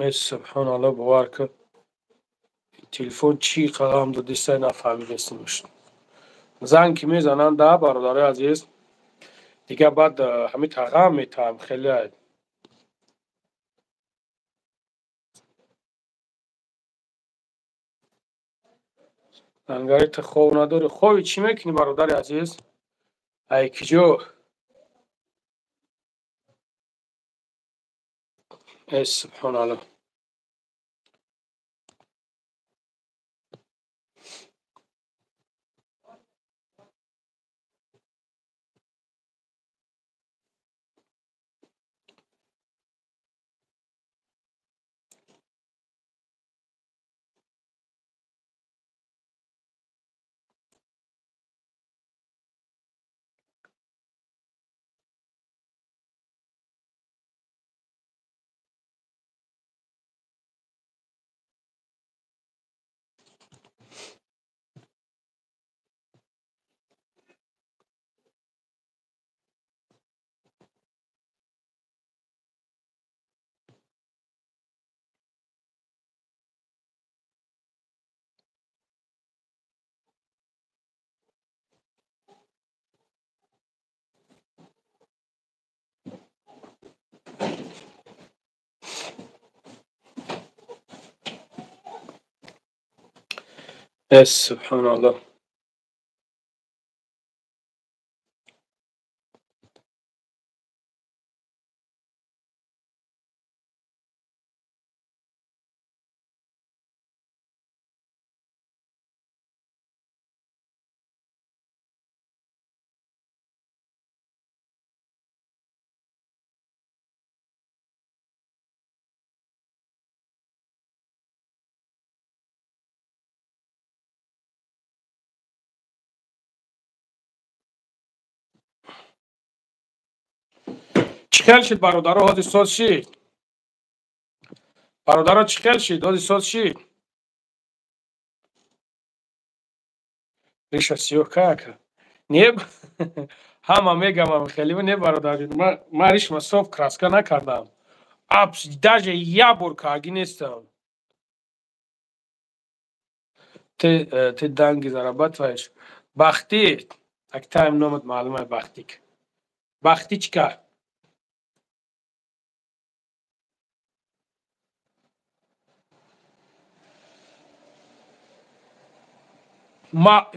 Эй субҳоналлоҳ, бовар кун. Телефон чӣ қадам додистай нафаҳмидестимш. Занг ки мезананд да, бародари азиз, дига баъд ҳамин тағам метаҳам хеле. Ангари ту хов надорӣ. Хови чӣ мекунӣ, бародари азиз? Ай киҷо? Эй субҳоналлоҳ. Э субҳоналлоҳ. Чӣ хел шид, бародаро, ҳози соз шид? Бародаро, чӣ хел шид, ҳози соз шид? Риша сиёҳ каяка? Не, ҳама мегамам хеле, не, бародар, ман ришма соф краска накардам. Апс, даже як бор кааги нестам. Ты данги зарабатываешь. Бахти, актаем номат маълумай Бахтик. Бахтичка.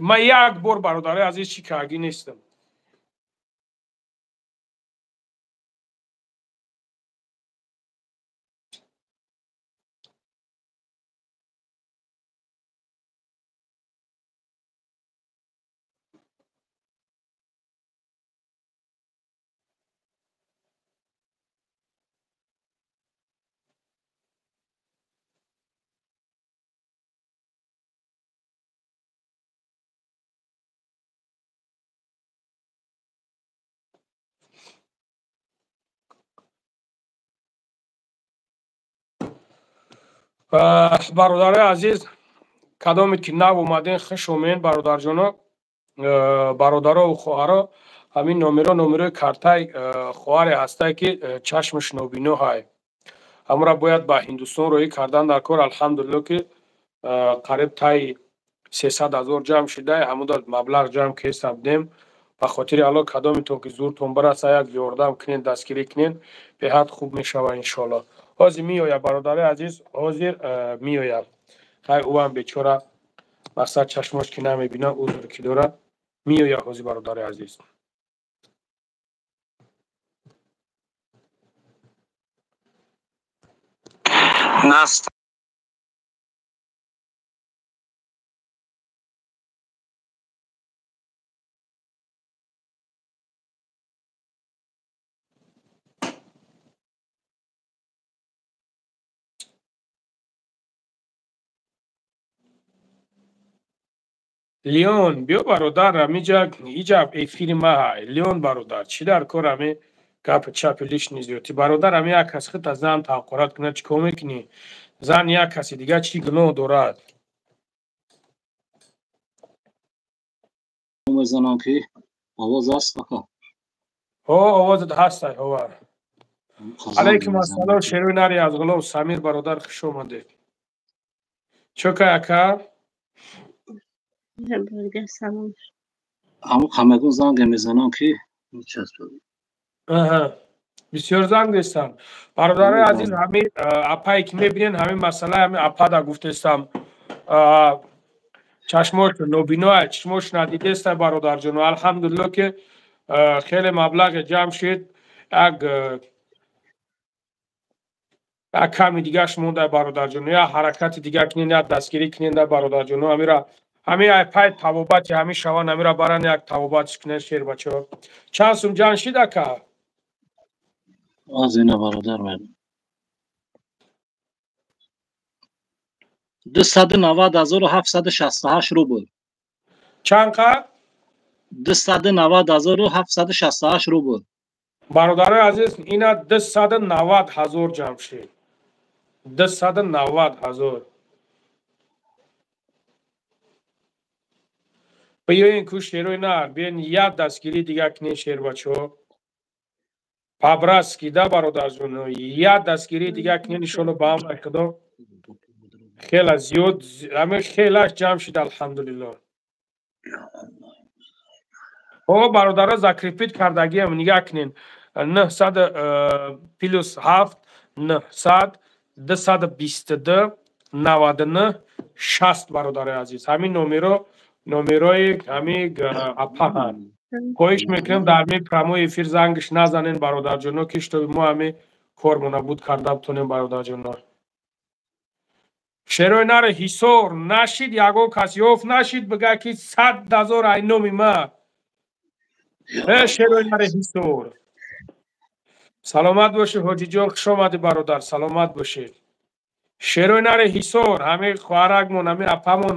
Ма як бор, бародари азиз, чӣ кааги нестам. Бародари азиз, кадоме ки нав омаден, хуш омед, бародарҷоно, бародарову хоҳаро. Ҳамин номеро номерои картаи хоҳаре ҳастае, ки чашмаш нобино ҳай. Ҳамра бояд ба Ҳиндустон роҳӣ кардан дар кор. Алҳамдулилло ки қариб таи 300 ҳазор ҷамъ шуда, ҳамуда маблағ ҷамъ кеста будем. Ба хотири Аллоҳ кадомитон ки зуртон бараса, як ёрдам кунен, дастгирӣ кунен, беҳад хуб мешава иншоаллоҳ. Ҳозир меояд, бародари азиз, ҳозир меояд. Хай, ӯам бечора, мақсад чашмош ки намебина, узр ки дорад, меояд ҳозир, бародари азиз. Леон, биё бародар, ҳамиҷа иҷа эфири ма ҳай. Леон бародар, чӣ дар кор ҳами гапи чапи лишний зиёдтӣ? Бародар, ҳами як кас хита зан таҳқорат кунад, чӣ кор мекунӣ? Зан як каси дига чӣ гуноҳ дорад? Мезанам ки овоз аст ака? Ҳо, овозат ҳастай, ҳова. Алайкум ассалом, шеруи нари аз ғулом Самир бародар, хуш омадед. Чо кай ака? Ҳамагон занге мезанам ки бисёр занг дестам. Бародарои азиз, ҳами апае ки мебинен, ҳамин масъалаи ҳами апада гуфтестам. Чашмош нобиноа, чашмош надидеста, бародарҷоно. Алҳамдулилло ки хеле маблағе ҷамъ шид. Як ками дигаш монда, бародарҷоно. Як ҳаракати дига кунен, як дастгирӣ кунен, бародарҷоно. Ҳамира ҳами ай пай тавобати ҳами шаван, ҳамира баран як тавобатш кунен, шербачаҳо. Чанд сум ҷамъ шид ака? Аз ина бародар мегӯям. 290 768 рубл. Чанд қа? 290 768 рубл. Бародарои азиз, ина 290 ҳазор ҷамъ шид. 290 ҳазор. Биёен ку шерои нар, биёен як дастгирӣ дига кунен, шербачаҳо. По-братски да, бародарҷоно, як дастгирӣ дига кунен, иншоалло ба амри Худо хела зиёд, ҳами хелаш ҷамъ шид, алҳамдулилло. О, бародаро, закрепить кардагиам, нигаҳ кунен. 900 плюс 7 900 222 99 60, бародарои азиз. Ҳамин номеро номерои ҳами апаҳанд. Хоҳиш мекунем, дар ҳамин прямой эфир зангш назанен, бародарҷоно, ки чтобы мо ҳами кормона буд карда бутонем, бародарҷоно. Шерои наре Ҳисор нашид, ягон кас ёфт нашид, бига ки 100 000 ай номи ма. Э, шерои наре Ҳисор. Саломат бошед, ҳоҷиҷон, хуш омадӣ, бародар, саломат бошед. Шерои наре Ҳисор, ҳами хоҳаракмон, ҳами апамон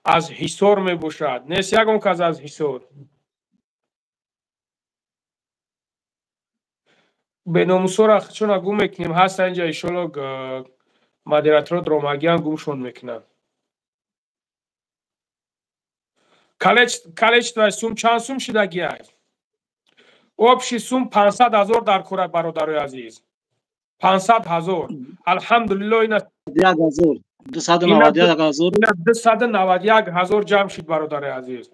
аз Ҳисор мебошад. Нест ягон кас аз Ҳисор? Беномусора чуна гум мекунем, ҳаста инҷа иншолло модераторо дромагиам гумшон мекунанд. Количество сум чанд сум шидагиай? Общий сум 500 ҳазор дар кора, бародарои азиз. 500 ҳазор. Алҳамдулилло, ина 291 ҳазор. Ина 291 ҳазор ҷамъ шуд, бародари азиз.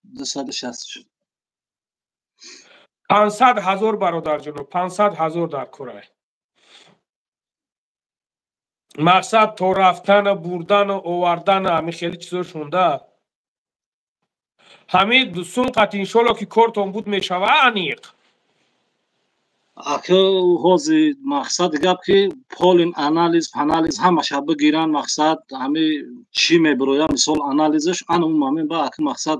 260 шуд. 500 ҳазор, бародарҷоно, 500 ҳазор дар кора. Мақсад то рафтану бурдану овардану ҳами хеле чизо шунда. Ҳамин сум қат иншолло ки кортон буд мешава аниқ. Ака, ҳозир мақсади гап ки полный анализ панализ ҳамаша бигиранд, мақсад ҳами чӣ мебирояд, мисол анализаш ан он момент ба ака мақсад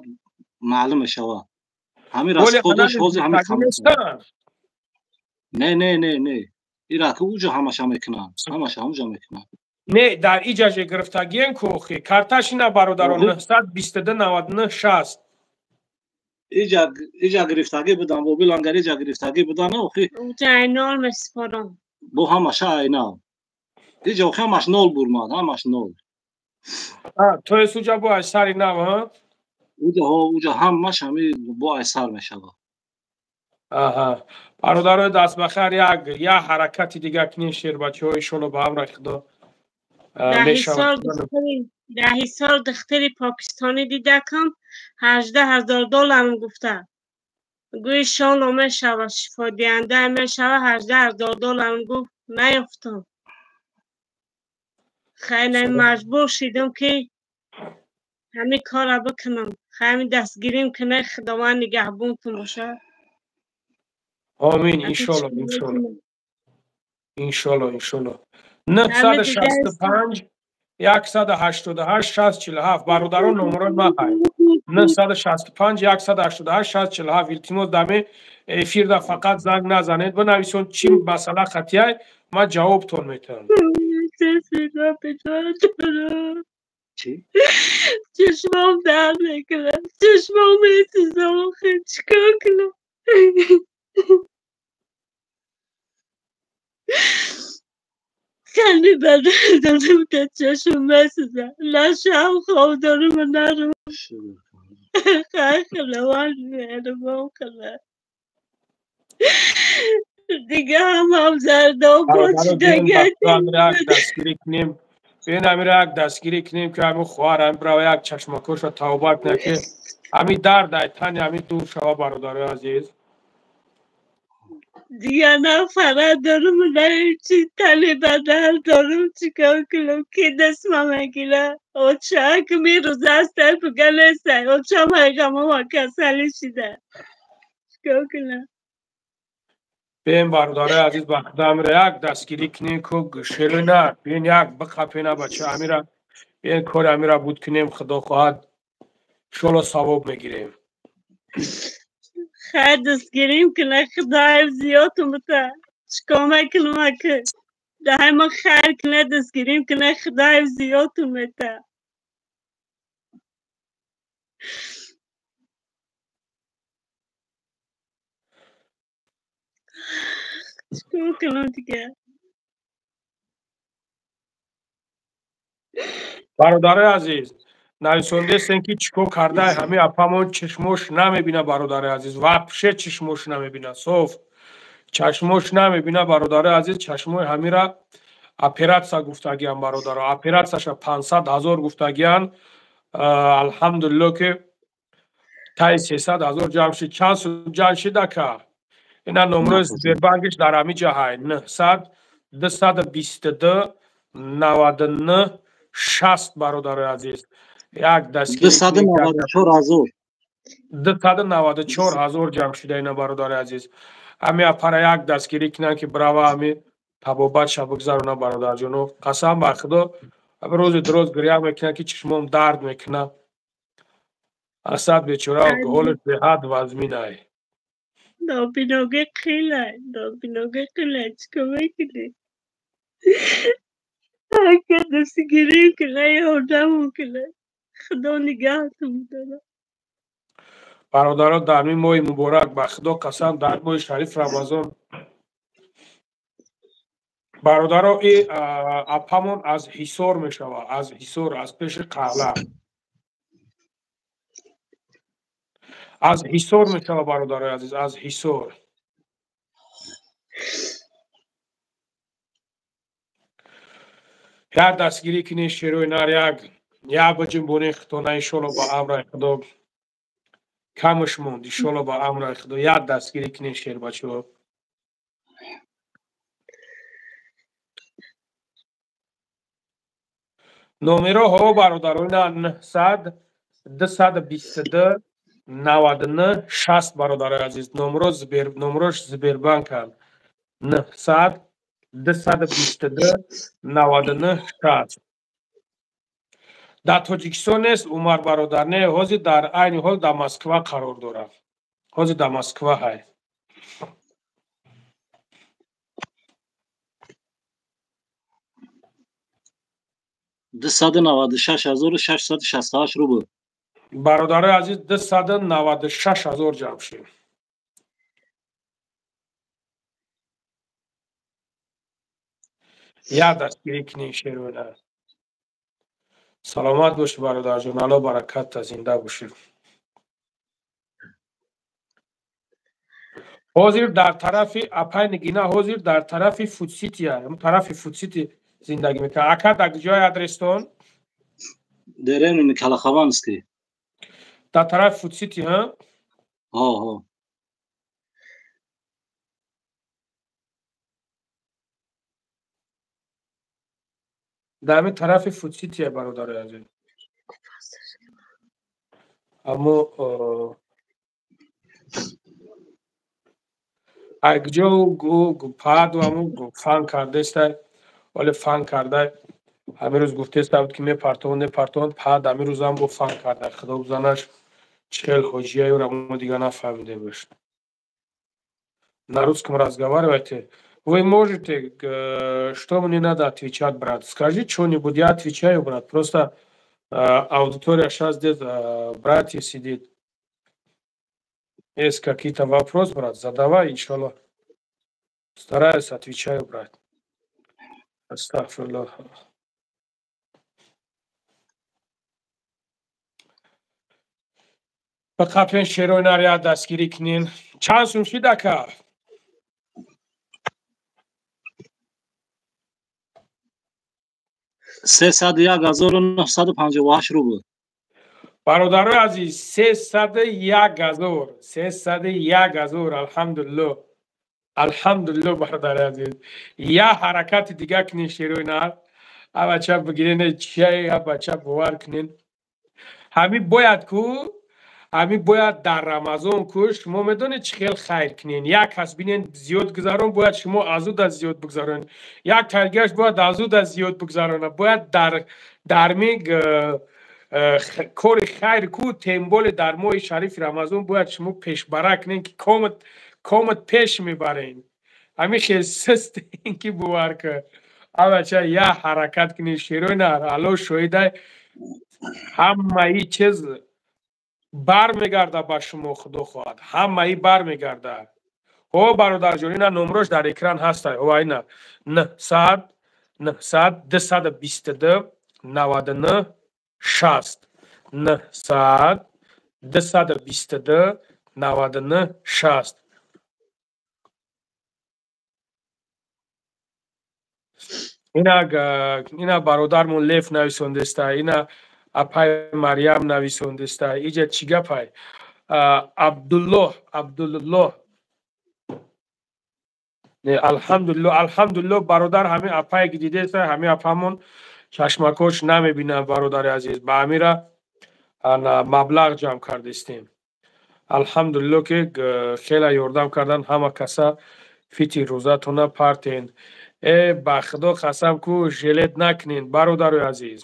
маълум мешавад. Ҳами расходаш ҳозир ҳами не, не, не, не, ира ака уҷа ҳамаша мекунанд, ҳамаша ҳамуҷа мекунанд. Не, дар иҷаже гирифтагиен ку охи карташ ина, бародарон, 922 99 60. Иҷа гирифтагӣ будан, бобил ангар иҷа гирифтагӣ будан охи. Уҷа айнол месупорам. Бо ҳамаша айнал. Иҷа охи ҳамаш нол бурмад, ҳамаш нол. То есть уҷа бо ай сари нав, ҳа? Уҷа, ҳо, уҷа ҳамаш ҳами бо ай сар мешавад. Аҳа, бародарои дастбахар, як ҳаракати дига кунем, шербачаҳо, иншолло ба амри Худо мешавад. Дар Ҳисор духтари покистонӣ дидакам, $18,000 гуфта. Гӯи шоло мешава, шифодиҳанда мешава, $18,000 гуфт, наёфтам. Хеле маҷбур шидам ки ҳамин корро бикунам. Ҳамин дастгирим кунад, Худованд нигаҳбонтон бошад. Омин, иншолло, иншолло. Иншолло, иншолло. 965 188 647 бародарон, номерои ман ҳай 965 188 647. Илтимос, даме эфирда фақат занг назанед, бинависон чӣ масъала хатияй, ман ҷавобтон метавам. Чашмом дард мекунад, чашмом месӯзам, охир чикор кунам? Хеле бадан дорам, ки чашм месӯзад. На шаб хоб дорам, на рӯз. Худованд меҳрубон кунад. Дига ҳамам зардоб дастгирӣ кунем. Бин, амира як дастгирӣ кунем, ки ҳамин хоҳар ҳамин бирава, як чашмакоша тавба кунад, ки ҳамин дард ай тани ҳамин дур шава, бародарои азиз. Дига на фарад дорам, на чи тани бадан дорам, чикор кунам, ки дастма мегира? Оча ки мирӯз аста, пуга нестай. Очам ҳайғамома касалӣ шида. Чикор кунам? Бин, бародарои азиз, ба худо амира як дастгирӣ кунем, ку шерои на бин, як биқапена бача амира, бин, кори амира буд кунем, худо хоҳад, иншолло савоб мегирем. Хайр, дастгирим кунад, Худоям зиёдтон бита. Чикор мекунам аки? Даҳай ма хайр кунад, дастгирим кунад, Худоям зиёдтон мета. Чикор кунам дига? Бародарои азиз, нависондестем, ки чӣ кор кардаи ҳамин апамон, чашмош намебина, бародарои азиз, вообще чашмош намебина, соф чашмош намебина, бародарои азиз. Чашмои ҳамира оператсия гуфтагиан, бародаро, оператсияша 500 000 гуфтагиан. Алҳамдулилло, ки таи 300 000 ҷамъ шид. Чанд сум ҷамъ шид, ака? Ина номрои Сбербанкиш дар ҳамин ҷа ҳай: 900 222 99 60. Бародарои азиз, як дастгирӣ. 294 000. 294 000 ҷамъ шуда ина, бародари азиз. Ҳами апара як дастгирӣ кунанд, ки брава, ҳами табобатша бигзарона, бародарҷоно. Қасам ба Худо, рӯзи дуроз гиря мекунад, ки чишмом дард мекунад. Асад бечора ҳолаш беҳад вазминай. Нобиноги қилай, нобиноги қилай, чикор мекунӣ? Ака дастгирӣ кунад, ёрдамон кунад. Худо нигаҳтон дорад. Бародаро, дар ин моҳи муборак, ба Худо қасам, дар моҳи шариф Рамазон, бародаро, и апамон аз Ҳисор мешавад, аз Ҳисор, аз пеши қалъа, аз Ҳисор мешавад, бародарои азиз, аз Ҳисор. Як дастгирӣ кунед, шерои нар, як биҷунбонед худтона, иншолло ба амраи Худо камаш монд, иншолло ба амраи Худо. Як дастгирӣ кунед, шербачаҳо. Номероҳо, бародаро, ина: 900 222 99 60. Бародарои азиз, номро номрош Сбербанканд: 900 222 99 60. Дар Тоҷикистон нест Умар бародар? Не, ҳозир дар айни ҳол дар Москва қарор дорад, ҳозир дар Москва ҳай. 296 668 рубл. Бародарои азиз, 296 000 ҷамъ шид. Як дастгирӣ кунед, шерона. Саломат бошӣ, бародарҷон, Алло баракатта, зинда бошӣ. Ҳозир дар тарафи апай Нигина, ҳозир дар тарафи Фудсити, тарафи Фудсити зиндагӣ мекунад. Ака, дар ҷои адрестон? Деревни Калахованский. Дар тарафи Фудсити, ҳа? Ҳо, ҳо. Дар ҳамин тарафи Фудсития, бародарои азиз. Аммо акҷо паду аму фан кардеста, вале фан карда ҳамин рӯз гуфтеста буд, ки мепартованд, мепартованд, пад ҳамин рӯзам бо фан карда. Худо бизанаш, чӣ хел ҳоҷияюра мо дигар нафаҳмидемш. На русском разговаривайте. Вы можете, что мне надо отвечать, брат? Скажи что-нибудь, я отвечаю, брат. Просто аудитория сейчас здесь, братья сидит. Есть какие-то вопросы, брат, задавай, иншаллах. Стараюсь, отвечаю, брат. Астағфируллоҳ. Ба қапен шерои нария дастгирӣ кунен. Чанд сум шид, ака? 301 958 рубл. Бародарои азиз, 301 000, 301 000. Алҳамдулилло, алҳамдулилло, бародари азиз. Я ҳаракати дига кунен, шерои нар, а бача бигирен, чия, а бача, бовар кунен, ҳамин бояд ку, ҳамин бояд дар Рамазон ку. Шумо медонед, чӣ хел хайр кунен? Як кас бинен зиёд гузарон, бояд шумо аз ӯ да зиёд бигзаронед, як таргиаш бояд аз ӯ да зиёд бигзарона. Бояд дар дарми кори хайр ку, тем более дар моҳи шарифи Рамазон, бояд шумо пешбара кунен, ки комат комат пеш мебарен. Ҳамин хел систем, ки бовар ка, абача, я ҳаракат кунед, шерои нар, Алло шоҳидай, ҳамаи чиз бармегарда ба шумо, худо хоҳад, ҳамаи бармегарда. О, бародарҷон, ина номрош дар экран ҳастай. О, ина 900 900 222 99 60, 900 222 99 60. Ина бародармон Лев нависондеста, ина апай Марьям нависондеста. Иҷа чӣ гапай? Абдуллоҳ, Абдуллоҳ, алҳамдулилло, алҳамдулилло, бародар. Ҳамин апае ки дидеста, ҳамин апамон чашмакош намебинам, бародари азиз, ба ҳамира маблағ ҷамъ кардистем. Алҳамдулилло, ки хеле ёрдам кардан ҳама каса. Фитри рӯзатона партен. Э, ба худо қасам ку, жалеть накунен, бародарои азиз,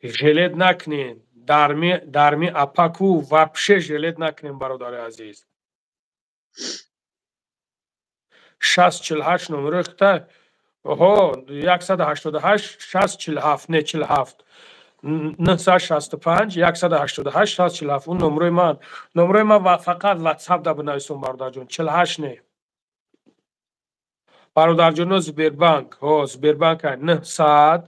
жалеть накунен. Дарми апаку вообще жалеть накунен, бародари азиз. 60 48 номерои хита. Оҳо, 188 60 47, не, 47, 965 188 60 47. Он номерои ман, номерои ман фақат Ватсап да бинависон, бародарҷон. 48 не, бародарҷоно. Сбербанк, ҳо, Сбербанк, 900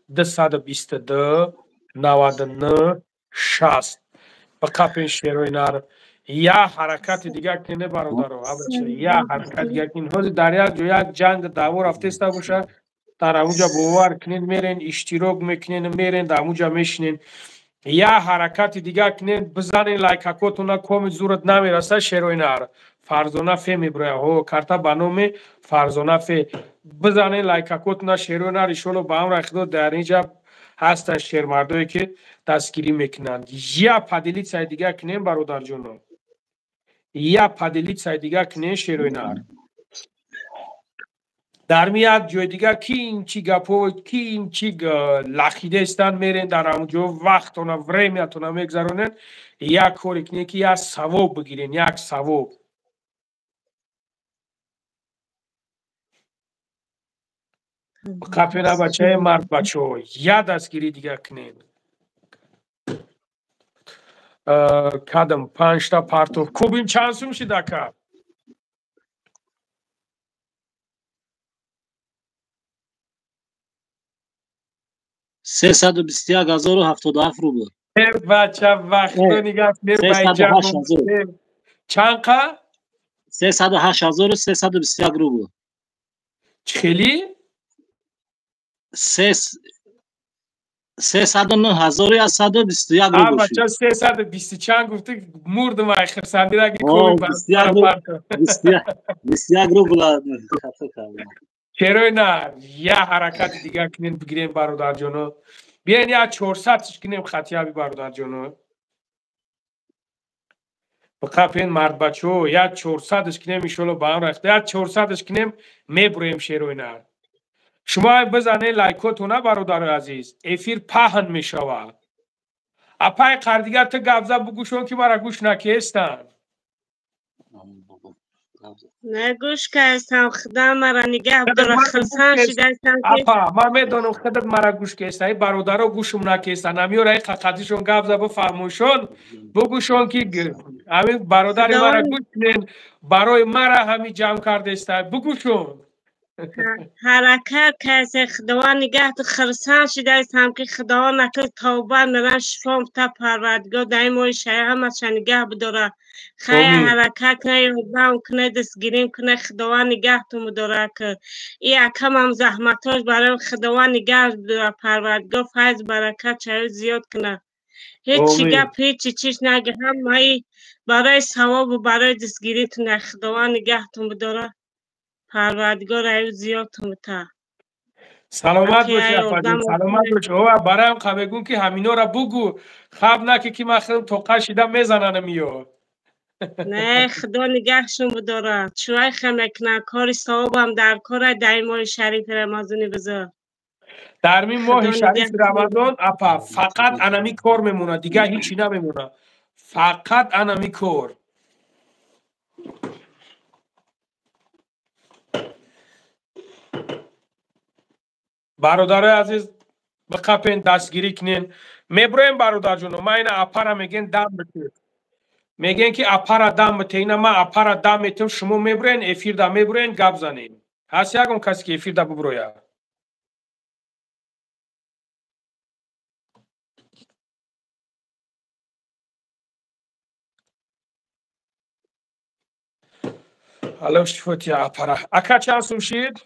222 99 60. Ба қапин, шерои нар, я ҳаракати дигар кине, бародаро, я ҳаракат дигар кин. Ҳозир дар як ҷо як ҷанг даъво рафтеста боша, дар ҳамунҷа, бовар кунед, мерен, иштирок мекунен, мерен, дар ҳамунҷа мешинен. Я ҳаракати дигар кунен, бизанен лайкакотона, коми зурат намераса, шерои нар. Фарзона Фе меброя, ҳо, карта ба номи Фарзона Фе. Бизанен лайкакотона, шерои нар. Иншолло, ба амри Худо, дар инҷа ҳастанд шермардое, ки дастгирӣ мекунанд. Я поделиться и дигар кунем, бародарҷоно, я поделиться и дигар кунем, шерои нар. Дар ми як ҷои дигар ки ин чи гапо, ки ин чи лахидаистанд, мерен дар ҳамон ҷо вақтона, время тона мегзаронен. Як коре кунем, ки як савоб бигирен, як савоб. Қапена, бачаи мард, бачаҳо, я дастгирӣ дигар кунед. Кадам панҷта партов кубим. Чанд сум шид, ака? 321 077 рубл. Бача, вақто нигаҳ. Чанд қа? 308 321 рубл. Чӣ хелӣ? 309 121 рубл. Бача, 320 чанд гуфти, мурдум ай хирсандираги. 21 рубл хато кардам. Чаро на я ҳаракати дигар кунем, бигирем, бародарҷоно? Биён, я 400-ш кунем хатияби, бародарҷоно. Биқапен, мардбачо, я 400-ш кунем, иншолло ба ҳам рахта, я 400-ш кунем, мебуроем. Шерои нар, шумо бизанед лайкотона, бародарои азиз, эфир паҳн мешавад. Апай қардигар, ту гапза, бугӯшон, ки мара гӯш накестанд. Не, гӯш кардам, худо мара нигаҳ дора, хурсанд шидаистам. Апа, ман медонам, худат мара гӯш кеста, и бародаро гӯшум накестанд. Амиёра и қақатишон гап за, бифаҳмошон, бугӯшон, ки ҳамин бародари мара гӯш кунен, барои мара ҳами ҷамъ кардеста, бугӯшон. Ҳаракат касе, худованд нигаҳ, хурсанд шидаистам, ки худованд накард, тавба мерам, шифом та Парвардигор дар ин моҳи шариф ҳамаша нигаҳ бидора. Хайр, ҳаракат кунад, ёрдам кунад, дастгирим кунад, худованд нигаҳтон бидора. Ки и акамам заҳматош барои худованд нигаҳ бидора, Парвардигор файз баракат чаё зиёд кунад. Ҳечи гап, ҳечи чиз наги, ҳамаи барои савобу барои дастгиритон, худованд нигаҳтон бидора, Парвардигор аю зиёдтон бита. Саломат бошӣ, апаҷон, саломат бошӣ. Ова, бароям қа мегӯм, ки ҳаминора бугӯ, хаб наки, ки ман худам тоқа шида мезананам ё. Не, худо нигаҳшон бидора, чӯай хе мекунад, кори савобам дар кора дар ин моҳи шарифи рамазони бизор. Дар мин моҳи шарифи рамазон, апа, фақат анами кор мемонад, дигар ҳичи намемонад, фақат анами кор. Бародарои азиз, биқапен, дастгирӣ кунен, меброем, бародарҷоно. Ма ина апара меген, дам бите, мегӯен, ки апара дам бите. Ина ман апара дам метам, шумо меброен, эфирда меброен, гап занем. Ҳаст ягон касе, ки эфирда буброяд? Алло, шифоти апара. Ака, чанд сум шид?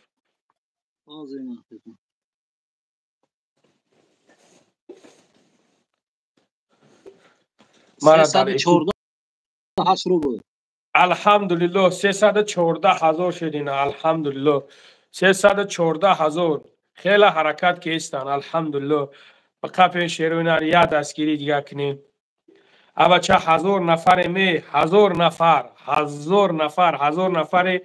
Мара дар рубл. Алҳамдулиллоҳ, 314 ҳазор шудина, алҳамдулиллоҳ, 314 ҳазор. Хеле ҳаракат кестан, алҳамдулиллоҳ. Ба қафе шеруинар я дастгирӣ дига кунем. Авача, 1000 нафаре ме, 1000 нафар, 1000 нафар, 1000 нафаре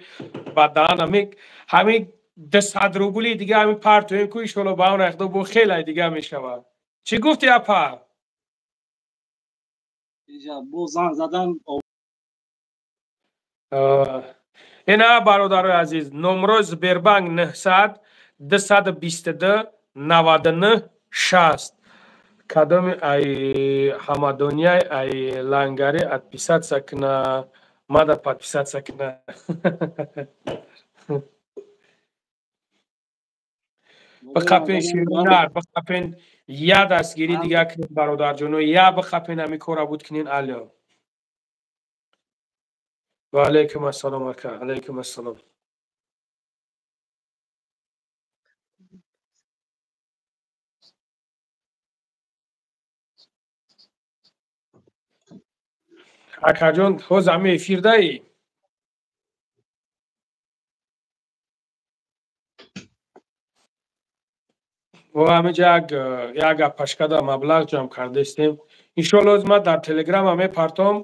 ба даҳана мек ҳамин 200 рубли дига ҳамин партоем ку, иншолло ба он рахто бо хеле дига мешавад. Чӣ гуфти, апа? Бо занг задан. Ина, бародарои азиз, номрои Сбербанк 900 222 99 60. Кадоми ай ҳамадонияй, ай лангари отписаться кна, мада подписаться кна. Бихапен, ширинар, бихапен, я дастгирӣ дига кунед, бародарҷоно, я бихапен, ҳами кора буд кунен. Алё, ва алайкум ассалом, ака, алайкум ассалом. Акаҷон, ҳоз ҳами эфирдаи? Во, ҳамиҷа як апашкада маблағ ҷамъ кардастем. Иншоалло, ҳоз ман дар телеграма мепартом,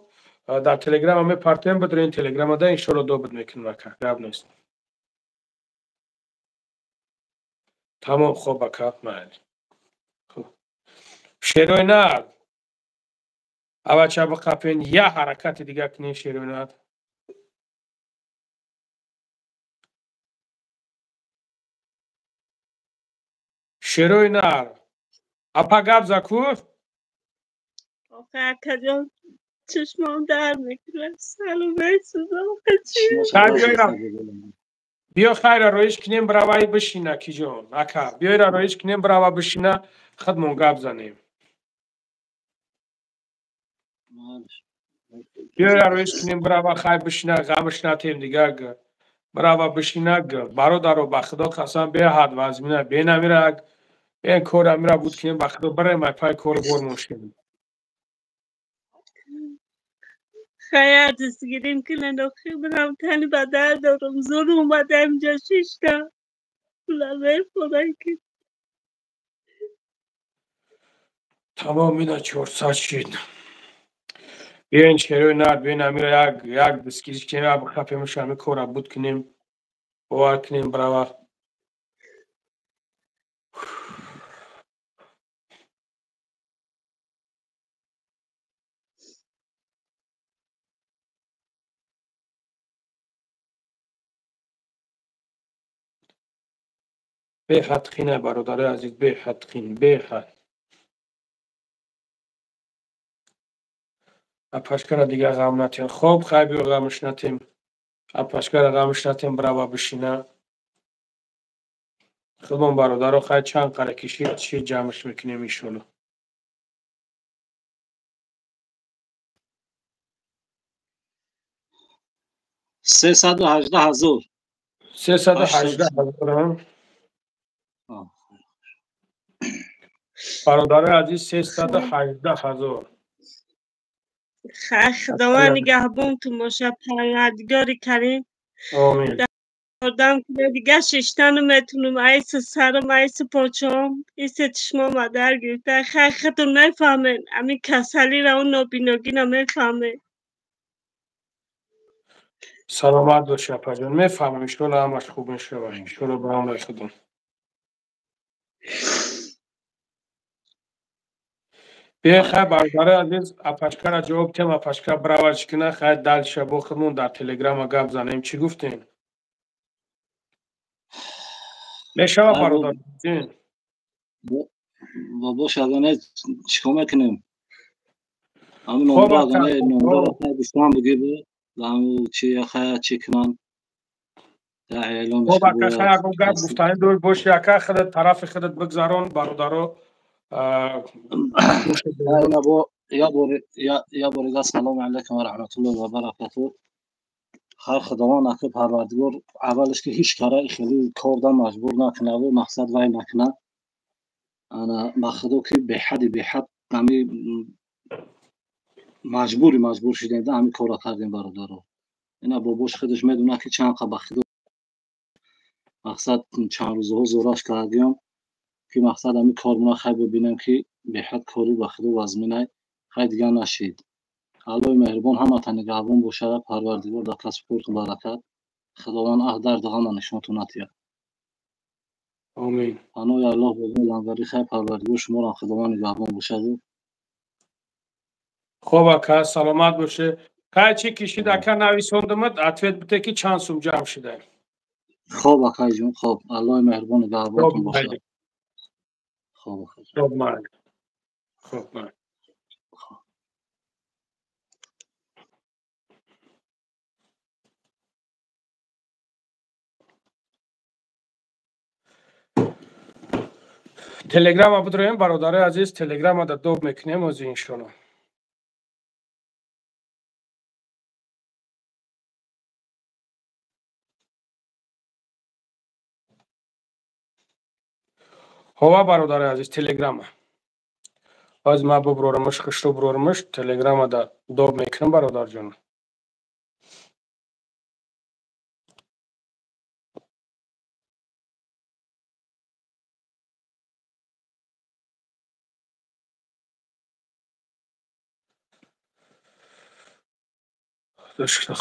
дар телеграма мепартем, бидурен телеграмада, иншоалло, добуд мекунем, ака, гап нест. Тамом, хоб, ака, майли. Шерои нар, авача, биқапен, я ҳаракати дига кунем, шерои нар. Шерои нар, апа, гап за ку. Акаҷон, чашмам дард мекунад, салом, месӯзам. Биё, хайра, роиш кунем, браваи бишина, киҷон, ака, биёра, роиш кунем, брава бишина, худмон гап занем. Биёя рӯис кунем, бирава хай бишина, ғамш натем дига. Бирава бишина, бародаро, ба худо қасам, беҳад вазмина, бенамира, бен кор амира буд кунем, ба худо бирем ай пай кору бор мошем. Хай дастгирим кунанд, охир бирам тани ба дард дорам, зур омадам инҷа шишта. Пула ки. Тамом ина 400 шид. Биёин шерои нар, биёин амира як дастгириш кунем, як бихапемш ҳами кора буд кунем, бовар кунем бирава. Беҳад қина, бародарои азиз, беҳад қин, беҳад. Апашкара дига ғам натем. Хоб, хай биё ғамш натем. Апашкара ғамш натем, бирава бишина. Худмон бародаро, хай чанд қара кишид, чи ҷамъш мекунем иншолло. 318 000. 318 000. Бародарои азиз, 318 000. Худованд нигаҳбонтон бошад, Парвардигори Карим. Омин. Ёрдам кунад, дига шишта наметунам, айси сарам, айси почаам, иси чишмом дар гирифта. Хай худтон мефаҳмед, ҳамин касалиро, он нобиногиро мефаҳмед. Саломат бошӣ, апаҷон, мефаҳмам, иншолло ҳамаш хуб мешавад, иншолло ба амри Худо. Биёй хай, бародарои азиз, апашкара ҷавоб тем, апашка бирава чӣ куна, хай дальше бо худмон дар телеграма гап занем. Чӣ гуфтем? Мешава, бародар? Бобош, агане чикор мекунем? Ҳамин номро, агане номро хай гуфтам буги, чи хай чӣ кунам? Хоб, ака, хай ягон гап гуфтанӣ дошт боши, ака, худат тарафи худат бигзарон, бародаро. Я борига салому алайкум ва раҳматуллоҳи ва баракатуҳ. Хайр, Худованд аки Парвардигор аввалаш ки ҳеҷ кара хеле корда маҷбур накунаву мақсад вай накуна. Ана ба Худо ки беҳади беҳад ҳами маҷбури маҷбур шудем да ҳами корро кардем, бародаро. Ина бобош худаш медонад ки чанд қа ба Худо мақсад чанд рӯзаҳо зӯраш кардем ки мақсад ҳами кормона хай бибинем ки беҳад кори ба Худо вазминай, хай дигар нашид. Аллоҳи меҳрубон ҳамата нигаҳбон бошад, Парвардигор дар касбу кортон баракат, Худованд аҳ дарду ғама нишонтон натиҳад. Омин. Паноҳи Аллоҳ бобои лангари, хай Парвардигор шуморо Худованд нигаҳбон бошад. Хоб, ака, саломат боше. Хай чӣ кишид, ака, нависондумад, ответ бите ки чанд сум ҷамъ шуда. Хоб, акайҷон, хоб, Аллоҳи меҳрубон нигаҳбонтон бошад. Хоб. Хоб, майли. Хоб, майли. Телеграма бидроем, бародарои азиз, телеграма да доб мекунем ози иншолло. Ҳова, бародарои азиз, телеграма. Баъз ман буброрамаш, хушрӯ брорамаш, телеграма да доб мекунам, бародарҷон.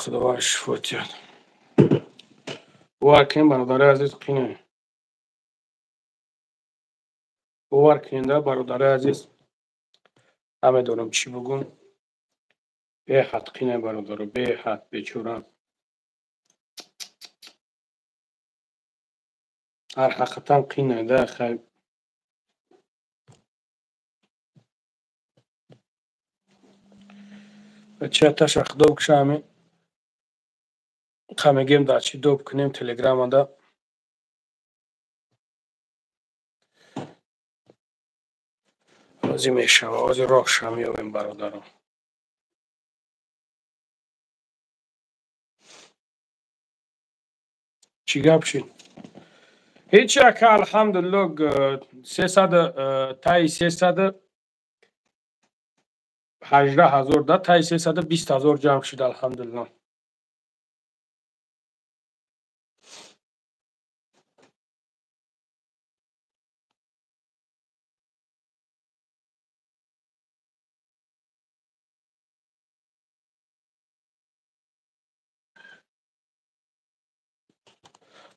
Худованд шифо диҳад. Бовар кунем, бародарои азиз, қине. Бовар кунем, бародарои азиз, намедонам чӣ бугум. Беҳад қине, бародаро, беҳад бечора. Ҳар ҳақиқатан қине да, хай. Чаташа худо бикша ҳамин қа мегем дар чӣ доб кунем телеграмада. Ҳозир мешава, ҳозир роҳша меёбем, бародарон. Чӣ гап шид? Ҳеҷ ака, алҳамдулилло, 300 таи 318 000 да таи 320 000 ҷамъ шуд, алҳамдулилло.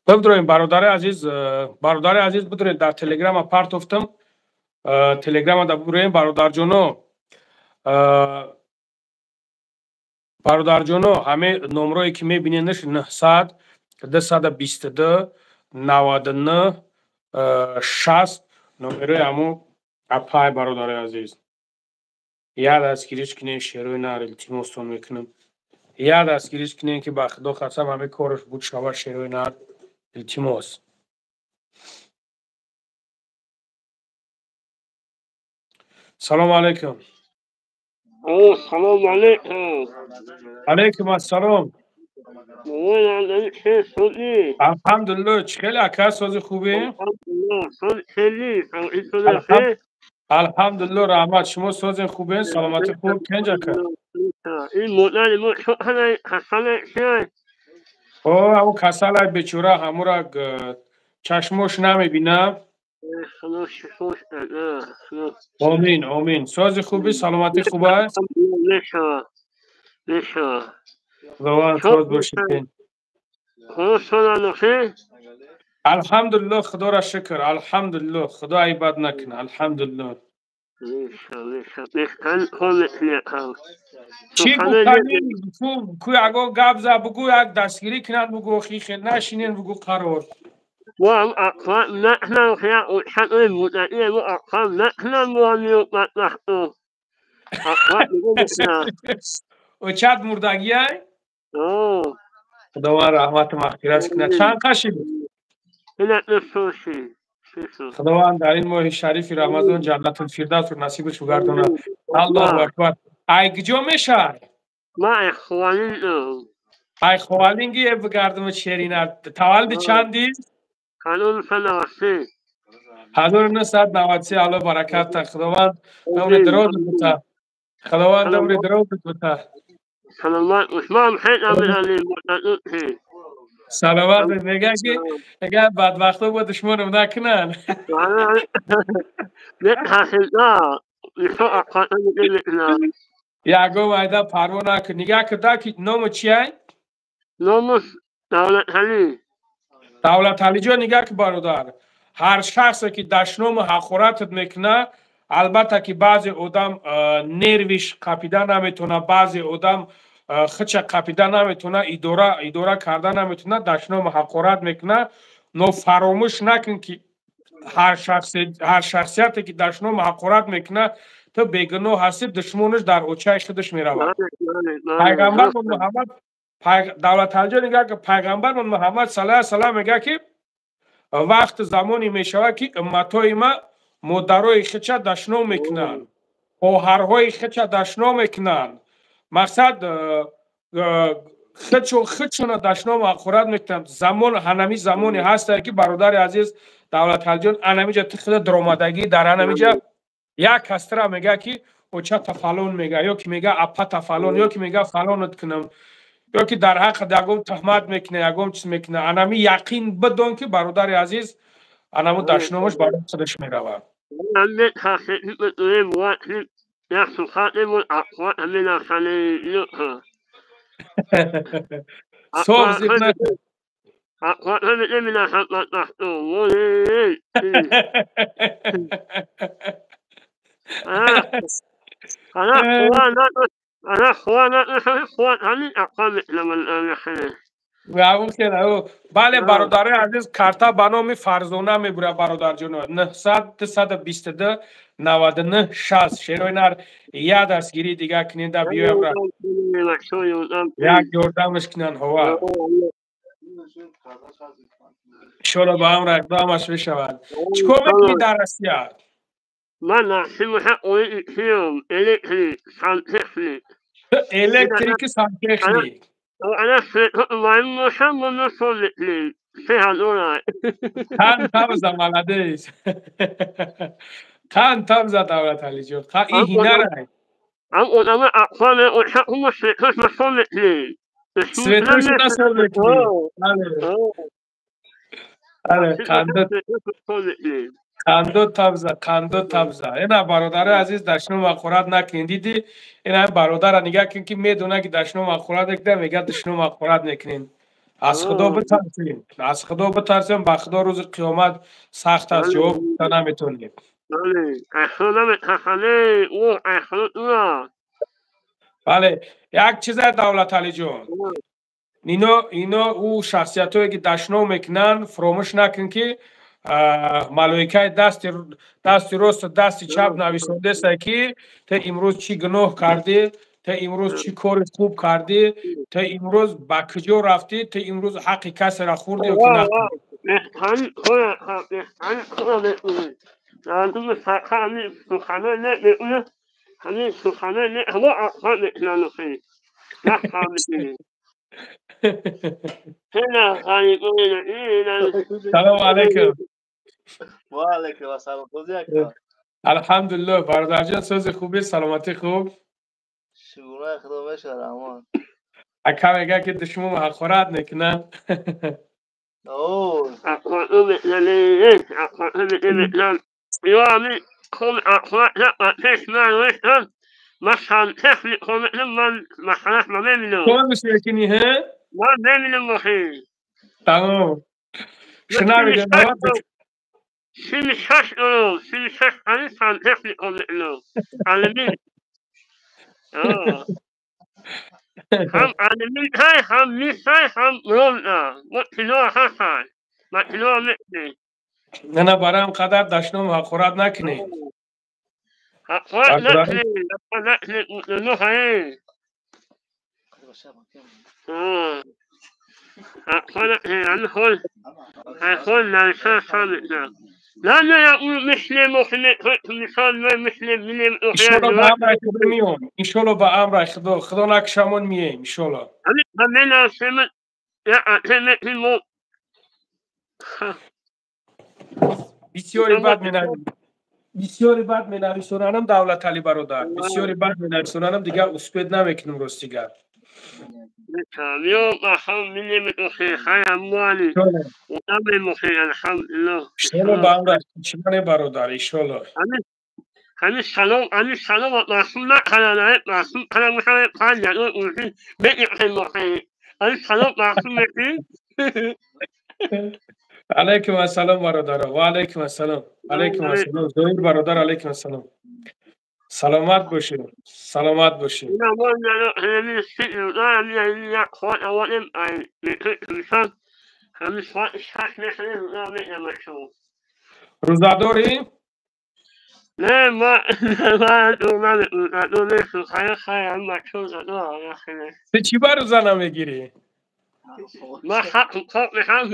Бидроем, бародари азиз, бародари азиз, бидроем, дар телеграма партофтам, телеграма да бироем, бародарҷоно, бародарҷоно, ҳаме номрое ки мебинедш: 900 222 99 60, номерои ҳамо апай. Бародари азиз, як дастгириш кунем, шерои нар, илтимостон мекунам, як дастгириш кунем, ки ба худо қасам, ҳаме кораш буд шава, шерои нар, илтимос. Салому алайкум. Салому алайкум. Алайкум ассалом. Алҳамдулилло, чӣ хеле, ака, сози, хубе? Алҳамдулилло, раҳмат. Шумо созен, хубен, саломатӣ хуб, кенҷ, ака? О, ҳамун касалай бечора, ҳамура чашмош намебина. Омин, омин. Сози, хуби, саломатӣ хуб аст? Худованд соз бошед. Алҳамдулилло, худоро шукр, алҳамдулилло, худо айбад накуна, алҳамдулилло. Чӣ гуфтанӣ ку? Ягон гап за, бугӯ, як дастгирӣ кунанд, бугӯ, хихе нашинен, бугӯ, қарор. وأقوام نحن وحقل متأكد وأقوام نحن وأقوام Очат мурдагиай? Худованд раҳмату мағфират кунад. Чанд қашид? Худованд дар ин моҳи шарифи Рамазон ҷаннатул фирдавсро насибаш гардонад. Аллоҳу акбар. Ай куҷо мешавад? Ай Ховалинги бигардам, шерина. Таваллуди чанди? 1993. Алло баракат та, Худованд умри дароз бута. Худованд умри дароз бута. Саломат. Мега ки мега бадбахто бо душмонам накунанд. Ягон айда парво накун. Нигаҳ куда ки ному чиай? Номус Давлаталӣ. Давлаталиҷон, нигаҳ ки, бародар, ҳар шахсе ки дашному ҳақоратат мекунад, албатта ки баъзе одам нервиш қапида наметавона, баъзе одам худша қапида наметавона, идора карда наметавона, дашному ҳақорат мекунад. Но фаромӯш накун, ки ҳар шахсияте ки дашному ҳақорат мекунад, ту бегуноҳ ҳастӣ, душмонаш дар очаи худаш меравад. Пайғамбармон Муҳаммад, Давлаталиҷон, нигаҳ ки, пайғамбармон Муҳаммад саллаллоҳу алайҳи васаллам мегӯяд, ки вақти замоне мешавад, ки умматҳои ма модарои худша дашном мекунанд, хоҳарҳои худша дашном мекунанд, мақсад худшона дашном ҳақорат мекунанд. Замон ҳанами замоне ҳастае, ки, бародари азиз Давлаталиҷон, анамиҷа ту худа даромадагӣ, дар анамиҷа як кастра мегӯяд, ки очата фалон мега, ё ки мега апата фалон, ё ки мега фалонат кунам, ё ки дар ҳаққат ягон туҳмат мекуна, ягон чиз мекуна, анами яқин бидон, ки, бародари азиз, анаму дашномаш барои худаш меравад. Соф зиқ накун. Бале, бародари азиз, карта ба номи Фарзона мебурад, бародарҷоно. 900 222 99 60. Шерои нар, як дастгирии дигар куненда, биёям, як ёрдамаш кунанд. Ҳова, иншолло, ба ҳам рақдамаш мешавад. Чӣ кор мекунӣ дар Россия? Ман электрик, сантехник. Электрики, сантехник. Қанд табза, молодец. Қанд табза, Давлаталиҷон. Ин ҳинарай. Светошу насол мекунӣ. Бале, қандо табза, қандо табза. Ина, бародари азиз, дашном ҳақорат накунед. Дидӣ, ина бародара нигаҳ кун, ки медона, ки дашном ҳақорат мекунад, мегӯяд, дашном ҳақорат мекунем. Аз Худо битарсем, аз Худо битарсем. Ба Худо рӯзи қиёмат сахт аст, ҷавоб гуфта наметонем. Бале, як чизе, Давлаталиҷон, ино ӯ шахсиятҳое, ки дашном мекунанд, фуромӯш накун, ки малоикаи дасти росту дасти чап нависондеста, ки те имрӯз чӣ гуноҳ кардӣ, те имрӯз чӣ кори хуб кардӣ, те имрӯз ба куҷо рафтӣ, те имрӯз ҳаққи касеро хӯрдӣ ё ки нахӯрдӣ. Салому алайкум. Ва алайкум ассалом. Алҳамдулиллоҳ, бародарҷон, сози, хубӣ, саломатӣ хуб? Шукрои Худо бошад, Раҳмон. Ака мегӯяд, ки душмон ҳақорат мекунанд. Мекунӣ? Тамом, шунавидем. هم عالمين هاي، هم مش هاي، هم رونا مطلوع هاي مطلوع مثلي. На, барам қадар дашном ҳақорат накунед. ҳақорат накунед, накунед, هاي ҳақорат هنخل هنخل لا لا مسلم مسلم. Иншолло, ба амраи Худо меом. Иншолло, ба амраи Худо, Худо накшамон, мием, иншолло. Бисёри бад менависонам, бисёри бад менависонанам, Давлатали бародар, бисёри бад менависонанам, дигар успеть намекунам, рости гап. Иншолло, ба амраи чимане, бародар, иншолло. همین سلام، همین سلام معصوم نکنن، معصوم کنم میخوام پنج همین سلام معصوم. Алайкум ассалом, бародаро, ва алайкум ассалом, алайкум ассалом, Зоир бародар, алайкум ассалом, саломат бошед, саломат бошед. Рӯзадорӣ? Не, ма Ту чӣ ба рӯза намегирӣ? ما حق حق حق.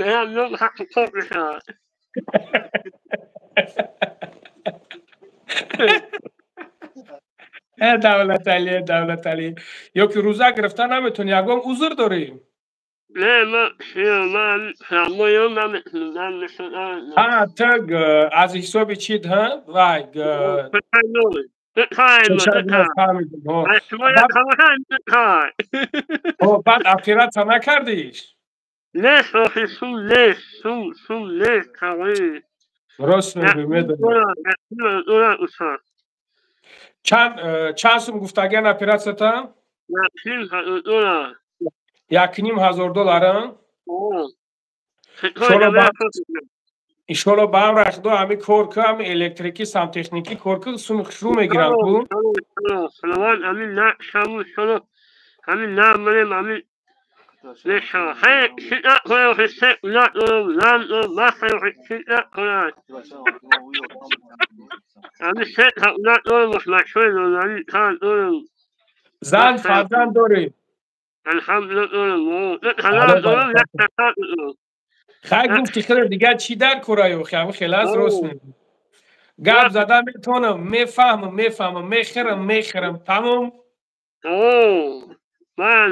Э, Давлаталӣ, Давлаталӣ, ё ки рӯза гирифта наметавонӣ, ягон узр дорӣ? Не, ма ҳа, ту аз ҳисоби чит, ҳа, вай. Фаҳмидам. Баъд оператсия накардиш? Не, не, не. Рост мегӯӣ, медонам. Чанд сум гуфтагиан оператсията? 1500 доллара. Иншолло, ба амри Худо, ҳами кор ку, ҳами электрикӣ, сантехникӣ кор ку, суми хушрӯ мегирам ку. ҳамин намрем, ҳамин Зан, фарзанд дорӣ? Хай, гуфти хеле, дигар чӣ дар кораё? Ҳами хеле аст, рост мегӯ. Гап зада метавонам, мефаҳмам, мефаҳмам, мехӯрам, мехӯрам, тамом. Ман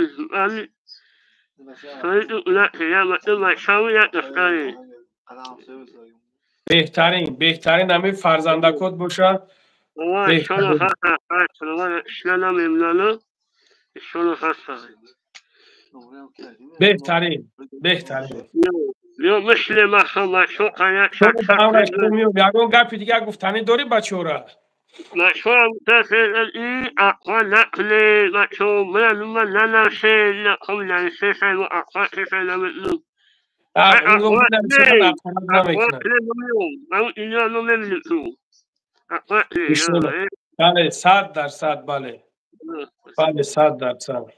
Беҳтарин, беҳтарин ҳамин фарзандакот боша. Беҳтарин, беҳтарин. Ягон гапи дигар гуфтанӣ дорӣ бачора? Бале, 100%, бале. Бале, 100%.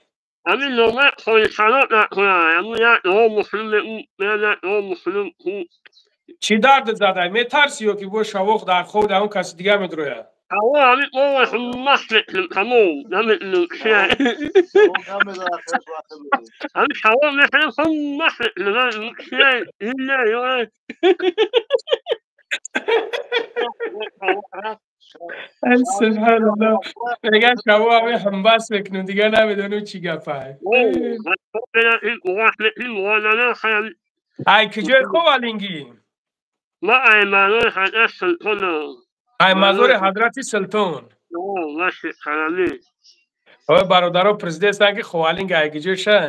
Чӣ дард задай? Метарсӣ ё ки бо шавоқ дар хоб дар он каси дигар медрояд? Субҳаналлоҳ. Меган шаво ҳамин ҳамбас мекунем, дигар намедонем чӣ гапай. Ай куҷои Ховалингӣ? Ай мазори Ҳазрати Султон. Ой бародаро президентсан ки Ховалинг ай куҷо ша?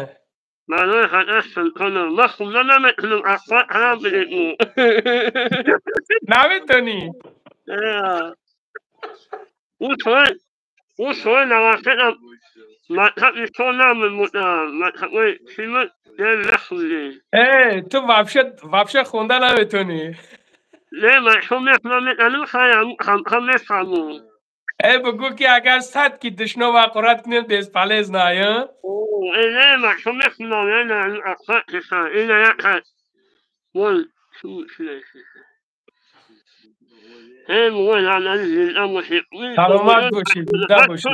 Наметонӣ? Э, ту вообще хонда наметонӣ? Э, бугӯ ки агар сад ки душно вақорат кунем бесполезно, а? Саломат бошӣ, зинда бошӣ.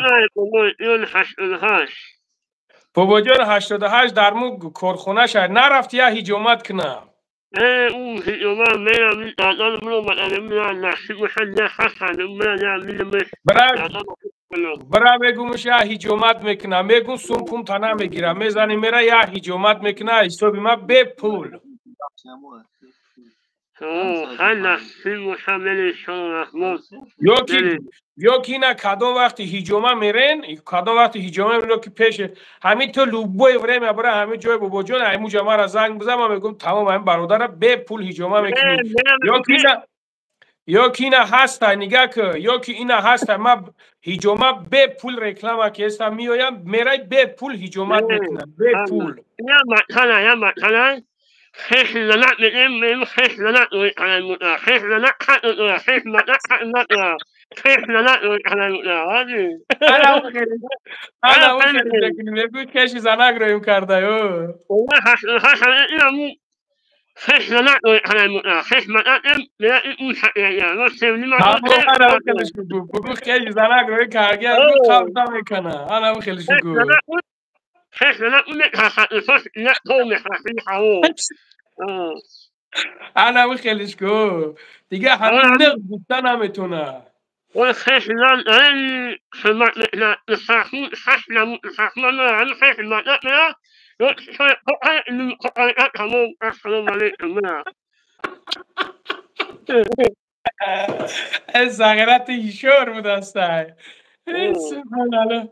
Бобоҷон 88 дар мо корхона шаҳр нарафти я ҳиҷомат кунам. Бра мегумш я ҳиҷомат мекунам, мегум сум пум тана мегирам, мезани мера я ҳиҷомат мекуна, ҳисоби ма бепул. Ё ки ина кадом вақти ҳиҷома мерен, кадом вақти ҳиҷома мерен, ки пеш ҳамин то любое время бара ҳамин ҷои бобоҷон ҳамуҷа мара занг бизан, ман мегӯм тамом ҳамин бародара бепул ҳиҷома мекунӣ. Ё ки ина ҳаста, нигаҳ ки, ё ки ина ҳаста, ма ҳиҷома бепул реклама ки ҳестам меоям, мерай бепул ҳиҷомат мекунам, бепул. Мегӯй хеши занак роим карда. Бугӯ хеши занак роим карда, қабза мекана. Анам хелеш бугӯ. Анам хелеш ку. Дига ҳамин нағз гуфта наметона. Заграти ишор будастай. Субҳаналлоҳ.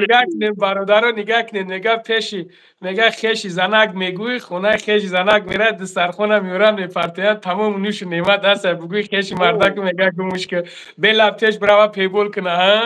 Нигаҳ кунем бародаро, нигаҳ кунем, мега пеши, мега хеши занак мегӯй, хонаи хеши занак мерад, дастархона меоранд, мепартоянд, тамом нӯшу неъмат аст. Бугӯй хеши мардаку мега гумуш ки белаб теш брава пейбол куна, ҳа?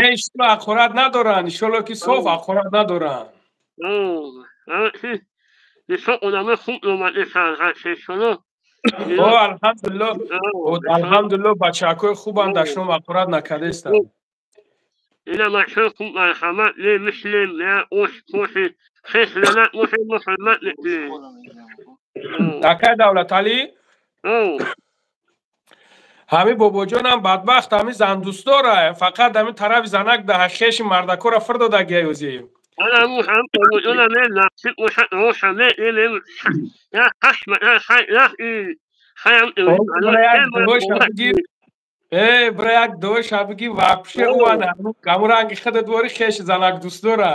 Не, ишто ақорат надоранд, иншолло ки соф ақорат надоранд. О, алҳамдулилло, алҳамдулилло, бачаҳакои хубанд, дашном ақорат накардестанд. Акай Давлаталӣ, Ҳами бобоҷонам бадбахт, ҳами зандӯстдора, фақат ҳами тарафи занак да хеши мардакора фир додагиаюзи. Э, бира як доша бигӣ, вообще ҳамун ранги худат вори хеши занак дӯстдора.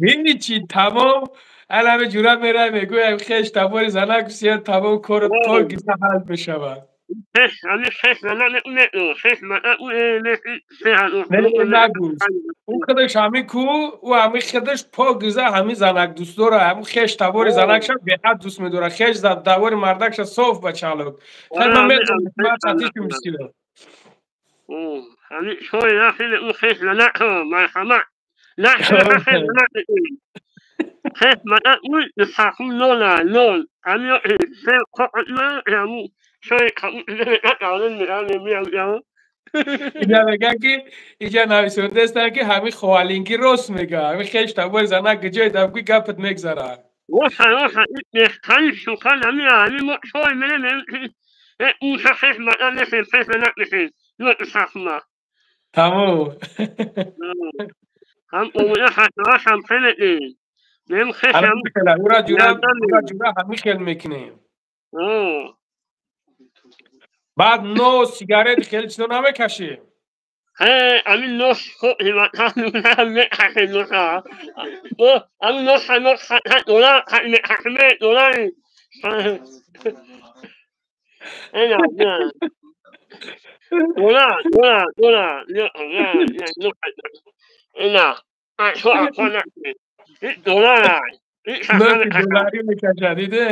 Ҳичи, тамом аламе ҷура мерай, мегӯям хеш табори занак сия, тамом кору то гиса ҳал мешавад. Ӯ худаш ҳами ку, ӯ ҳами худаш покиза ҳами занак дӯстдора, ҳамун хеш табори занакша беҳад дӯст медорад, хеш табори мардакша соф ба чалок. Ман метавонам қатишм бисёр. Иҷа мегӯян ки, иҷа нависондаестанд ки ҳамин ховалингӣ рост мега, ҳамин хеш табори занак ҷой дабгӯи гапат мегзарад. Тамом. Ура ҷура ҳамин хел мекунем. Баъд но сигарет хеле чизо намекашӣ? Долларӣ мекашад, диде?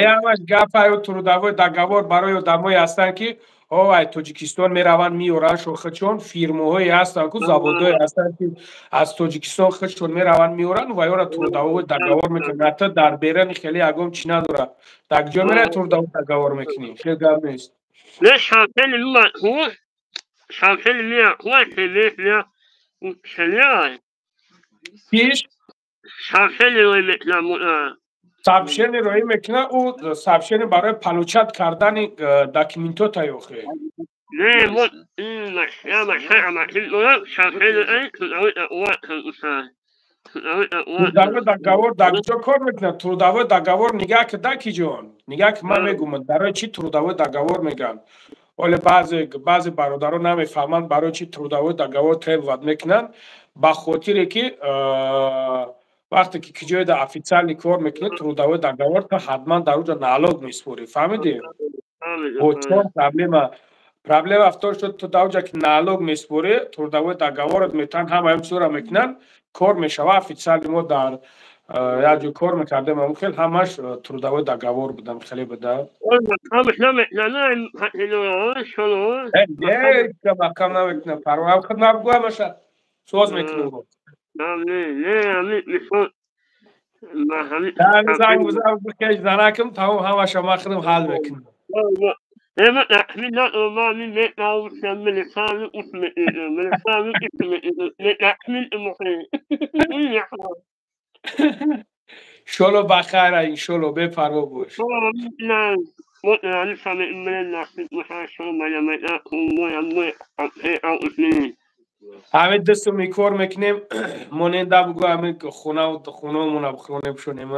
Ҳамаш гапаю трудовой договор барои одамое ҳастанд ки ай Тоҷикистон мераванд, меоранд шохачон, фирмаҳое ҳастанд ку, заводое ҳастанд ки аз Тоҷикистон худшон мераванд, меоранд ва ёра трудовой договор мекунанд. Ҳатто дар берани хеле ягон чӣ надорад. Дар ҷо меравад, трудовой договор мекунӣ, хел гап нест. Киш? Сообщение роӣ мекунад, ӯ сообщение барои получать кардани документота ёхе. Трудовой договор дар куҷо кор мекунад? Трудовой договор нигаҳ ки да ки ҷон, нигаҳ ки ман мегӯм, барои чӣ трудовой договор мегӯянд. Оле баъзе бародарон намефаҳманд барои чӣ трудовой договор требовать мекунанд, ба хотире ки вақте ки киҷоеда официально кор мекунӣ, трудовой договор та ҳатман дар уҷа налог меспорӣ, фаҳмидӣ? Бо чор проблема. Проблема в том, что ту дар уҷа ки налог меспорӣ, трудовой договорат метан, ҳамаи чизора мекунанд, кор мешава официально. Мо дар як ҷо кор мекардем, ҳамун хел ҳамаш трудовой договор будам, хеле буда. Маҳкам намекунам, парво худ набгӯ, ҳамаша соз мекунем. Занг бизан, бикеш занакам, тамом ҳамаша ман худам ҳал мекунам. Иншолло ба хайра, иншолло бепарво бош. Ҳамин дасту мекор мекунем, моненда бугӯ, ҳамин хонамона бихонем шонем.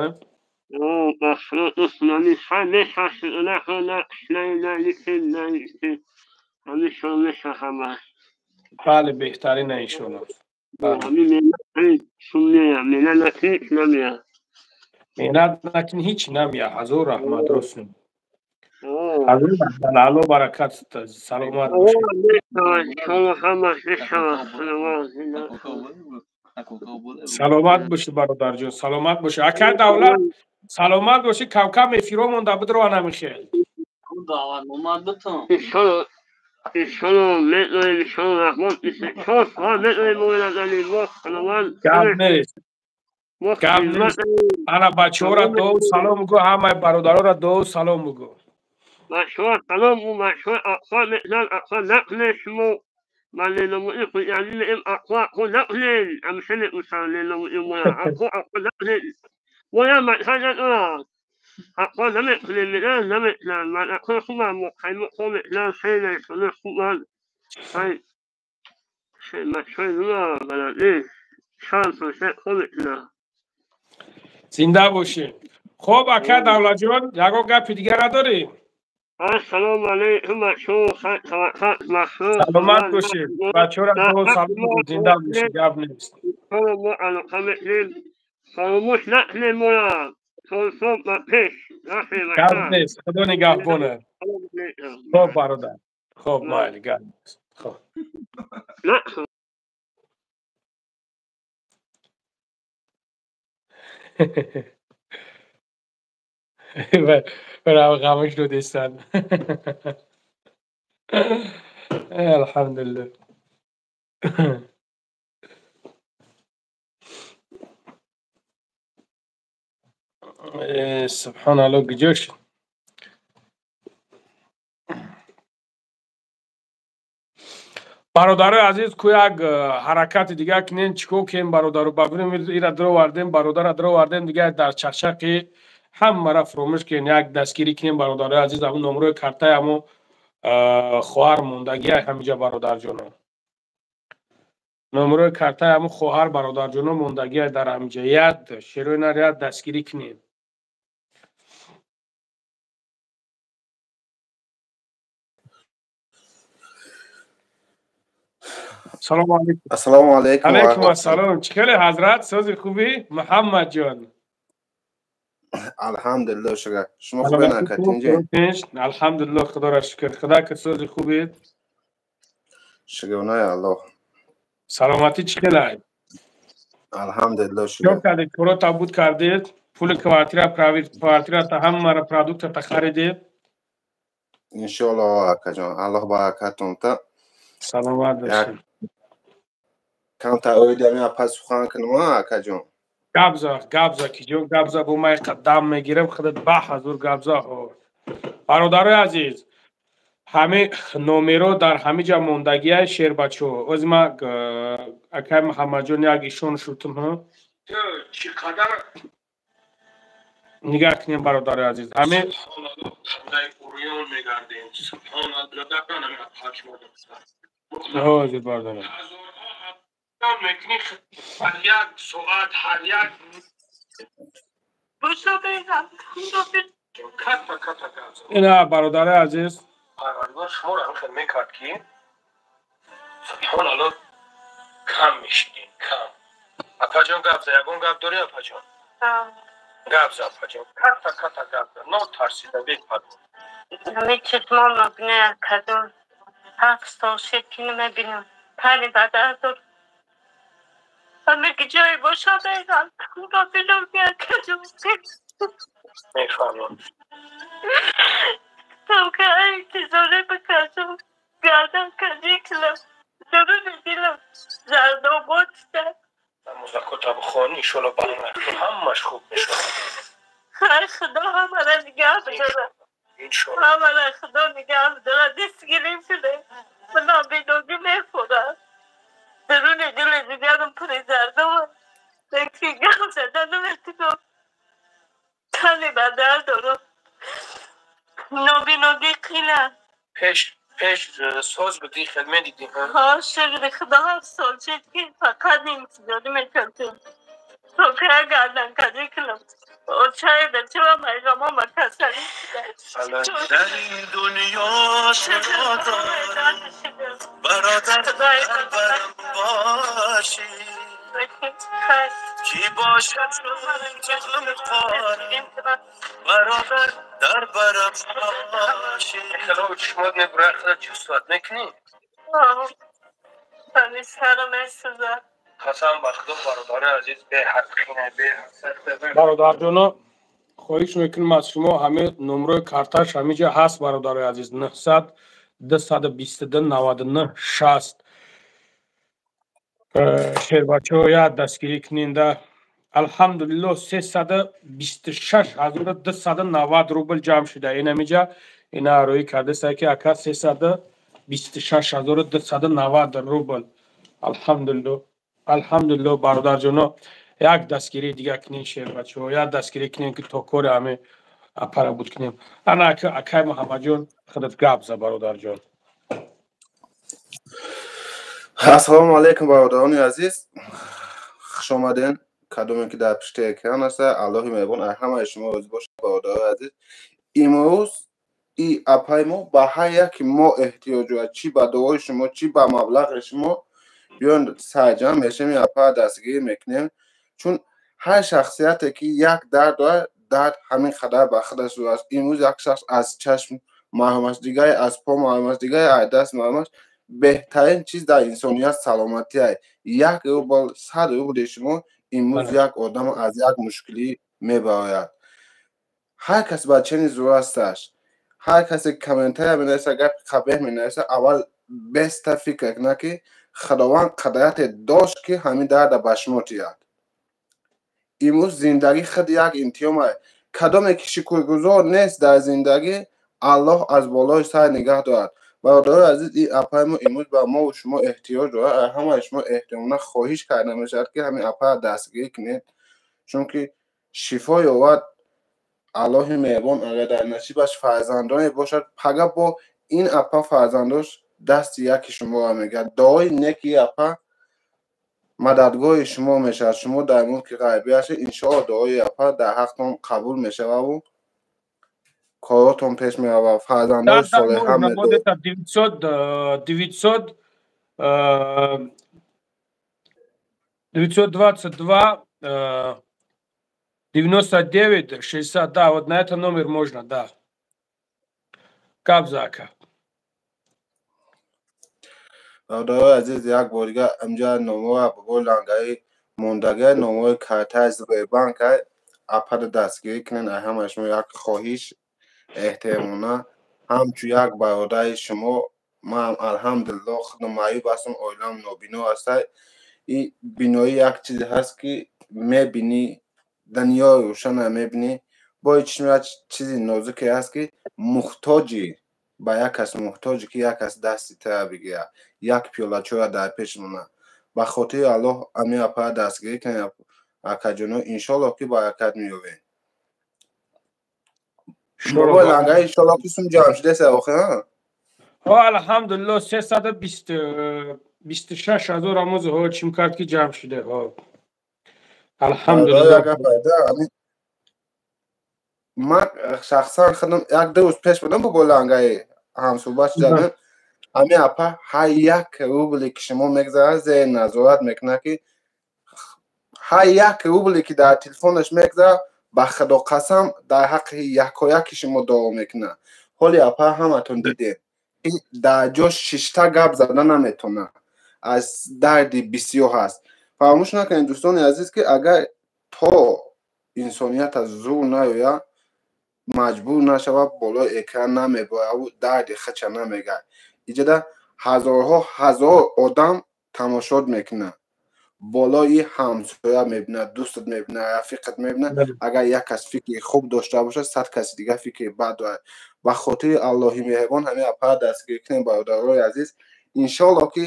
Бале, беҳтарина иншолло. Меҳнат накунӣ ҳеҷ намея. Ҳазор раҳмат, рост. Ҳазор раҳмат, Алло баракат, саломат бошед. Саломат бошед, бародарҷон, саломат бошед. Ака Давлат, Саломат бошӣ, кам-кам эфиро монда бидро намихел. Даъватнома битон. Иншалло метавонем, иншалло раҳмон 24 соат метавонем мо назанем, мо худованд. Гап нест. Гап нест. Ана бачаҳоро дуо салом бигӯ, ҳамаи бародароро дуо салом бигӯ. Бачаҳо салом бу, бачаҳо ақо метавонанд, ақо накунед шумо. Ман ленамуи худ меем, ақо ақо накунед. Ҳамеша мепурсам ленамуи моя, ақо ақо накунед. Моя мақсад надорад. ақо намекунем, метавонанд, наметавонанд. Ман ақо хубам, қаймоқҳо метавонанд, хеле хеле хубанд. Ай бачаҳои нура балад нест. Чанд фурсат хоб метавонанд. Зинда бошӣ. Хоб, ака Давлатҷон, ягон гапи дигар надорӣ? Ассалому алайкум, бачаҳо, таваккал махсус. Саломат бошӣ. Бачаҳоро дуо салом бигӯ, зинда бошӣ, гап нест. Мо алоқа мекунем, фаромӯш накунем моро. То субҳ ба пеш. Гап нест, Худо нигаҳбонад. Хоб, бародар. Хоб, майли, гап нест. Хоб. Браво, ғамаш додестан. Алҳамдулиллоҳ. Субҳоналлоҳ, куҷо шуд? Бародарои азиз, ку як ҳаракати дигар кунем, чӣ кор кунем бародаро? Бабинем, ира даровардем, бародара даровардем, дигар дар чақчақи ҳамаро фуромӯш кунем, як дастгирӣ кунем бародарои азиз. Ҳамун номерои картаи ҳамун хоҳар мондагиай ҳаминҷа бародарҷоно. Номерои картаи ҳамун хоҳар бародарҷоно мондагиай дар ҳаминҷа. Як шерои нар, як дастгирӣ кунем. Салому алайкум. Ассалому алайкум. Алайкум ассалом. Чӣ хеле ҳазрат, сози хубӣ? Муҳаммадҷон. Алҳамдулиллоҳ, шукр. Шумо хубед акатинҷе? Алҳамдулиллоҳ, Худоро шукр. Худо ки сози хубед? Шукронаи Аллоҳ. Саломатӣ чӣ хеле? Алҳамдулиллоҳ, шукр. Чӣ кардед? Коро табуд кардед? Пули квартира, квартира та ҳамаро продукта та харидед? Иншоаллоҳ акаҷон, Аллоҳ баракатон та. Саломат бошед. Камтар оидами апа сухан кунам, акаҷон. Гапза, гапза, киҷон гапза, бо ман дам мегирам, худат ба ҳазур гапза. Бародарои азиз, ҳами номеро дар ҳами ҷа мондагиай шербачо. Ози ма акай Муҳаммадҷон як ишон шутум, ҳа? Чӣ қадар нигаҳ кунем бародарои азиз. Ҳами ҳозир бародарам. ҳар як соат, ҳар як ина бародари азиз, Парвардигор шуморо ҳамин мекард ки субҳоналлоҳ кам мешидем, кам. Апаҷон гап за, ягон гап дорӣ апаҷон? Гап за апаҷон, ката ката гап за, нотарсида бепарво. Ҳамин чизмо мабне кадом 7 сол шид ки намебинам. Тани бадан дор. Ҳаме ки ҷое боша мерам. Бибинам якаҷон. Мефаҳмам. Тока интизоре бикашам. Гардан кажи кунам. Дуруни дилам зардобод шуда. Намозакота бихон, иншоалло ба ҳамаш хуб мешавад. Хай Худо ҳамаро нигаҳ бидорад. Ҳамаро Худо нигаҳ бидорад. Дастгирӣ кунем. Ман бедогӣ мехӯрам. Дуруни дили дигарам пури зардоб. Лекин гап зада наметавонам. Тани ба дард дорам. Нобиногӣ қина. Пеш пеш соз будӣ, хел медидӣ? Ҳа, шукри Худо 7 сол шуд ки фақат интизорӣ мекардем. То ки гардан кажӣ кунам. Очаи бечора майғамома касалӣ шуда. Дар ин дунё шумо дорам, бародар дар барам бошӣ. Ки бошад чун ғамхорам, бародар дар барам бошӣ. Хело чишмот мебурад, худо чувствовать мекунӣ? Ҳами сарам месӯзад. Қасам ба Худо бародари азиз, беҳад қина, беҳад сахт. Бародарҷоно, Хоҳиш мекунем аз шумо, ҳамин номрои карташ ҳамиҷа ҳаст, бародарои азиз, 900 222 99 60. Шербачаҳо, як дастгирӣ куненда. Алҳамдулилло, 326 290 рубл ҷамъ шуда. Инамиҷа ина рӯӣ кардеста, ки ака, 326 290 рубл. Алҳамдулилло, алҳамдулилло. Бародарҷоно, як дастгирии дига кунен, шербачаҳо, як дастгирӣ кунем, ки то кори ҳами апара буд кунем. Ана, акай Муҳаммадҷон, худат гап за, бародарҷон. Ассалому алайкум, бародарони азиз, хушомаден. Кадоме ки дар пишти экран аста, Аллоҳи меҳрубон аз ҳамаи шумо розӣ бошад. Бародарои азиз, имрӯз и апаи мо ба ҳар яки мо эҳтиёҷ дорад, чӣ ба дуои шумо, чӣ ба маблағи шумо. Биён, сарҷамъ мешем, ин апаро дастгирӣ мекунем, чун ҳар шахсияте ки як дард дорад, дард ҳамин қадар ба худаш зӯр аст. Имрӯз як шахс аз чашм маҳрум аст, дигаре аз по маҳрум аст, дигаре аз даст маҳрум аст. Беҳтарин чиз дар инсоният саломатӣ. Як рубл, 100 рубли шумо имрӯз як одам аз як мушкилӣ мебарояд. Ҳар кас ба чени зӯр асташ. Ҳар касе комментария менависа, гапи қабеҳ менависа, аввал беста фикр кунад, ки Худованд қадрате дошт, ки ҳамин дарда ба шумо тиҳад. Имрӯз зиндагӣ худ як имтиҳон. Кадоме ки шукргузор нест дар зиндагӣ, Аллоҳ аз болои сар нигаҳ дорад. Бародарои азиз, ин апаи мо имрӯз ба мову шумо эҳтиёҷ дорад. Аз ҳамаи шумо эҳтиромона хоҳиш карда мешавад, ки ҳамин апаро дастгирӣ кунед, чунки шифо ёбад. Аллоҳи меҳрубон, агар дар насибаш фарзандоне бошад, пага бо ин апа фарзандош дасти яки шуморо мегирад. Дуои неки апа мададгоҳи шумо мешавад. Шумо дар мулки ғайбӣ ҳастед, иншоалло, дуои апа дар ҳақтон қабул мешававу коротон пеш меравад, фарзандои солеҳа. 922 99 60, да, вот на этот номер можно, да. Гап за, ака. Бародарои азиз, як бор дига инҷа номҳоро бобои Лангари мондагӣ, номҳои картаи Сбербанк. Апада дастгирӣ кунед. Аз ҳамаи шумо як хоҳиш эҳтиромона, ҳамчун як бародари шумо. Ман алҳамдулилло худам маъюб ҳастам, оилам нобино аста. И биноӣ як чизе ҳаст, ки мебинӣ, дунёи рӯшана мебинӣ. Бо чишм як чизи нозуке ҳаст, ки муҳтоҷи ба як кас, муҳтоҷе, ки як кас дасти тара бигирад, як пиёла чоя дар пеш монад. Ба хотири Аллоҳ ами апара дастгирӣ кунед, акаҷоно, иншоалло, ки баракат меёбем. Бобои Лангари, иншоалло, ки сум ҷамъ шудеса охир. Ҳо, алҳамдулилло, 326 ҳазор амоз ҳо чим кард, ки ҷамъ шуде, ҳо, алҳамдулилло. Ман шахсан худам як ду рӯз пеш будам, бобои Лангари, ҳамсӯҳбат шудам. Ҳамин апа ҳар як рубле ки шумо мегзарад, зери назорат мекунад, ки ҳар як рубле ки дар телефонаш мегзарад, ба Худо қасам, дар ҳаққи якояки шумо дуо мекунад. Ҳоли апа ҳаматон дидем, дар ҷо шишта гап зада наметонад, аз дарди бисёр ҳаст. Фаромӯш накунед, дӯстони азиз, ки агар то инсоният аз зур наёяд, маҷбур нашавад, болои экран намебораву дарди хача намегӯяд. Иҷода ҳазорҳо ҳазор одам тамошот мекунад, болои ҳамсоя мебинад, дӯстат мебинад, рафиқат мебинад. Агар як кас фикри хуб дошта бошад, 100 каси дигар фикри бад дорад. Ба хотири Аллоҳи меҳрубон ҳамин апара дастгирӣ кунем, бародарои азиз. Иншоалло, ки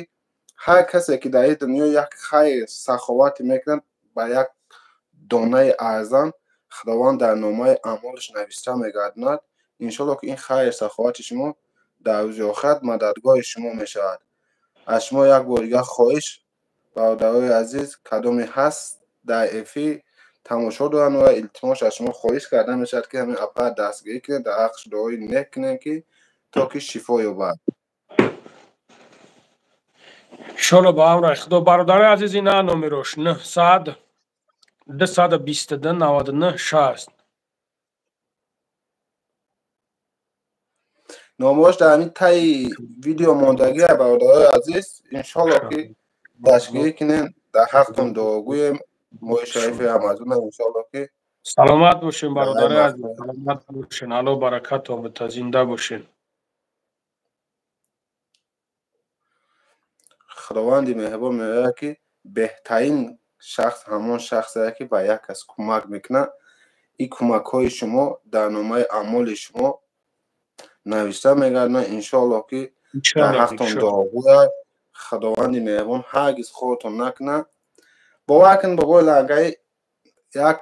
ҳар касе ки дар ин дунё як хайр саховате мекунад, ба як донаи арзан, Худованд дар номаи аъмолаш нависта мегардонад. Иншоалло, ки ин хайр саховати шумо дар рӯзи охират мададгоҳи шумо мешавад. Аз шумо як бор дигар хоҳиш, бародарои азиз, кадоме ҳаст дар эфир тамошо доранд ва илтимос, аз шумо хоҳиш карда мешавад, ки ҳамин апара дастгирӣ кунед, дар ҳаққаш дуои нек кунед, ки то ки шифо ёбад. Иншоалло, ба амраи Худо. Бародарои азиз, ина номерош: 900 222 99 60. Номош дар ҳамин таи видео мондагӣ, бародарои азиз. Иншоалло, ки дастгирӣ кунем, дар ҳақтон дуогӯем. Моҳи шарифи Рамазона, иншоалло, ки Саломат бошен, бародари азиз, саломат бошен. Алло баракатон бита, зинда бошен. Худованди меҳрибон мегӯяд, ки беҳтарин шахс ҳамон шахсе, ки ба як кас кӯмак мекунад. Ин кӯмакҳои шумо дар номаи аъмоли шумо навишта мегардад. Иншоаллоҳ, ки дар ҳақтон дуогӯяд. Худованди меҳрибон ҳаргиз худтон накунад. Бовар кун, бобои Лангаӣ, як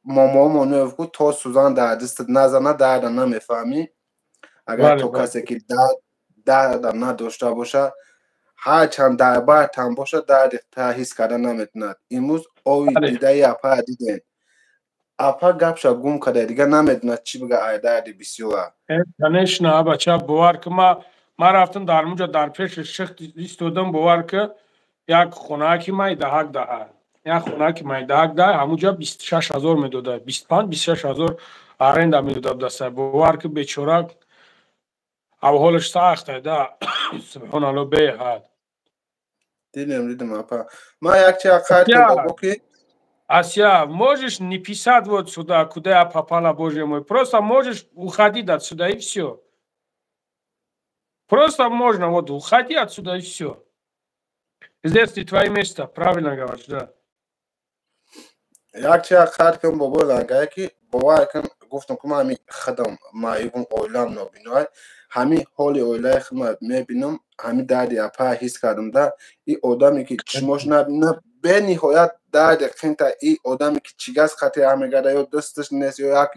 момомо мегуфт, то сӯзан дар дастат назана, дарда намефаҳмӣ. Агар то касе ки дарда надошта бошад, ҳар чанд дар бартам бошад, дарди та ҳис карда наметавонад. Имрӯз ови дидаи апа дидем, апа гапша гум карда, дигар намедонад чӣ бига, ай дарди бисёра. Конечно, бача, бовар ки, ма рафтам дар муҷа, дар пеши ших истодам. Бовар ки, як хонаа ки майдаҳак даҳа, як хонаа ки майдаҳак даҳа, ҳамуҷа 26 000 медода, 25, 26 000 аренда медода даста. Бовар ки, бечора авҳолаш сахта да, субҳоналло, беҳад. Дидем, дидем, апа. Ман як чи қайд бобо, ки Ася, можешь не писать вот сюда, куда я попала, боже мой. Просто можешь уходить отсюда, и все. Просто можно, вот уходи отсюда, и все. Здесь не твое место, правильно говоришь, да. Як чи қайд кун, бобои Лангае, ки бовар кун, гуфтам, ки ман ҳами худам маъюбум, оилаам нобиноай, ҳами ҳоли оилаи худма мебинам, ҳами дарди апа ҳис кардам да. И одаме ки чишмош набина, бениҳоят дарди қинта. И одаме ки чигас хати мегарда, ё дасташ нест, ё як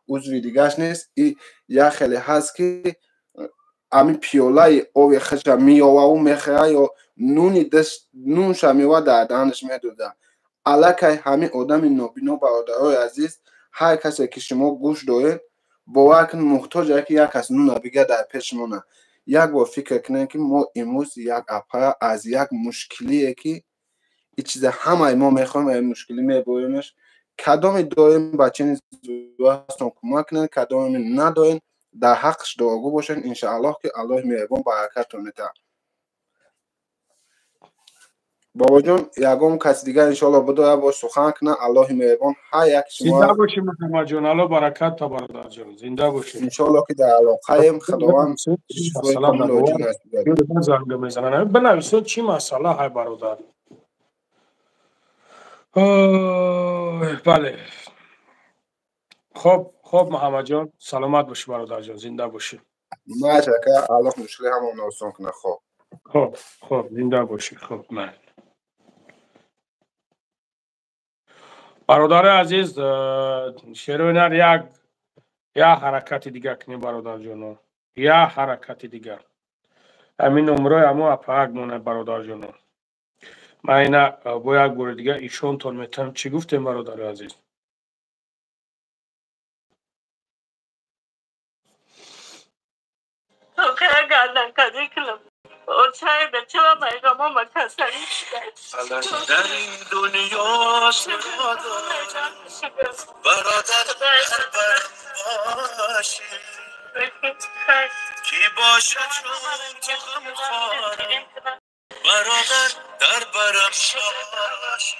узви дигаш нест, и як хеле ҳаст, ки ами пиёлаи ови худша меёваву мехӯра, ё нуни даст нунша мева дар даҳанаш медода. Аллакай ҳамин одами нобино, бародарои азиз, ҳар касе ки шумо гӯш доред, бовар кун, муҳтоҷ ки як кас нуна бига дар пешмона. Як бор фикр кунем, ки мо имрӯз як апара аз як мушкилие, ки и чиза ҳамаи мо мехоҳем, ин мушкилӣ меборемаш. Кадоме дорем, ба чени зурастон кӯмак кунед, кадоме надорем, дар ҳаққаш дуогӯ бошед. Иншааллоҳ, ки Аллоҳи меҳрибон баракатон медиҳад. Бобоҷон, ягон каси дигар иншоалло бидорад, бош сухан кунад. Аллоҳи меҳрибон ҳар як шумо. Зинда бошӣ, Муҳаммадҷон, алло баракат та, бародарҷон, зинда бошӣ. Иншоалло, ки дар алоқаем, Худованд. Занг мезананд, бинависон, чӣ масъала ҳай, бародар? Бале, хоб, хоб, Муҳаммадҷон, саломат бошӣ, бародарҷон, зинда бошӣ. Маша, Аллоҳ мушкили ҳамон осон кунад, хоб. Хоб, хоб, зинда бошӣ. Хоб, ман, бародари азиз, шероинар, як ҳаракати дигар кунем, бародарҷоно, як ҳаракати дигар. Ҳамин номрои ҳамо апаак монад, бародарҷоно. Ман ина бо як бори дигар ишонтон метавам. Чӣ гуфтем, бародари азиз? در این دنیا برادر در باشی کی باشد چون تو غم خارم، برادر در برم باشی.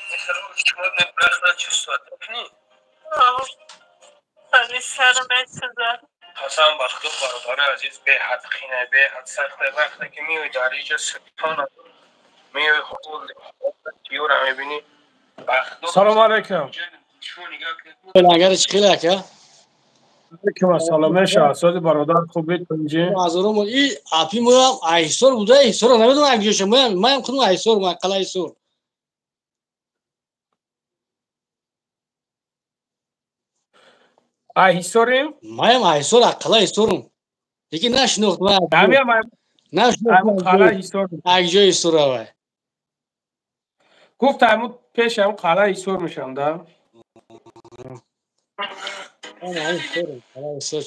قسم ба Худо, бародари азиз, беҳад қина, беҳад сахте, вақте ки меои дар иҷа, субҳона, меои ёра мебинӣ. Салому алайкум. Лангар, чӣ хел, ака? Алайкум ассалом, меша сози, бародар, хубед, тунҷи? Азорум и апи моям Айсор буда, Ҳисор намедонам акҷоша, моям, маям худам Айсор, ма қала Ҳисор. Ай Ҳисорим? Маям Айсор, қала Ҳисорум. Лекин нашинохт ма. Ҳамиам нашинохт. Қала Ҳисор. Акҷои Ҳисор авай. Гуфт, ҳаму пеш ҳаму қала Ҳисор мешам да.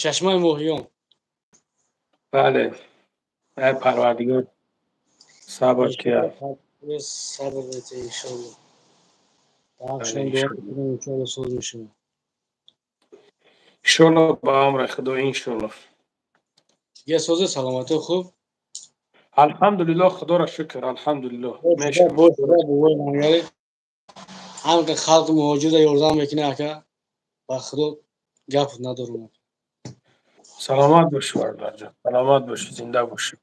Чашмаи моҳиён. Бале. Ай Парвардигор сабр кия. Сабр бите, иншоалло. Иншоалло соз мешавад. Иншоалло, ба амри Худо, иншоалло. Дигар созе, саломатӣ хуб? Алҳамдулилло, Худоро шукр, алҳамдулилло. Ҳамқа халқи муҳоҷирда ёрдам мекунӣ, ака. Ба Худо гап надорам. Саломат бошӣ бародарҷон, саломат бошӣ, зинда бошӣ.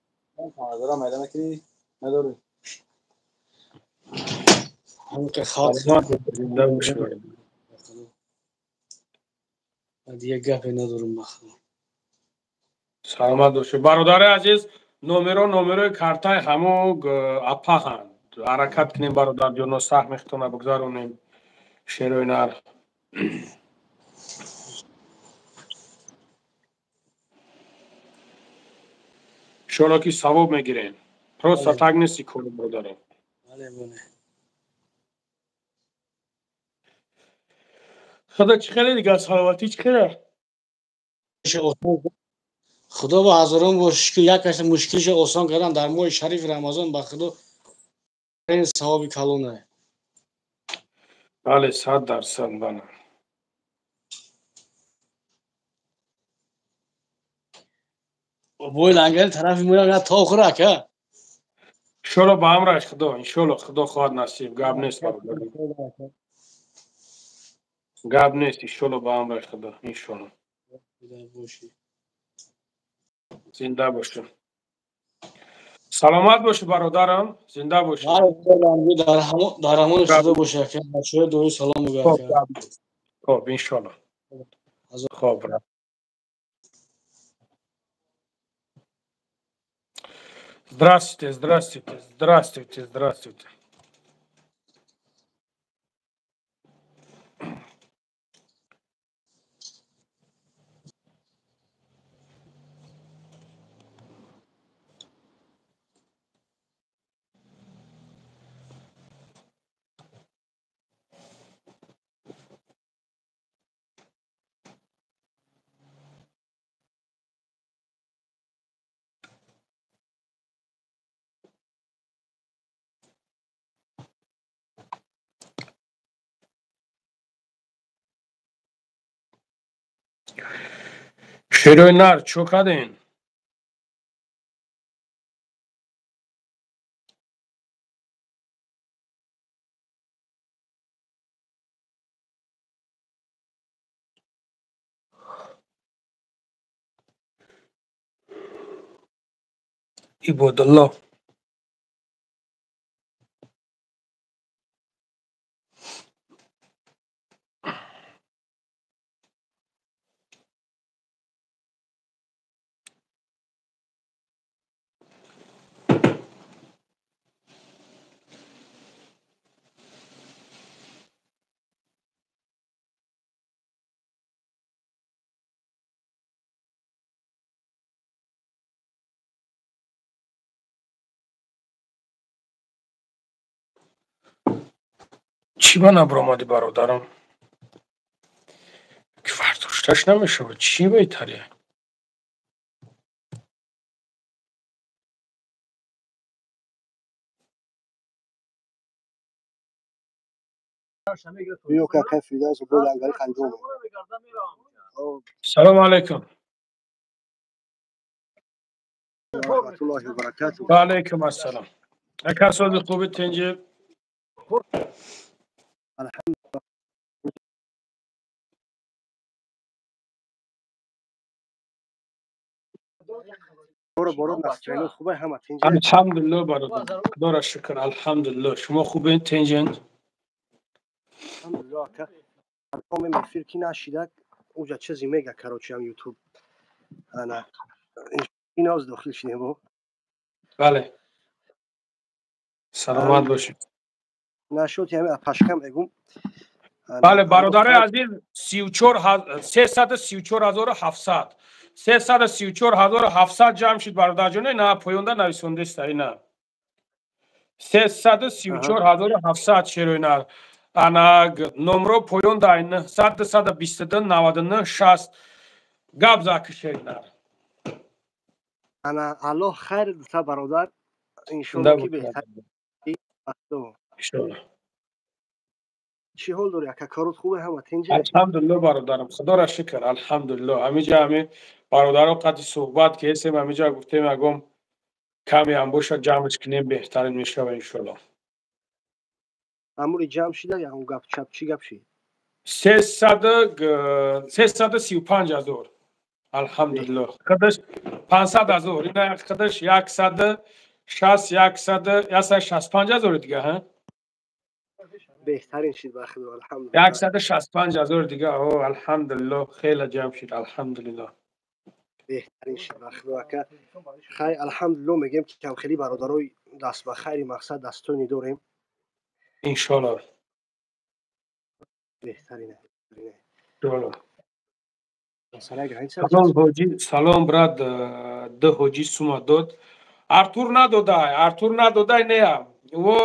Зинда бошӣ бародар. Дигар гапе надорам ба Худо. Саломат бошӣ бародари азиз. Номерои картаи ҳамо апаҳанд. Ҳаракат кунем бародарҷоно, саҳми худтона бигзаронем. Шерои нар. Иншоалло ки савоб мегирем. Просто так нест кор бародаро. Бале, бале. Худо чӣ хеле дигар саломатӣ чӣ хеле? Худо ба ҳазорон бор шукр, як касе мушкилша осон кардан дар моҳи шарифи Рамазон ба Худо ин савоби калоне. Бале, 100% бале. Бой лангари тарафи моям то охир ака. Иншоалло ба амраш Худо, иншоалло Худо хоҳад насиб, гап нест бародар. Гап нест, иншоалло ба амраш Худо, иншоалло. Зинда бошӣ. Саломат бошӣ бародарам, зинда бошӣ. Дар амони Худо бошӣ ака. Бачаҳои дуои салом бигӯ ака. Хоб, иншоалло. Хоб. Здравствуйте, здравствуйте, здравствуйте, здравствуйте. Шерои нар чо кардем? Ибодулло. Чӣ ба набаромадӣ бародарам? Ки фардошташ намешавад. Чӣ беҳтаре? Салому алайкум. Ва алайкум ассалом. Ака сози хуби тинҷи? Алҳамдулилло бародар, худоро шукр, алҳамдулилло. Шумо хубед, тинҷед? Алҳамдулилло ака. Ҳамин эфир ки нашида, уҷа чизе мега, короче, ам ютуб. Ана иноз дохил шидем бо. Бале. Саломат бошед. Нашуд ҳамин апашкам мегум. Бале, бародари азиз, 34700 334 700 ҷамъ шуд бародарҷоне, на поёнда нависондеста ина 334 700 шерои нар. Ана номро поёнда 900 222 99 60 гап заки шерои нар. Ана Аллоҳ хайр дита бародар, иншоалло ки беҳтар. Иншоалло. Чӣ ҳол дорӣ ака, корот хубе, ҳама тинҷе? Алҳамдулилло бародарам, худоро шукр, алҳамдулилло. Ҳамиҷа ҳами бародаро қадри суҳбат ки ҳестем, ҳамиҷа гуфтем ягон каме ҳам бошад ҷамъш кунем, беҳтарин мешава иншоалло. Амури ҷамъ шида ягон гап чап чӣ гап шид? 335 ҳазор, алҳамдулиллоҳ. Худаш 500 ҳазор, ина худаш 160, 165 ҳазор дига, ҳа? Беҳтарин шид, ба худо, алҳамдулиллоҳ. 165 ҳазор дига, о, алҳамдулиллоҳ, хеле ҷамъ шид, алҳамдулиллоҳ. Беҳтарин шид, ба худо, ака. Хай, алҳамдулиллоҳ мегӯем, ки кам хеле бародарои даст ба хайри мақсад дастони дорем. Иншоаллоҳ. Беҳтарин. Иншоаллоҳ. Масалаи граница. Салом, ҳоҷӣ, салом, брат, ду ҳоҷӣ сума дод. Артур надодай, Артур надодай, нея. Во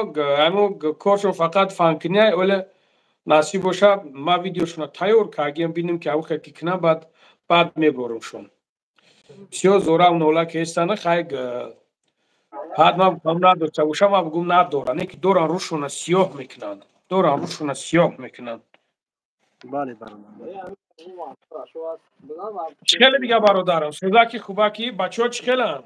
ҳамо коршо фақат фанкиняй, оле насиб боша, ма видеошона тайёр кардем, бинем ки авхе ки кунам, баъд меборумшон. Бисёр зорам нола ки ҳестана, хай, баъд ман гуфтам надошта боша, ман бугум надора, не ки доран рӯшона сиёҳ мекунанд, доран рӯшона сиёҳ мекунанд. Бале, бародар. Чӣ хеле дига, бародарам, сӯзаки хубаки, бачаҳо чӣ хеланд?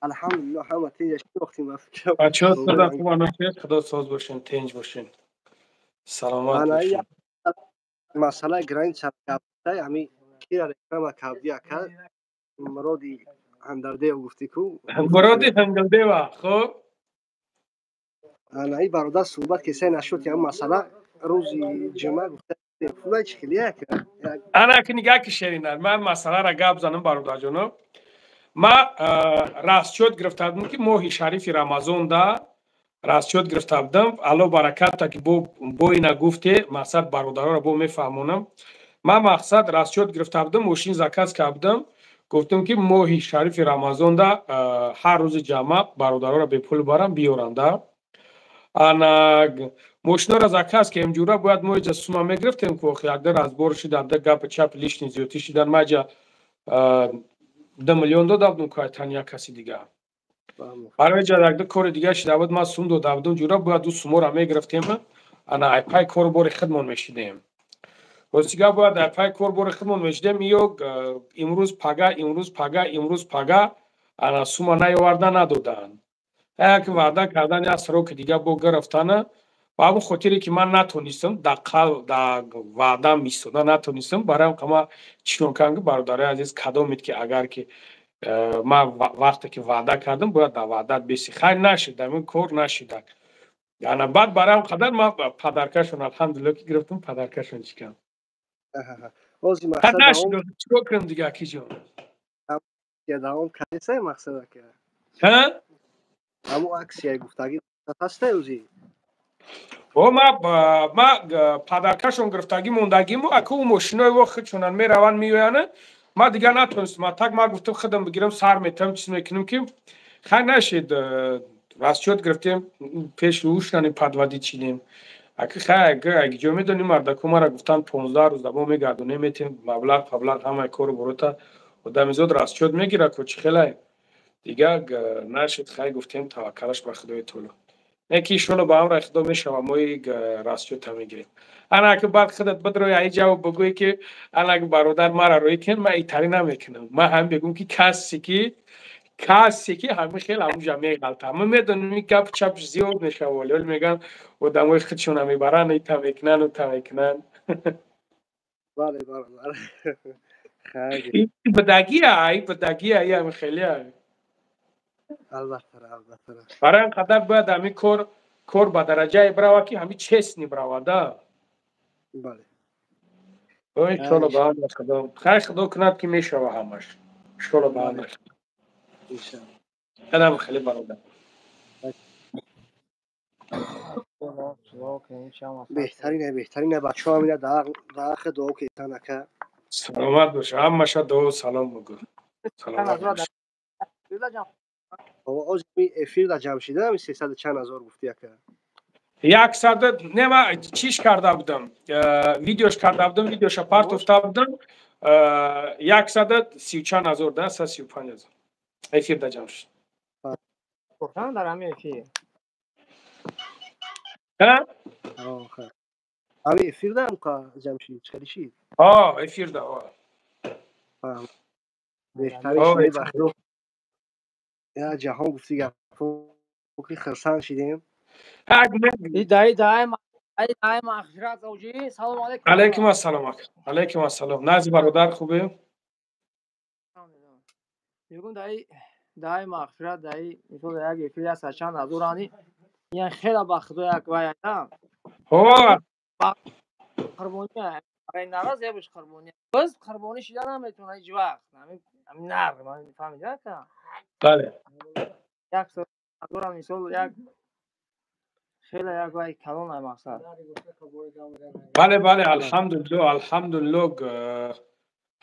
Алҳамдулиллоҳ, ҳама тинҷ, шинохтим, ба фикрам. Бачаҳо сада хуба нашед, худо соз бошен, тинҷ бошен, саломат Ана бошен. Масъалаи граница ҳами кира реклама кардӣ, ака, Муроди Ҳамдардеев гуфтӣ ку. Муроди Ҳангилдева, хуб. Ана и бародар суҳбат кесай нашуд, ки ҳам масъала рӯзи ҷумъа гуфта пулай чӣ хеле, ака? Ана ки нигаҳ ки, Шеринар, ман масъаларо гап занам, бародарҷоно. Ма расчёт гирифта будам, ки моҳи шарифи Рамазонда расчёт гирифта будам. Алло бараката, ки бо ина гуфте, мақсад бародароро бо мефаҳмонам. Ман мақсад расчёт гирифта будам, мошин заказ карда будам, гуфтам, ки моҳи шарифи Рамазонда ҳар рӯзи ҷамъа бародароро бепул барам биёранда. Ана мошиноро заказ кардем, ҷура, бояд мо иҷа сума мегирифтем, ку охи якда разбор шида, да гапи чап лишний зиёдтӣ шидан, ма иҷа 2 миллион дода будам ку айтан як каси дига. Барои иҷа якда кори дига шида буд, ман сум дода будам, ҷура, бояд ду суморо мегирифтем, ана айпай кору бори худмон мешидем. Ростига, бояд айпай кор бори худмон мешидем, ё имрӯз пага, имрӯз пага, имрӯз пага, ана сума наёварда надоданд. Як ваъда кардан, як сроки дига бо гирифтана. Ба ҳамон хотире ки ман натонистам дар қал дар ваъдам истода натонистам, барои ҳам чӣ кардам, ки бародарои азиз, кадомед ки агар ки ман вақте ки ваъда кардам, бояд дар ваъдат беси. Хайр, нашид, ҳамин кор нашидак. Ана баъд барои ҳам қадар ман подаркашон, алҳамдулилло, ки гирифтам, подаркашон чӣ кардам. Нашид, чикор кунам дига, акиҷон? Давом кардесай, мақсад, ака? Ҳамун аксияи гуфтагӣ ҳастай ӯзи? О, ма подаркашон гирифтагӣ мондагиму, ака, ӯ мошинои во худшонан мераванд, меоянд, ма дигар натонистам. А так ма гуфтам, худам бигирам, сар метавам, чиз мекунем, ки хай нашид. Расчёт гирифтем, пеши ушнани подводить шидем. Аки хай, ҷо медонӣ, мардаку мара гуфтанд, 15 рӯз дамо мегардонем, метем маблағ паблағ, ҳамаи кору борота. Одамизод расчёт мегирад ку, чӣ хелай дига нашид. Хай, гуфтем, таваккалаш ба Худои таоло. Не ки иншолло ба амри Худо мешава, мои расчёта мегирем. Ана ки баъд худат бидрои аи ҷавоб бигӯӣ, ки ана бародар мара рӯӣ кун, ман итарӣ намекунам. Ман ҳам бигӯм, ки касе ки ҳамин хел ҳамуҷа меғалта, ман медонам, ин гап чап зиёд мешава, вале вале мегӯянд, одамои худшона мебаранд, ита мекунанд, ута мекунанд. Бале, бародар. Бадагия, и бадагия, и ҳами хелия. Албатта, албатта. Барои ин қадар бояд ҳамин кор ба дараҷае бирава, ки ҳамин честный биравада. Бале. Иншолло ба амри Худо, хайр, Худо кунад, ки мешава ҳамаш, иншолло ба амри Худо. Қадам хеле, бародар. Беҳтарине, беҳтарине, бачаҳо ҳамина дар дуо кетан, ака. Саломат боша, ҳамаша дуо салом бугӯ, саломат бош. Ози эфир да ҷамъ шида ҳами сесаду чанд ҳазор гуфти, ака? 100 не, ма чиш карда будам, видеош карда будам, видеоша партофта будам, 130 чанд ҳазор да 135 ҳазор эфир да ҷамъ шуд. Дар ҳамин эфир? Ҳами эфир да ҷамъ шид, чӣ хеле шид? Эфир да. Беҳтарин шуди, ба Худо, я ҷаҳон гуфти гапо, ки хурсанд шидем. Даи даи. Ай мағфират оҷи. Салом алейкум. Алейкум ассалом ака. Алейкум ассалом. Нази бародар хубе? Мегӯм даи мағфират даи мисол як эфир аст чанд ҳазор ани ян хела ба худо як вай на. Ҳо. Қурбонӣ ай нараз ябш қурбонӣ. Боз қурбонӣ шида наметавонад ҳеҷ вақт. Ҳамин нар ман фаҳмидам ака? Бале. Як ҳазорам мисол як хеле як вай калон ай мақсад. Бале, бале, алҳамдулиллоҳ, алҳамдулиллоҳ,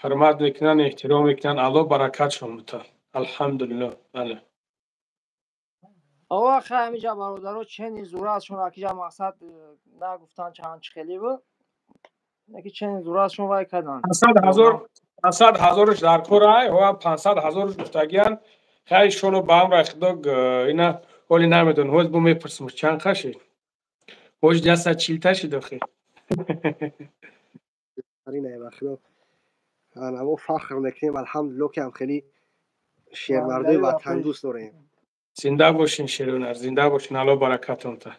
ҳурмат мекунанд, эҳтиром мекунанд, Аллоҳ баракатшон бита. Алҳамдулиллоҳ, бале. Ова хай ҳамиҷа бародаро чени зураашон акиҷа мақсад нагуфтан чанд чӣ хеле буд. Яки чени зураашон вай карданд. 500 ҳазор, 500 ҳазорш дар кор ай, ова 500 ҳазорш гуфтагиян. Хай иншолло ба амри Худо ина ҳоли намедонам, ҳоз бо мепурсим чанд қашид. Ҳоз 140 та шид охи. Ба худо ана мо фахр мекунем, алҳамдулиллоҳ, ки ҳам хеле шермардои ватандӯст дорем. Зинда бошин, шерунар, зинда бошин, Аллоҳ баракатон та.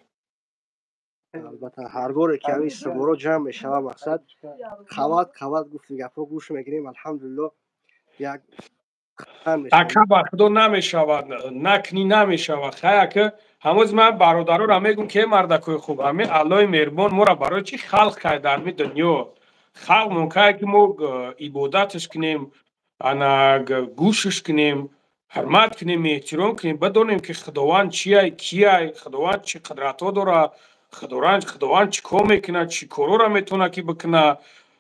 Албатта, ҳар боре ки ҳамин суборо ҷамъ мешавад, мақсад қават қават гуфти гапҳо гӯш мекунем, алҳамдулиллоҳ, як Ака, ба худо намешавад, накунӣ намешавад. Хай ака, ҳамоз ман бародароро мегӯм, ки мардакои хуб, ҳамин Аллоҳи меҳрубон моро барои чӣ халқ кард дар ми дунё? Халқ мумкин ки мо ибодаташ кунем, ана гӯшаш кунем, ҳурмат кунем, эҳтиром кунем, бидонем, ки Худованд чиай, киай, Худованд чӣ қудратҳо дорад, Худованд чӣ кор мекунад, чӣ корҳоро метавонад ки бикунад.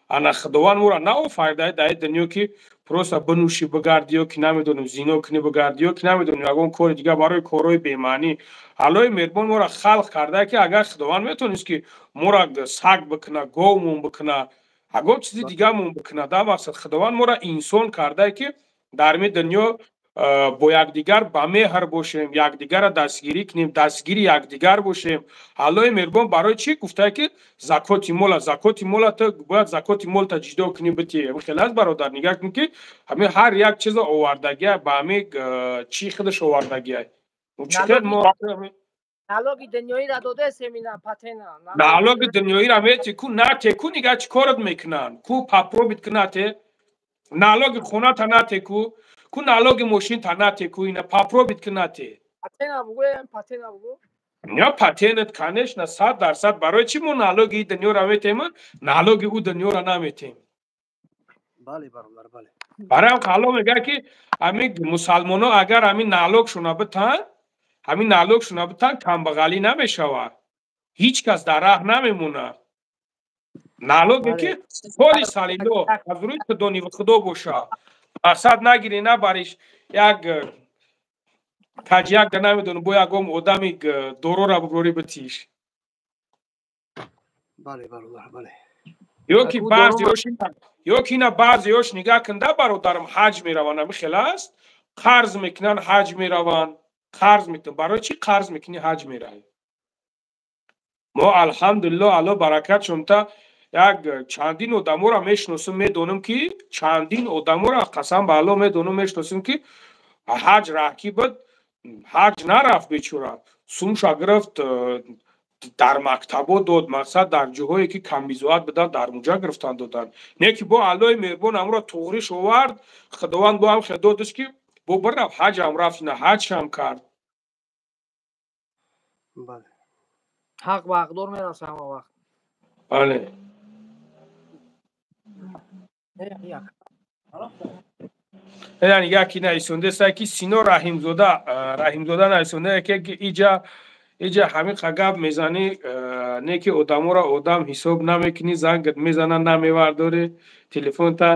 Ана Худованд моро наофарида дар ин дунё, ки просто бинӯшӣ бигардӣ, ё ки намедонем, зино кунӣ бигардӣ, ё ки намедонем, ягон кори дигар барои корҳои бемаънӣ. Аллоҳи меҳрубон моро халқ карда, ки агар Худованд метавонист, ки моро саг бикунад, говмон бикунад, ягон чизи дигармон бикунад. Дар мақсад Худованд моро инсон карда, ки дар ми дунё бо якдигар ба меҳр бошем, якдигарро дастгирӣ кунем, дастгири якдигар бошем. Аллоҳи меҳрубон барои чӣ гуфта, ки закоти мола, закоти мола, ту бояд закоти молта ҷидо кунӣ, битӣ? Хеле аст, бародар, нигаҳ кун, ки ҳамин ҳар як чизо овардагия ба ҳамин чӣ худаш овардагия. Чӣ хел мо Налоги дунёиро додесем, ина патена. Налоги дунёиро мети ку, нате ку, нигаҳ чӣ корат мекунанд ку, попробуй ку, нате налоги хоната, нате ку, ку налоги мошинта нате ку, ина попробуй ку, нате. Патена бугӯ, патена бугӯ. Я патент, конечно, 100%. Барои чӣ мо налоги и дунёро метем, налоги ӯ дунёро наметем? Бале, бародар, бале. Барои ҳам Аллоҳ мегӯяд, ки ҳамин мусалмоно агар ҳамин налогшона битан, ҳамин налогшона битан, камбағалӣ намешавад, ҳеҷ кас дар раҳ намемонад. Налоге ки соли салило аз рӯи худони худо боша, мақсад нагирӣ, набариш, як каҷ як да намедонам, бо ягон одами дорора бигрорӣ битиш. Бале, бародар, бале. Ё ки баъзеош, ё ки ина баъзеош, нигаҳ кунда, бародарам, ҳаҷ мераванд, ҳами хел аст, қарз мекунанд, ҳаҷ мераванд, қарз мекунанд. Барои чӣ қарз мекунӣ, ҳаҷ меравӣ? Мо, алҳамдулиллоҳ, Аллоҳ баракатшон та, як чандин одаморо мешиносам, медонам, ки чандин одаморо, қасам ба Аллоҳ, медонам, мешиносам, ки ҳаҷ раҳкӣ буд, ҳаҷ нарафт бечора, сумша гирифт, дар мактабо дод, мақсад дар ҷоҳое ки камбизоат буданд, дар муҷа гирифтан доданд. Не ки бо Аллоҳи меҳрубон ҳамро туғриш овард, Худованд бо ҳам хел додаш, ки бо бирафт, ҳаҷам рафт, ина ҳаҷшам кард. Ҳақ ба ҳақдор мераса ҳама вақт. Бале. Яъне яке нависондааст, ки Сино Раҳимзода, Раҳимзода нависонда, яке ки иҷа ҳамин гап мезанӣ, не ки одаморо одам ҳисоб намекунӣ, зангат мезанад, намевардорӣ телефонта.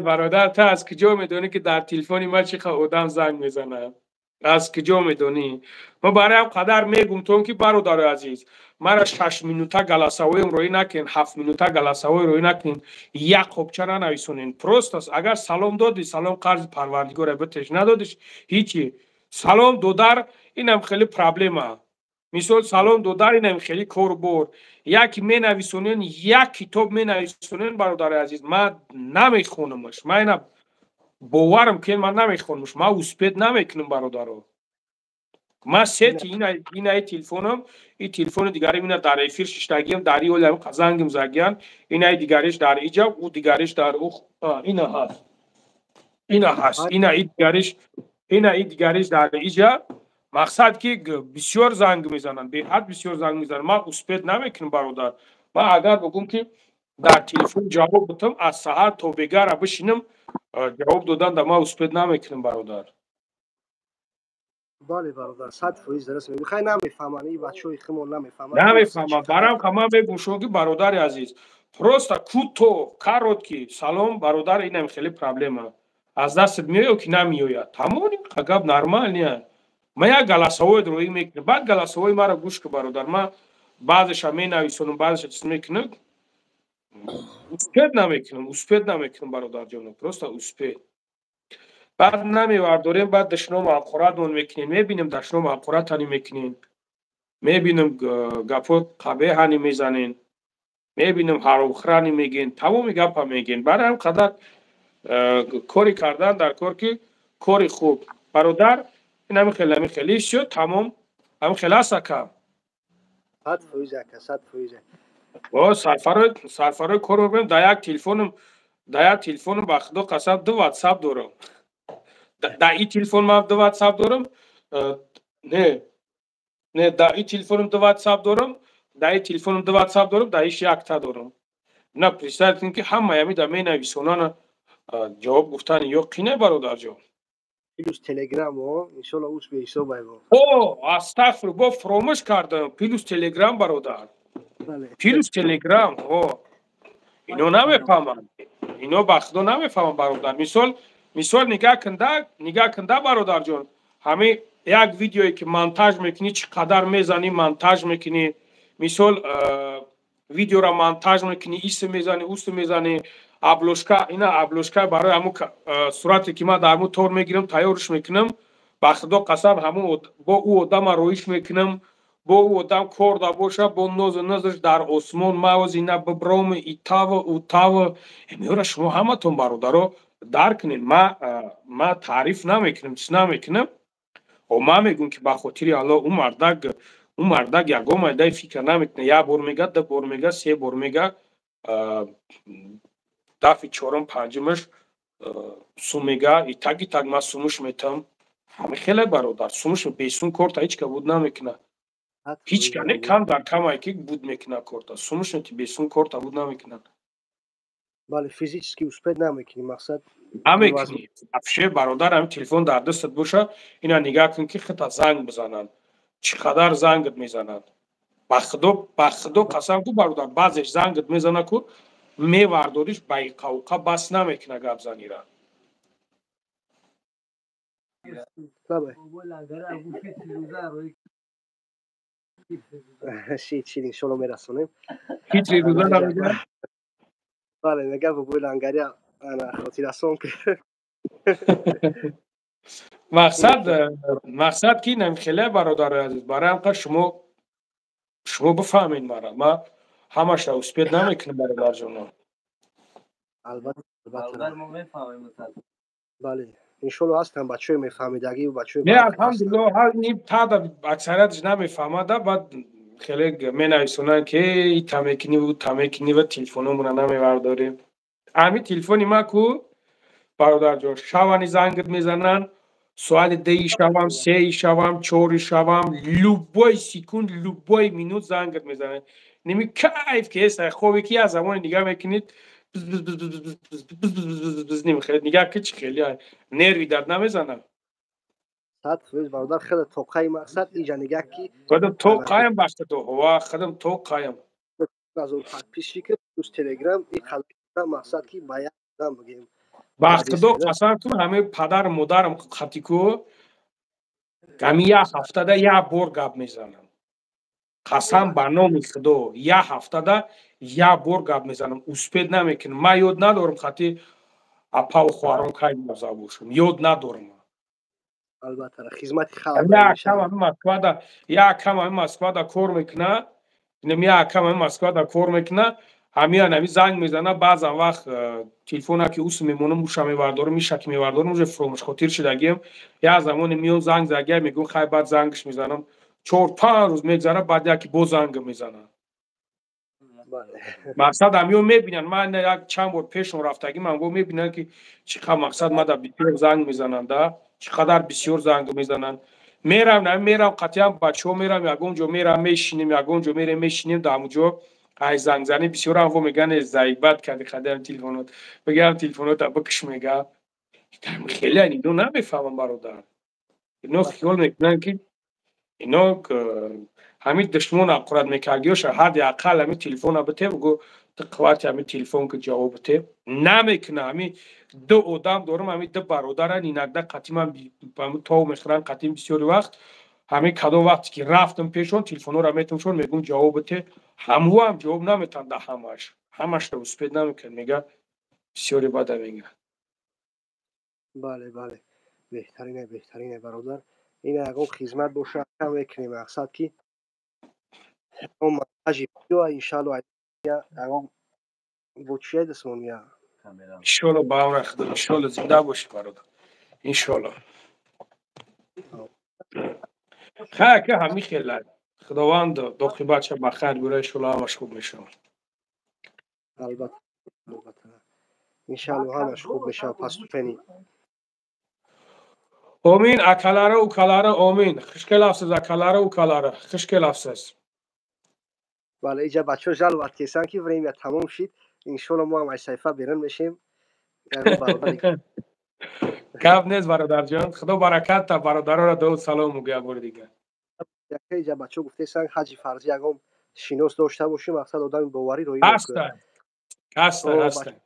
Бародар, ту аз куҷо медонӣ, ки дар телефони ман чӣ қадр одам занг мезанад? Аз куҷо медонӣ? Ма барои ҳам қадар мегум тон, ки бародарои азиз, мара 6 минута голосовойм роӣ накунед, 7 минута голосовой роӣ накунед, як қопча нанависонед. Просто агар салом додӣ, салом қарзи Парвардигоре битеш, надодиш, ҳичи. Салом додар инам хеле проблема. Мисол, салом додар инам хеле корбор. Яке менависонен, як китоб менависонен, бародари азиз, ман намехонамаш. Ман ина боварам ки ман намехонамаш, ман успеть намекунам, бародаро. Ман сети инаи телефонам, и телефони дигарим ина дар эфир шиштагиам, дар иолам зангим загиян, инаи дигариш дар иҷа, ӯ дигариш дар ӯ, ина ҳаст. Ина ҳаст, ина и дигариш, ина и дигариш дар иҷа. Мақсад ки бисёр занг мезананд, беҳад бисёр занг мезананд. Ман успеть намекунам, бародар. Ман агар бигӯм ки дар телефон ҷавоб бутам, аз саҳар то бегара бишинам, ҷавоб додан да ман успеть намекунам, бародар. Бале, бародар, 100% дуруст мегӯӣ. Хай, намефаҳманд, ин бачаҳои химон намефаҳманд. Намефаҳманд. Барам ка ман мегӯм шумо ки, бародари азиз, просто кӯтоҳ, короткий: салом, бародар, инам хеле проблема. Аз дастат меояд ки намеояд? Тамом, гап нормальный. Ман як голосовой роӣ мекунам, баъд голосовой маро гӯш ку, бародар. Ман баъзеша менависонам, баъзеша чиз мекунам. Успеть намекунам, успеть намекунам, бародарҷоно, просто успеть. Баъд намевардорем, баъд дашному ҳақоратмон мекунем. Мебинем, дашному ҳақоратани мекунем, мебинем, гапҳо қабеҳани мезанен, мебинем, ҳаромхӯрани мегӯен, тамоми гапа мегӯен. Барои ҳам қадар кори кардан дар кор ки кори хуб, бародар, ин ҳами хеле, ҳами хеле шуд, тамом, ҳами хеле аст, ака. 100%, ака, 100%. О, сарфарои сарфарои кор мекунем. Дар як телефонам, дар як телефонам, ба худо қасам, ду ватсап дорам. Дар ин телефон ман ду ватсап дорам. Не, не, дар ин телефонам ду ватсап дорам, дар ин телефонам ду ватсап дорам, дар иш якта дорам. На, представить кунед ки ҳамаи ҳами да менависонана, ҷавоб гуфтани ё қине, бародарҷон. Плюс телеграм, о, иншолло, уш беҳисоб айбо. О, астағфир, бо фуромӯш кардам, плюс телеграм, бародар, плюс телеграм. О, ино намефаҳманд, ино ба худо намефаҳманд, бародар. Мисол, нигаҳ кунда, нигаҳ кунда, бародарҷон, ҳамин як видеое ки монтаж мекунӣ, чӣ қадар мезанӣ, монтаж мекунӣ. Мисол, видеоро монтаж мекунӣ, исм мезанӣ, усм мезанӣ, обложка, ина обложка барои ҳамун сурате ки ман дар ҳамун тор мегирам, тайёрш мекунам. Ба худо қасам, ҳамун бо ӯ одама роиш мекунам, бо ӯ одам кор да боша, бо нозу нозаш дар осмон мавози на биброми итава утава эмиёра. Шумо ҳаматон, бародаро, дарк кунед. Ма таъриф намекунам, чиз намекунам. О, ман мегӯм ки ба хотири Аллоҳ, ӯ мардак, ӯ мардак ягон майдаи фикр намекунад. Як бор мега, ду бор мега, се бор мега, дафъи чорум, панҷумаш сум мега, итак итак ман сумуш метам. Ҳами хеле, бародар, сумуш бесум корта ҳеҷ ка буд намекунад, ҳеҷ ка не, кам дар камае ки буд мекунад корта. Сумуш нети, бесум корта буд намекунад. Бале, физически успеть намекунӣ, мақсад. Намекунӣ вообще, бародар. Ҳами телефон дар дастат боша, ина нигаҳ кун ки хита занг бизананд, чӣ қадар зангат мезананд. Ба худо, ба худо қасам ку, бародар, баъзеш зангат мезана ку, мевардориш, ба иқауқа бас намекуна гап занира. Бале. Шид, шид, иншолло мерасонем. Фитри рӯза намегӯяд? Бале, мега, бобои лангария ана хотиррасон ки. Мақсад ки инам хеле, бародарои азиз, барои ҳамқа шумо бифаҳмед мара. Ман ҳамаша успеть намекунам, бародарҷоно. Албатта, албатта. Бародар, мо мефаҳмем. Бале, иншолло, ҳастанд бачаҳои мефаҳмидагӣ, бачаҳои Не, алҳамдулилло, ҳар ним тада аксариятш намефаҳмада. Баъд хеле менависонанд ки ита мекунӣ, ута мекунӣ ва телефономона намевардорем. Ҳамин телефони ман ку, бародарҷон, шавани зангат мезананд, соати 2-и шавам, 3-и шавам, 4-и шавам, любой секунд, любой минут зангат мезананд. Ними кайф ки ҳест, хобе ки як замоне нигаҳ мекунед, бз бз бз бз бз бз бз бз бз бз, немихеле нигаҳ ки чӣ хеле нерви дард намезанад. 100%, бародар, хеле тоқаи, мақсад, иҷа нигаҳ ки Худам тоқаям, баштато ва худам тоқаям. Ҳазор подписчик плюс телеграм, и қадар, мақсад ки ба як одам бигем. Ба худо қасам кун, ҳамаи падару модарам хатику ҳами як ҳафтада як бор гап мезанам. Қасам ба номи худо, як ҳафтада як бор гап мезанам, успеть намекунам. Ман ёд надорам хати апаву хоҳарон кай мавза бошам, ёд надорам. Албатта, хизмати халқ. Як кам ҳами Москвада, як кам ҳами Москвада кор мекуна, инам як кам ҳами Москвада кор мекуна. Ҳамиян ҳами занг мезана, баъзан вақт телефона ки ус мемонам, уша мевардорам, иша ки мевардорам, уже фуромӯшхотир шудагием. Як замоне миём занг загия, мегӯм хай баъд зангш мезанам. 4-5 рӯз мегзара, баъд яки боз занг мезанам. Мақсад ҳамиё мебинанд, ман як чанд бор пешон рафтагӣ, ман го мебинанд ки чӣ қадр мақсад мада бисёр занг мезананд, да, чӣ қадар бисёр занг мезананд. Мерам, мерам қатъиян бачаҳо мерам, ягон ҷо мерам мешинем, ягон ҷо мерем мешинем, дар ҳамон ҷо ай зангзанӣ бисёрам во мегӯянд заибат кардӣ қадам телефонот, бигам телефонота бикш мега. Хеле ино намефаҳмам бародар. Ино хиёл мекунанд ки ино ҳамин душмон аққурат мекардиёша ҳадди ақал ҳамин телефона бите, бугӯ ту қуввати ҳамин телефон ки ҷавоб бите. Намекуна. Ҳамин ду одам дорам, ҳамин ду бародаран инакда қатъиман тов мехӯранд, қатъим бисёри вақт. Ҳамин кадом вақте ки рафтам пешон, телефонҳоро метумшон, мегӯм ҷавоб бите. Ҳамӯ ҳам ҷавоб наметан да ҳамаш. Ҳамашро успед намекунад, мега бисёри бада мега. Бале, бале. Беҳтарине, беҳтарине бародар. Ин ягон хизмат боша мекунем, мақсад ки иншаалло ягон бо чия дастмон я. Иншоалло ба амри Худо, иншоалло зинда бошӣ бародар. Иншоалло. Хай ки ҳамин хела. Худованд оқибатша ба хайр биёрад, иншоалло ҳамаш хуб мешавад. Албатта, албатта. Иншоалло ҳамаш хуб мешавад паступени. Омин акалара укалара омин. Хуш келафсиз акалара укалара. Хуш келафсиз. Бале, иҷа бачаҳо жаловат кесанд ки время тамом шид. Иншоалло мо ҳам аз саҳифа берун мешем. Гап нест бародарҷон. Худо баракат та бародарора дуо салом мегӯя бори дигар. Иҷа бачаҳо гуфтесанд ҳаҷи фарзӣ ягон шинос дошта бошем, мақсад одами боварӣ роӣ ҳастанд. Ҳастанд, ҳастанд.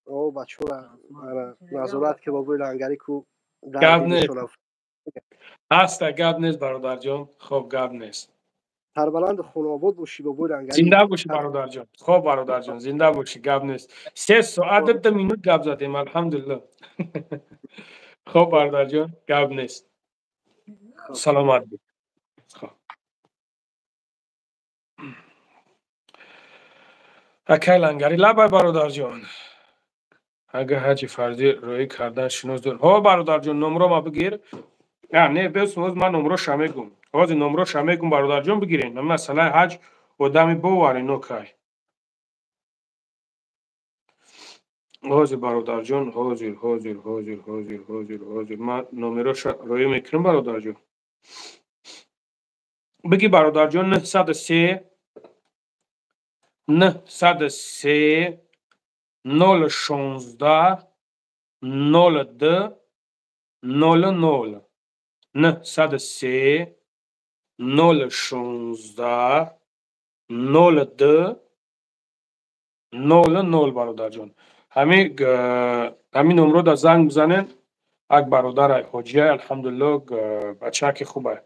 О бачаҳоро назорат ки бобои лангарӣ ку гап нест. Ҳаста, гап нест бародарҷон. Хоб гап нест. Сарбаланду хонобод бошӣ бобои лангарӣ. Зинда бошӣ бародарҷон. Хоб бародарҷон, зинда бошӣ, гап нест. 3 соат 2 минут гап задем, алҳамдулилло. Хоб бародарҷон, гап нест. Саломат бош. Хоб. Акай лангарӣ лабай бародарҷон. Агар ҳаҷи фарзӣ роӣ кардан шинос дор. Ҳо бародарҷон, номро ма бигир. Не, бес ҳоз ман номроша мегум. Ҳозир номроша мегум бародарҷон, бигирен. Масалаи ҳаҷ одами бовар ино кай. Ҳозир бародарҷон, ҳозир, ҳозир, ҳозир, ҳозир, ҳозир, ҳозир. Ман номероша роӣ мекунам бародарҷон. Биги бародарҷон 903 903 016 02 00 903 016 02 00 бародарҷон. Ҳамин номро да занг бизанед. Ак бародарай ҳоҷияй, алҳамдулилло, бачаки хубай.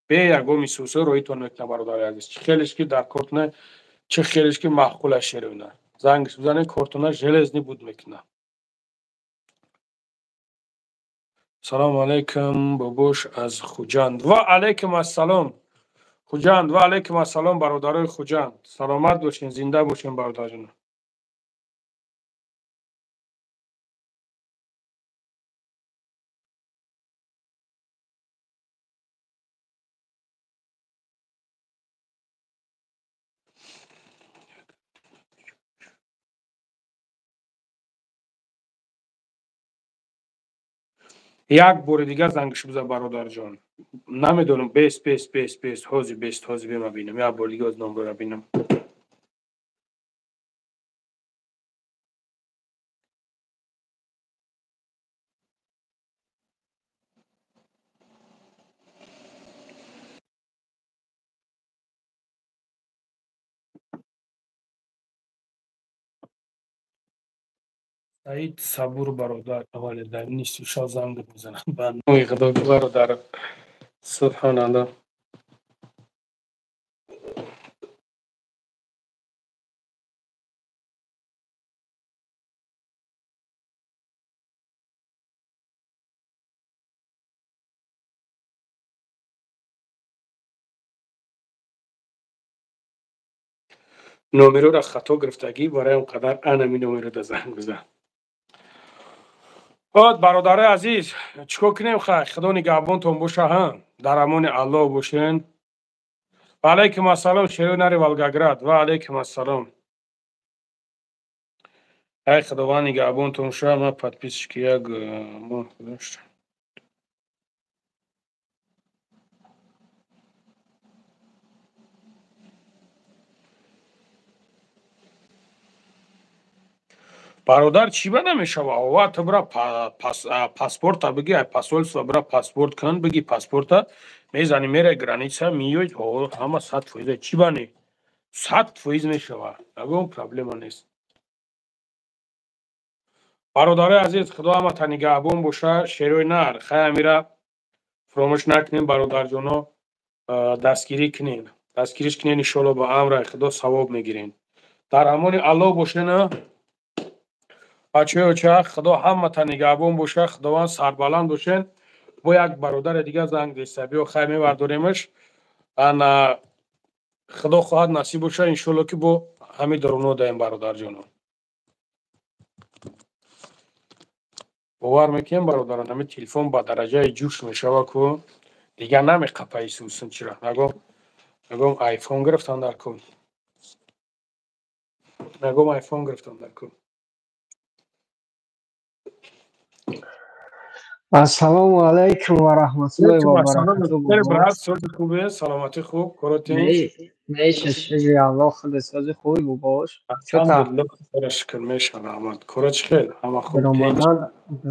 Бе ягон мисусо роитон мекунад бародари азиз. Чӣ хелеш ки дар кортона, чӣ хелеш ки маъқула шеруна. Зангш бизанед, кортона железный буд мекунад. Салому алайкум бобош аз Хуҷанд. Ва алайкум ассалом. Хуҷанд, ва алайкум ассалом бародарои Хуҷанд. Саломат бошен, зинда бошен бародарҷон. Як бори дигар зангш бизан бародарҷон. Намедонам, бес, бес, бес, бес, ҳозир бес, ҳозир бема бинам. Як бори дигар номро бинам. Саид Сабур бародар, аввале дар нисфи шаб занг мезанам. Ба номи Худо бародар. Субҳоналлоҳ. Номероро хато гирифтагӣ, барои он қадар анами номеро занг бизан. От бародарои азиз, чӣ кор кунем? Хай, худо нигаҳбонтон боша, ҳа, дар амони Аллоҳ бошен. Ва алайкум ассалом, шерои нари Волгоград. Ва алайкум ассалом. Ай, худованд нигаҳбонтон ша. Ма подписчики як моҳ гузашта. Бародар, чӣ ба намешава? Ова, ту бира паспорта биги, ай посольство бира паспорт кун, биги паспорта, мезани, мерай граница, миёй, ҳама 100%. Чӣ ба не? 100% мешава, ягон проблема нест. Бародарои азиз, худо ҳамата нигаҳбон боша. Шерои нар, хай, амира фуромӯш накунем, бародарҷоно, дастгирӣ кунем, дастгириш кунем, иншоалло ба амраи худо савоб мегирем. Дар амони Аллоҳ бошена, бачаҳои оча, худо ҳамата нигаҳбон боша, худованд сарбаланд бошен. Бо як бародари дига занг деста, биё, хай, мевардоремаш. Ана, худо хоҳад, насиб боша, иншоалло, ки бо ҳамин доруно даем, бародарҷоно. Бовар мекунем, бародарон, ҳамин телефон ба дараҷаи ҷӯш мешава, ку дигар намеқапа исусун. Чира нагом айфон гирифтан дар ку, нагом айфон гирифтан дар ку. Ассалому алайкум ва раҳматуллоҳи ва баракатуҳ. Брат, сози хубе, саломатӣ хуб, коротин? Меша, шукри Аллоҳ, худ сози хуби бобош. Алҳамдулиллоҳ, шукр, меша, раҳмат. Кора чӣ хел? Ҳама хуб?